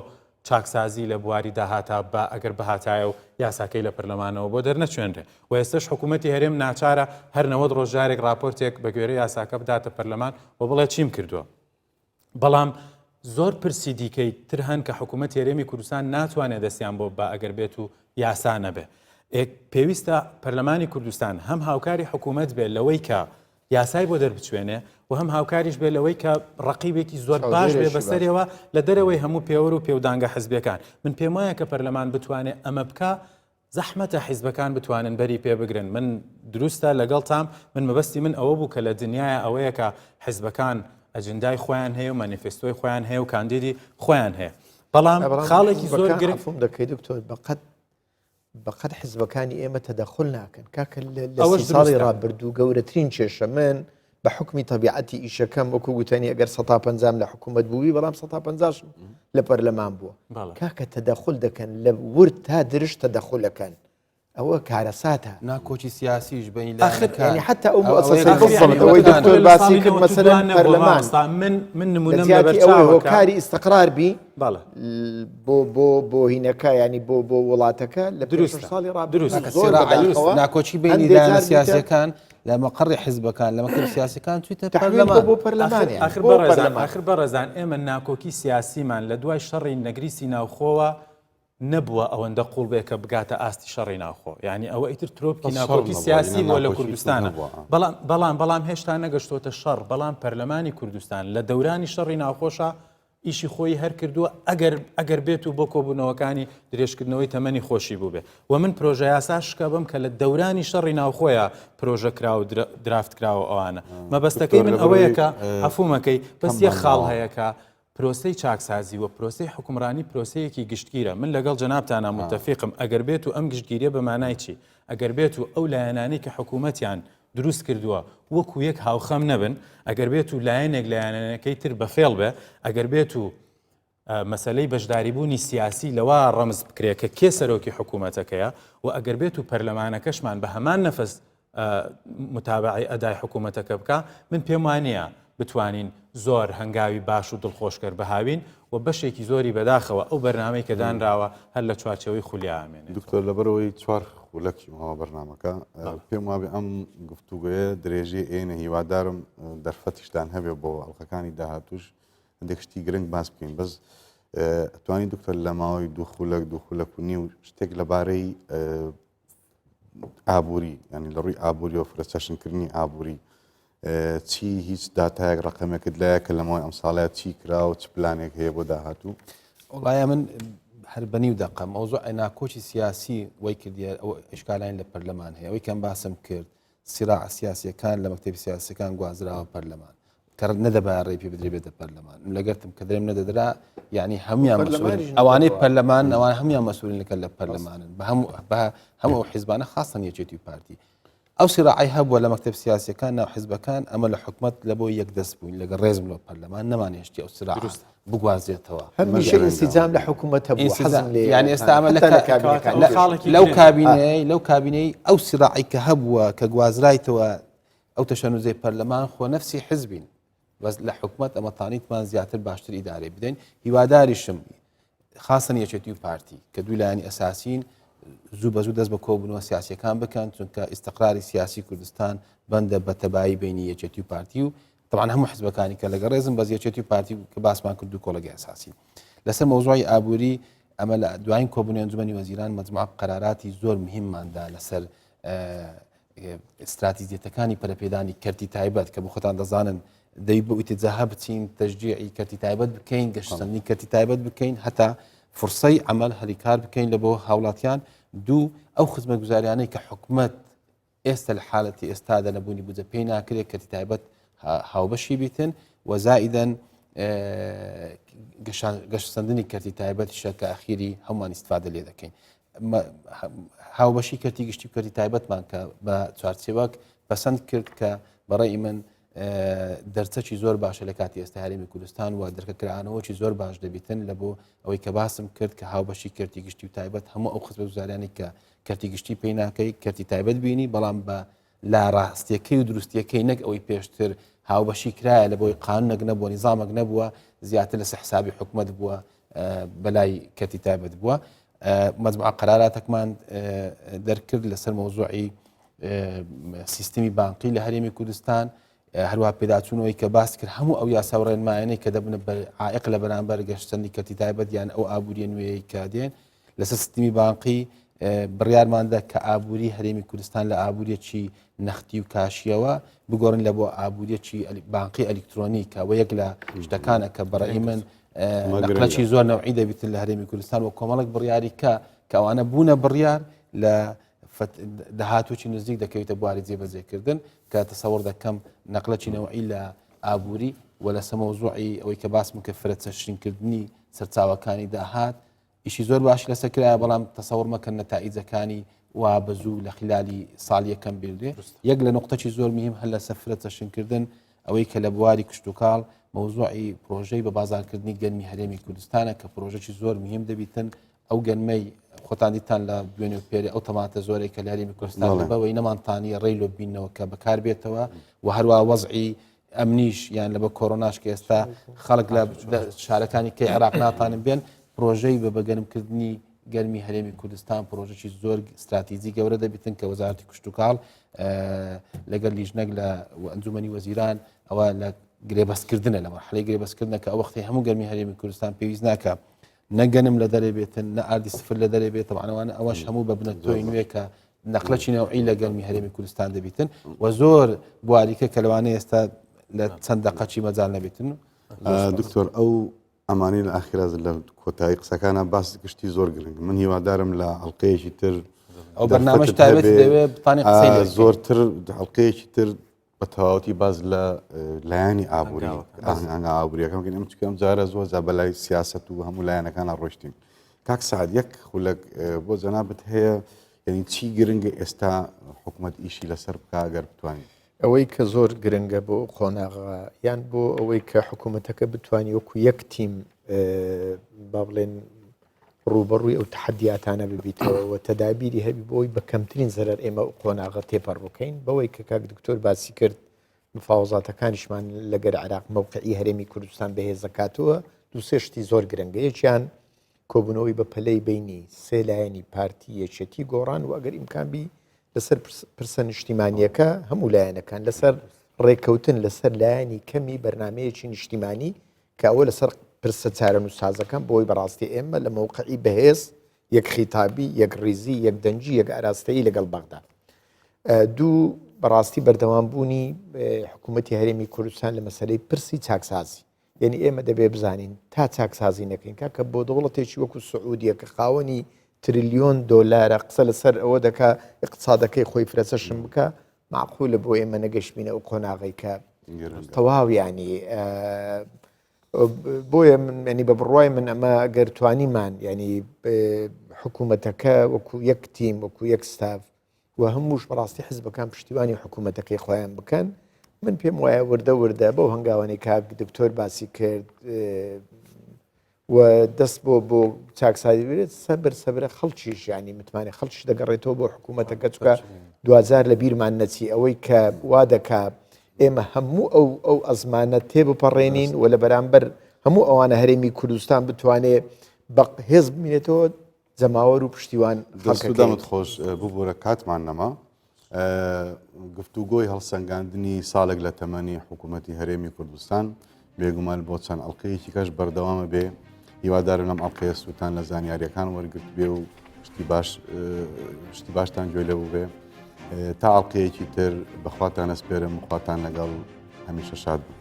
Speaker 2: چاکسازی لە بواری داهاتا با ئەگەر بهاتایە و یاساکەی لە پەرلەمانەوە بۆ دەرنەچوێنرێ و ئێستەش حکوومەتی هەرێم ناچارە هەر 90 ڕۆژ جارێک راپۆرتێک بە گوێرەی یاساکە بداتە پەرلەمان و بڵێ چیم کردووە. بەڵام زۆر پرسی دیکەی تر هەن کە حکوومەتی هەرێمی کوردستان ناتوانێت دەستیان بۆ با ئەگەر بێت و یاسا نەبێ. پێویستە پەرلەمانی کوردستان هەم هاوکاری حکوومەت بێت لەوەی کە یاسای بۆ دەربچوێنێ و هەم هاوکاریش بێ لەوەی کە ڕقیبێکی زۆر باش بێ بەسەرەوە لە دەرەوەی هەموو پێوەر و پێودانگە حزبەکان من پێم وایە کە پەرلەمان بتوانێت ئەمە بکە زەحمەتە حیزبەکان بتوانن بەری پێ بگرن من دروستە لەگەڵتام من مەبەستی من ئەوە بوو کە لە دنیاە ئەوەیە کە حیزبەکان ئەجندای خۆیان هەیە و مانیفستۆی خۆیان هەیە و کاندیدی خۆیان هەیە بەڵام خاڵێکی زۆر گرنگ
Speaker 5: دەکەی دکتۆر بەقەت بەقەد حزبەکانی ئێمە تەدەخول ناکەن کاکە لە ساڵی ڕابردوو گەورەترین کێشە من بە حکمی تەبیعەتی ئیشەکەم وەکو گوتنی ئەگەر سە پەنجام لە حکوومەت بووی بەڵام سە پەنجاشم لە پەرلەمان بووە کاکە تەدەخول دەکەن لە ورد تا درشت تەدەخولەکەن. ئەوە کارەساتە.
Speaker 4: ناکۆکی سیاسیش بەینی
Speaker 5: ئاخر
Speaker 4: لایەنەکان
Speaker 5: یانی حەتا ئەو
Speaker 4: ئەو ئەوەیە
Speaker 5: موئەسەسەی
Speaker 4: کە
Speaker 5: بالضبط ئەوەی
Speaker 4: حکومەتەکان
Speaker 5: دکتۆر
Speaker 2: لە
Speaker 5: باسی
Speaker 2: ساڵی
Speaker 5: کرد
Speaker 2: 92
Speaker 5: مەسەلەن
Speaker 2: نەبووە
Speaker 5: پەرلەمان
Speaker 2: مامۆستا من من
Speaker 5: لە
Speaker 2: نمونەم
Speaker 5: جیاتی ئەوەی
Speaker 2: لەبەرچاوە کە
Speaker 5: هۆکاری ئیستقرار بی
Speaker 2: بەڵێ
Speaker 5: بۆ بۆ بۆ هینەکە ینی بۆ بۆ وڵاتەکە لە پێش
Speaker 2: دروستە
Speaker 5: ساڵی ڕابردوو
Speaker 2: دروستە
Speaker 4: کە
Speaker 5: زۆر
Speaker 4: سیراع
Speaker 5: بەداخەوە
Speaker 4: ناکۆکی بینی
Speaker 5: هەندێ
Speaker 4: لایەنە
Speaker 5: جار بیتە
Speaker 4: سیاسیەکان لە مەقەڕی حزبەکان لە مەکتەب سیاسەکان چویتە
Speaker 5: تەحویل بۆ
Speaker 4: پەرلەمان
Speaker 5: بۆ پەرلەمان
Speaker 2: ئاخر
Speaker 5: یانی
Speaker 2: ئاخر
Speaker 5: بۆ
Speaker 2: بەڕێزان
Speaker 5: پەرلەمان
Speaker 2: ئاخر بەڕێزان ئێمە ناکۆکی سیاسیمان لە دوای شەڕی نەگریسی ناوخۆوە نەبووە ئەوەندە قوڵ بێ کە بگاتە ئاستی شەڕی ناوخۆ یعنی ئەوە ئیتر ترۆپکی ناکۆکی سیاسی بووە لە کوردستانە بەڵام بەڵام بەڵام هێشتا نەگەشتۆتە شەڕ بەڵام پەرلەمانی کوردستان لە دەورانی شەڕی ناوخۆشە ئیشی خۆی هەر کردووە ئەگەر ئەگەر بێت و بۆ کۆبوونەوەکانی درێژکردنەوەی تەمەنی خۆشی بووبێ و من پرۆژە یاسا شکە بم کە لە دەورانی شەڕی ناوخۆیە پرۆژە کرا و درافت کراوە ئەوانە مەبەستەکەی من ئەوەیە کە عەفومەکەی بەس یەک خاڵ هەیە کە پرۆسەی چاکسازی و پرۆسەی حوکمڕانی پرۆسەیەکی گشتگیرە، من لەگەڵ جەنابتانا موتەفیقم، ئەگەر بێت و ئەم گشتگیریە بە مانای چی؟ ئەگەر بێت و ئەو لایەنانەی کە حکوومەتیان دروست کردووە وەکو یەک هاوخەم نەبن، ئەگەر بێت و لایەنێک لایەنەکەی تر بە فێڵ بێ، ئەگەر بێت و مەسەلەی بەشداریبوونی سیاسی لەوە ڕەمز بکرێ کە کێ سەرۆکی حکوومەتەکەیە و ئەگەر بێت و پەرلەمانەکەشمان بە هەمان نەفەس متابەعەی ئەدای حکوومەتەکە بکا، من پێم وانییە بتوانین زۆر هەنگاوی باش و دڵخۆشکەر بهاوین و بەشێکی زۆری بەداخەوە ئەو بەرنامەی کە دانراوە هەر لە چوارچێوەی خولیا ئەمێنێتەوە.
Speaker 3: دکتۆر لەبەرئەوەی چوار خولەکی ماوە بەرنامەکە پێم وابێ ئەم گفتوگۆیە درێژەی ئێنە هیوادارم دەرفەتیشتان هەبێ بۆ ئەڵقەکانی داهاتووش هەندێک شتی گرنگ باس بکەین بەس توانی دکتۆر لە ماوەی دوو خولەک دوو خولەک و نیو شتێک لەبارەی ئابووری ینی لە ڕووی ئابووریەوە فرەچەشنکردنی ئابووری چی هیچ داتایەک ڕقەمێکت لایە کە لە ماوەی ئەم ساڵەیە چی کرا و چ پلانێک هەیە بۆ داهاتوو؟
Speaker 4: وڵایە من هەر بەنیو دەقە مەوزوع ناکۆکی سیاسی وای کردیە ئەو ئشکالاین لە پەرلەمان هەیە ئەوەی کەم باسم کرد سیراع سیاسیەکان لە مەکتەبی سیاسەکان گوازراوە پەرلەمان کە نەدەبایە ڕێی پێ بدرێ بێتە پەرلەمان من لەگەرتم کە درێم نەدەدرا یعنی هەمویان مەسئولن ئەوانەی پەرلەمان ئەوان هەمویان مەسئولن لەکە لە پەرلەمانن بە هەموو بە هەموو ئەو حیزبانە خاصەن یەکێتی و پارتی ئەو سیراعی هەبووە لە مەکتەب سیاسەکان ناو حیزبەکان ئەمە لە حکومت لە بۆ یەک دەست بووین لەگەڵ ڕێزم لۆ پەرلەمان نەمانێشتی ئەو سراع بگوازێتەوە
Speaker 5: هەمیشە ئینسجام لە حکوومەت هەبوو حەزم لێ
Speaker 4: یعنی ئێستا ئەمە لە لەو کابینەی لەو کابینەی ئەو سراعی کە هەبووە کە گوازرایتەوە ئەو تەشەنوزەی پەرلەمان خۆ نەفسی حزبین بەس لە حکومت ئەمە تانیتمان زیاتر باشتر ئیدارەی بدەین هیواداریشم خاصەن یەکێتی و پارتی کە دوو لایەنی ئەساسین زوو بە زوو دەست بە کۆبوونەوە سیاسیەکان بکەن چونکە ئیستقراری سیاسی کوردستان بەندە بە تەبایی بینی یەکێتی و پارتی و طبعا هەموو حزبەکانی کە لەگە ڕێزم بەس یەکێتی و پارتی کە باسمان کرد و کۆڵەگە ئەساسی لەسەر مەوزوعی ئابووری ئەمە لە دوایین کۆبوونی ئەنجومەنی وەزیران مەجموعە قەراراتی زۆر مهمماندا لەسەر ستراتیجیەتەکانی پەرەپێدانی کەرتی تایبەت کە بۆ خۆتان دەزانن دەی بۆ ئیتجاهە بچین تەشجیعی کەرتی تایبەت بکەین گەشتسەندنی کەرتی تایبەت بکەین هەتا فرسەی عمل هەلیکار بکەین لە بۆ هاوڵاتیان دوو ئەو خزمەتگوزاریانەی کە حکومت ئێستا لە حالەتی ئێستادا نەبوونی بودجە پێی ناکرێت کەرتی تایبەت هاوبەشی بیتن و زائیدەن گەشتسەندنی کەرتی تایبەتیشە کە ئەخیری هەمووان ئیسفادە لێ دەکەین هاوبەشی کەرتی گشتی و کەرتی تایبەتمان کە بە چوارچێوەک پەسەند کرد کە بەڕێی من دەرچەکی زۆر باشە لە کاتی ئێستا هەرێمی کوردستان و دەرکەکرانەوەکی زۆر باش دەبیتن لە بۆ ئەوەی کە باسم کرد کە هاوبەشی کەرتی گشتی و تایبەت هەموو ئەو خزمەتگوزاریانی کە کەرتی گشتی پێی ناکەی کەرتی تایبەت بینی بەڵام بە لا ڕاستیەکەی و دروستیەکەی نەک ئەوەی پێشتر هاوبەشی کرایە لە بۆی قانونێک نەبووە نیزامێک نەبووە زیاتر لەسەر حسابی حکومت بووە بەلای کەرتی تایبەت بووە مەجموعە قەراراتەکمان دەرکرد لەسەر مەوزوعی سیستمی بانقی لە هەرێمی کوردستان هەروە پێداچوونەوەی کە باس کرد هەموو ئەو یاسا و ڕێنمایانەی کە دەبنە عائق لە بەرامبەر گەشتنی کەرتی تایبەت یان ئەو ئابووریە نوێیەی کە دێن لەسەر سیستمی بانقی بڕیارماندا کە ئابووری هەرێمی کوردستان لە ئابووریەکی نەختی و کاشیەوە بگۆڕین لە بۆ ئابووریەکی بانقی ئەلیکترۆنی کە وە یەک لە شتەکانە کە بەڕێی من نەقلەکی زۆر نەوعی دەبیتن لە هەرێمی کوردستان و کۆمەڵک بڕیاری کە کە ئەوانە بوونە بڕیار لە داهاتووی نزیک دەکەویتە بواری جێبەجێکردن کە تەسەوڕ دەکەم نەقلەکی نەوعی لە ئابووری و لە سەمەوزوعی ئەوەی کە باسم کە فرە چەشنکردنی سەرچاوەکانی داهات ئیشی زۆر باشی لەسەر کرایە بەڵام تەسەوڕ مەکەن نەتائیجەکانی وا بە زوو لە خلالی ساڵ یەکەم بینرێ یەک لە نقطەی زۆر مهم هەر لە سەفرە چەشنکردن ئەوەی کە لە بواری کشتتوکاڵ مەوزوعی پرۆژەی بە بازارکردنی گەنمی هەرێمی کوردستانە کە پرۆژەی زۆر مهم دەبیتن ئەو گەنمەی. خۆتان دیتان لە دوێنێ و پێرێ ئەو تەماتە زۆرێک کە لە هەرێمی کوردستان بەوەی نەمانتانیە ڕێی لۆ بینەوە کە بەکار بێتەوە و هەروە وەزعی ئەمنیش یان لە بە کۆرۆناش کە ئێستا خەڵک لە شارەکانی کە عێراق ناتانن بێن پرۆژەی بە بەگەرمکردنی گەرمی هەرێمی کوردستان پرۆژەی زۆر استراتیزی گەورە دەبیتن کە وەزارەتی کشتتوکاڵ لەگەر لیژنەک لە ئەنجومەنی وەزیران ئەوە لە گرێبەستکردنە لە مەرحەلەی گرێبەستکردنە کە ئەو وەختی هەموو گەرمی هەرێمی کوردستان پێویست ناکە نە گەنم لە دەرێ بێتن نە ئاردی سفر لە دەرێ بێت ئەوانە ئەوەش هەموو بە بنە تۆی نوێ کە نەقلەکی نەوعی لە گەرمی هەرێمی کوردستان دەبیتن و زۆر بواریکە کە لەوانەیە ئێستا لە چەند دەقەچی مەجال نەبێتن
Speaker 3: دکتۆر ئەو ئەمانەی لە ئاخیرا لە کۆتایی قسەکانە باس گشتی زۆر گرنگ من هیوادارم لە ئەڵلقەیەکی تر
Speaker 4: ئەو بەرنامەش تایبەت دەوێ بتانی قسەی لێ بکەین.
Speaker 3: زۆرتر ئەڵلقەیەکی تر بە تەواوەتی باز لە لایەنی ئابووری ئەنگا ئابووریەکەم کەین ئەم چکەم جارە زۆر جا بەلای سیاست و هەموو لایەنەکانە ڕۆشتین کاک سعد یەک خولەک بۆ جەنابت هەیە یعنی چی گرنگە ئێستا حکوومەت ئیشی لەسەر بکە گەر بتوانین
Speaker 5: ئەوەی کە زۆر گرنگە بۆ ئەو قۆناغە یان بۆ ئەوەی کە حکوومەتەکە بتوانانی وەکو یەک تیم با بڵێن ڕووبەڕووی ئەو تحدیاتانە ببیتەوە و تەدابیری هەبی بۆی بە کەمترین زەرەر ئێمە ئەو قۆناغە تێپەڕ بکەین بەوەی کە کاک دکتۆر باسی کرد مفاوەزاتەکانیشمان لەگەر عێراق مەوقعی هەرێمی کوردستان بەهێزەکاتەوە دوو سێ شتی زۆر گرنگە یەکیان کۆبوونەوەی بە پەلەی بینی سێ لایەنی پارتی یەکێتی گۆڕان و ئەگەر ئیمکان بی لەسەر پرسە نیشتیمانیەکە هەموو لایەنەکان لەسەر ڕێککەوتن لەسەر لایەنی کەمی بەرنمەیەکی نیشتیمانی کە ئەوە لەسەر پرسە چارەنووسسازەکان بۆی بەڕاستی ئێمە لە مەوقعی بەهێز یەک خیتابی یەک ڕیزی یەک دەنگی یەک ئاراستەیی لەگەڵ بەغدا دوو بەڕاستی بەردەوام بوونی حکوومەتتی هەرێمی کوردستان لە مەسلەی پرسی چاکسازی یعنی ئێمە دەبێ بزانین تا چاکسازی نەکەین کاکە بۆ دەوڵەتێکی وەکو سعودیە کە خاوەنی تریلیۆن دۆلارە قسە لەسەر ئەوە دەکا اقتصادەکەی خۆی فرەچەشن بکە معقولە بۆ ئێمە نەگەشتبینە ئەو قۆناغی کە تەواو ینی بۆیە من ینی بە بڕوای من ئەمە گەر توانیمان ینی حکوومەتەکە وەکو یەک تیم وەکو یەک ستاف و هەمووش بەڕاستی حزبەکان پشتیوانی حکوومەتەکەی خۆیان بکەن من پێم وایە وردە وردە بەو هەنگاوانەی کاک دکتۆر باسی کرد و دەست بۆ بۆ چاکسازی بێت سەبر سەبرە خەڵکیش ینی متمانە خەڵکیش دەگەڕێتەوە بۆ حکوومەتەکە چکە دوجار لە بیرمان نەچی ئەوەی کە وا دەکا ئێمە هەموو ئەو ئەو ئەزمانە تێبپەڕێنین و لە بەرامبەر هەموو ئەوانە هەرێمی کوردستان بتوانێ بە هێز بمێنێتەوە جەماوەر و پشتیوان
Speaker 3: دەست و دەمت خۆش ببوورە کاتمان نەما گفتوگۆی هەڵسەنگاندنی ساڵێک لە تەمەنی حکوومەتی هەرێمی کوردستان بێگومان بۆ چەند ئەڵلقەیەکی کەش بەردەوامە بێ هیوادارم لەم ئەڵلقەیە سووتان لە زانیاریەکان وەرگرت بێ و شتی باش شتی باشتان گوێ لێ بوو بێ تا ئەڵلقەیەکی تر بەخواتان ئەسپێرم خواتان لەگەڵ هەمیشە شاد بن.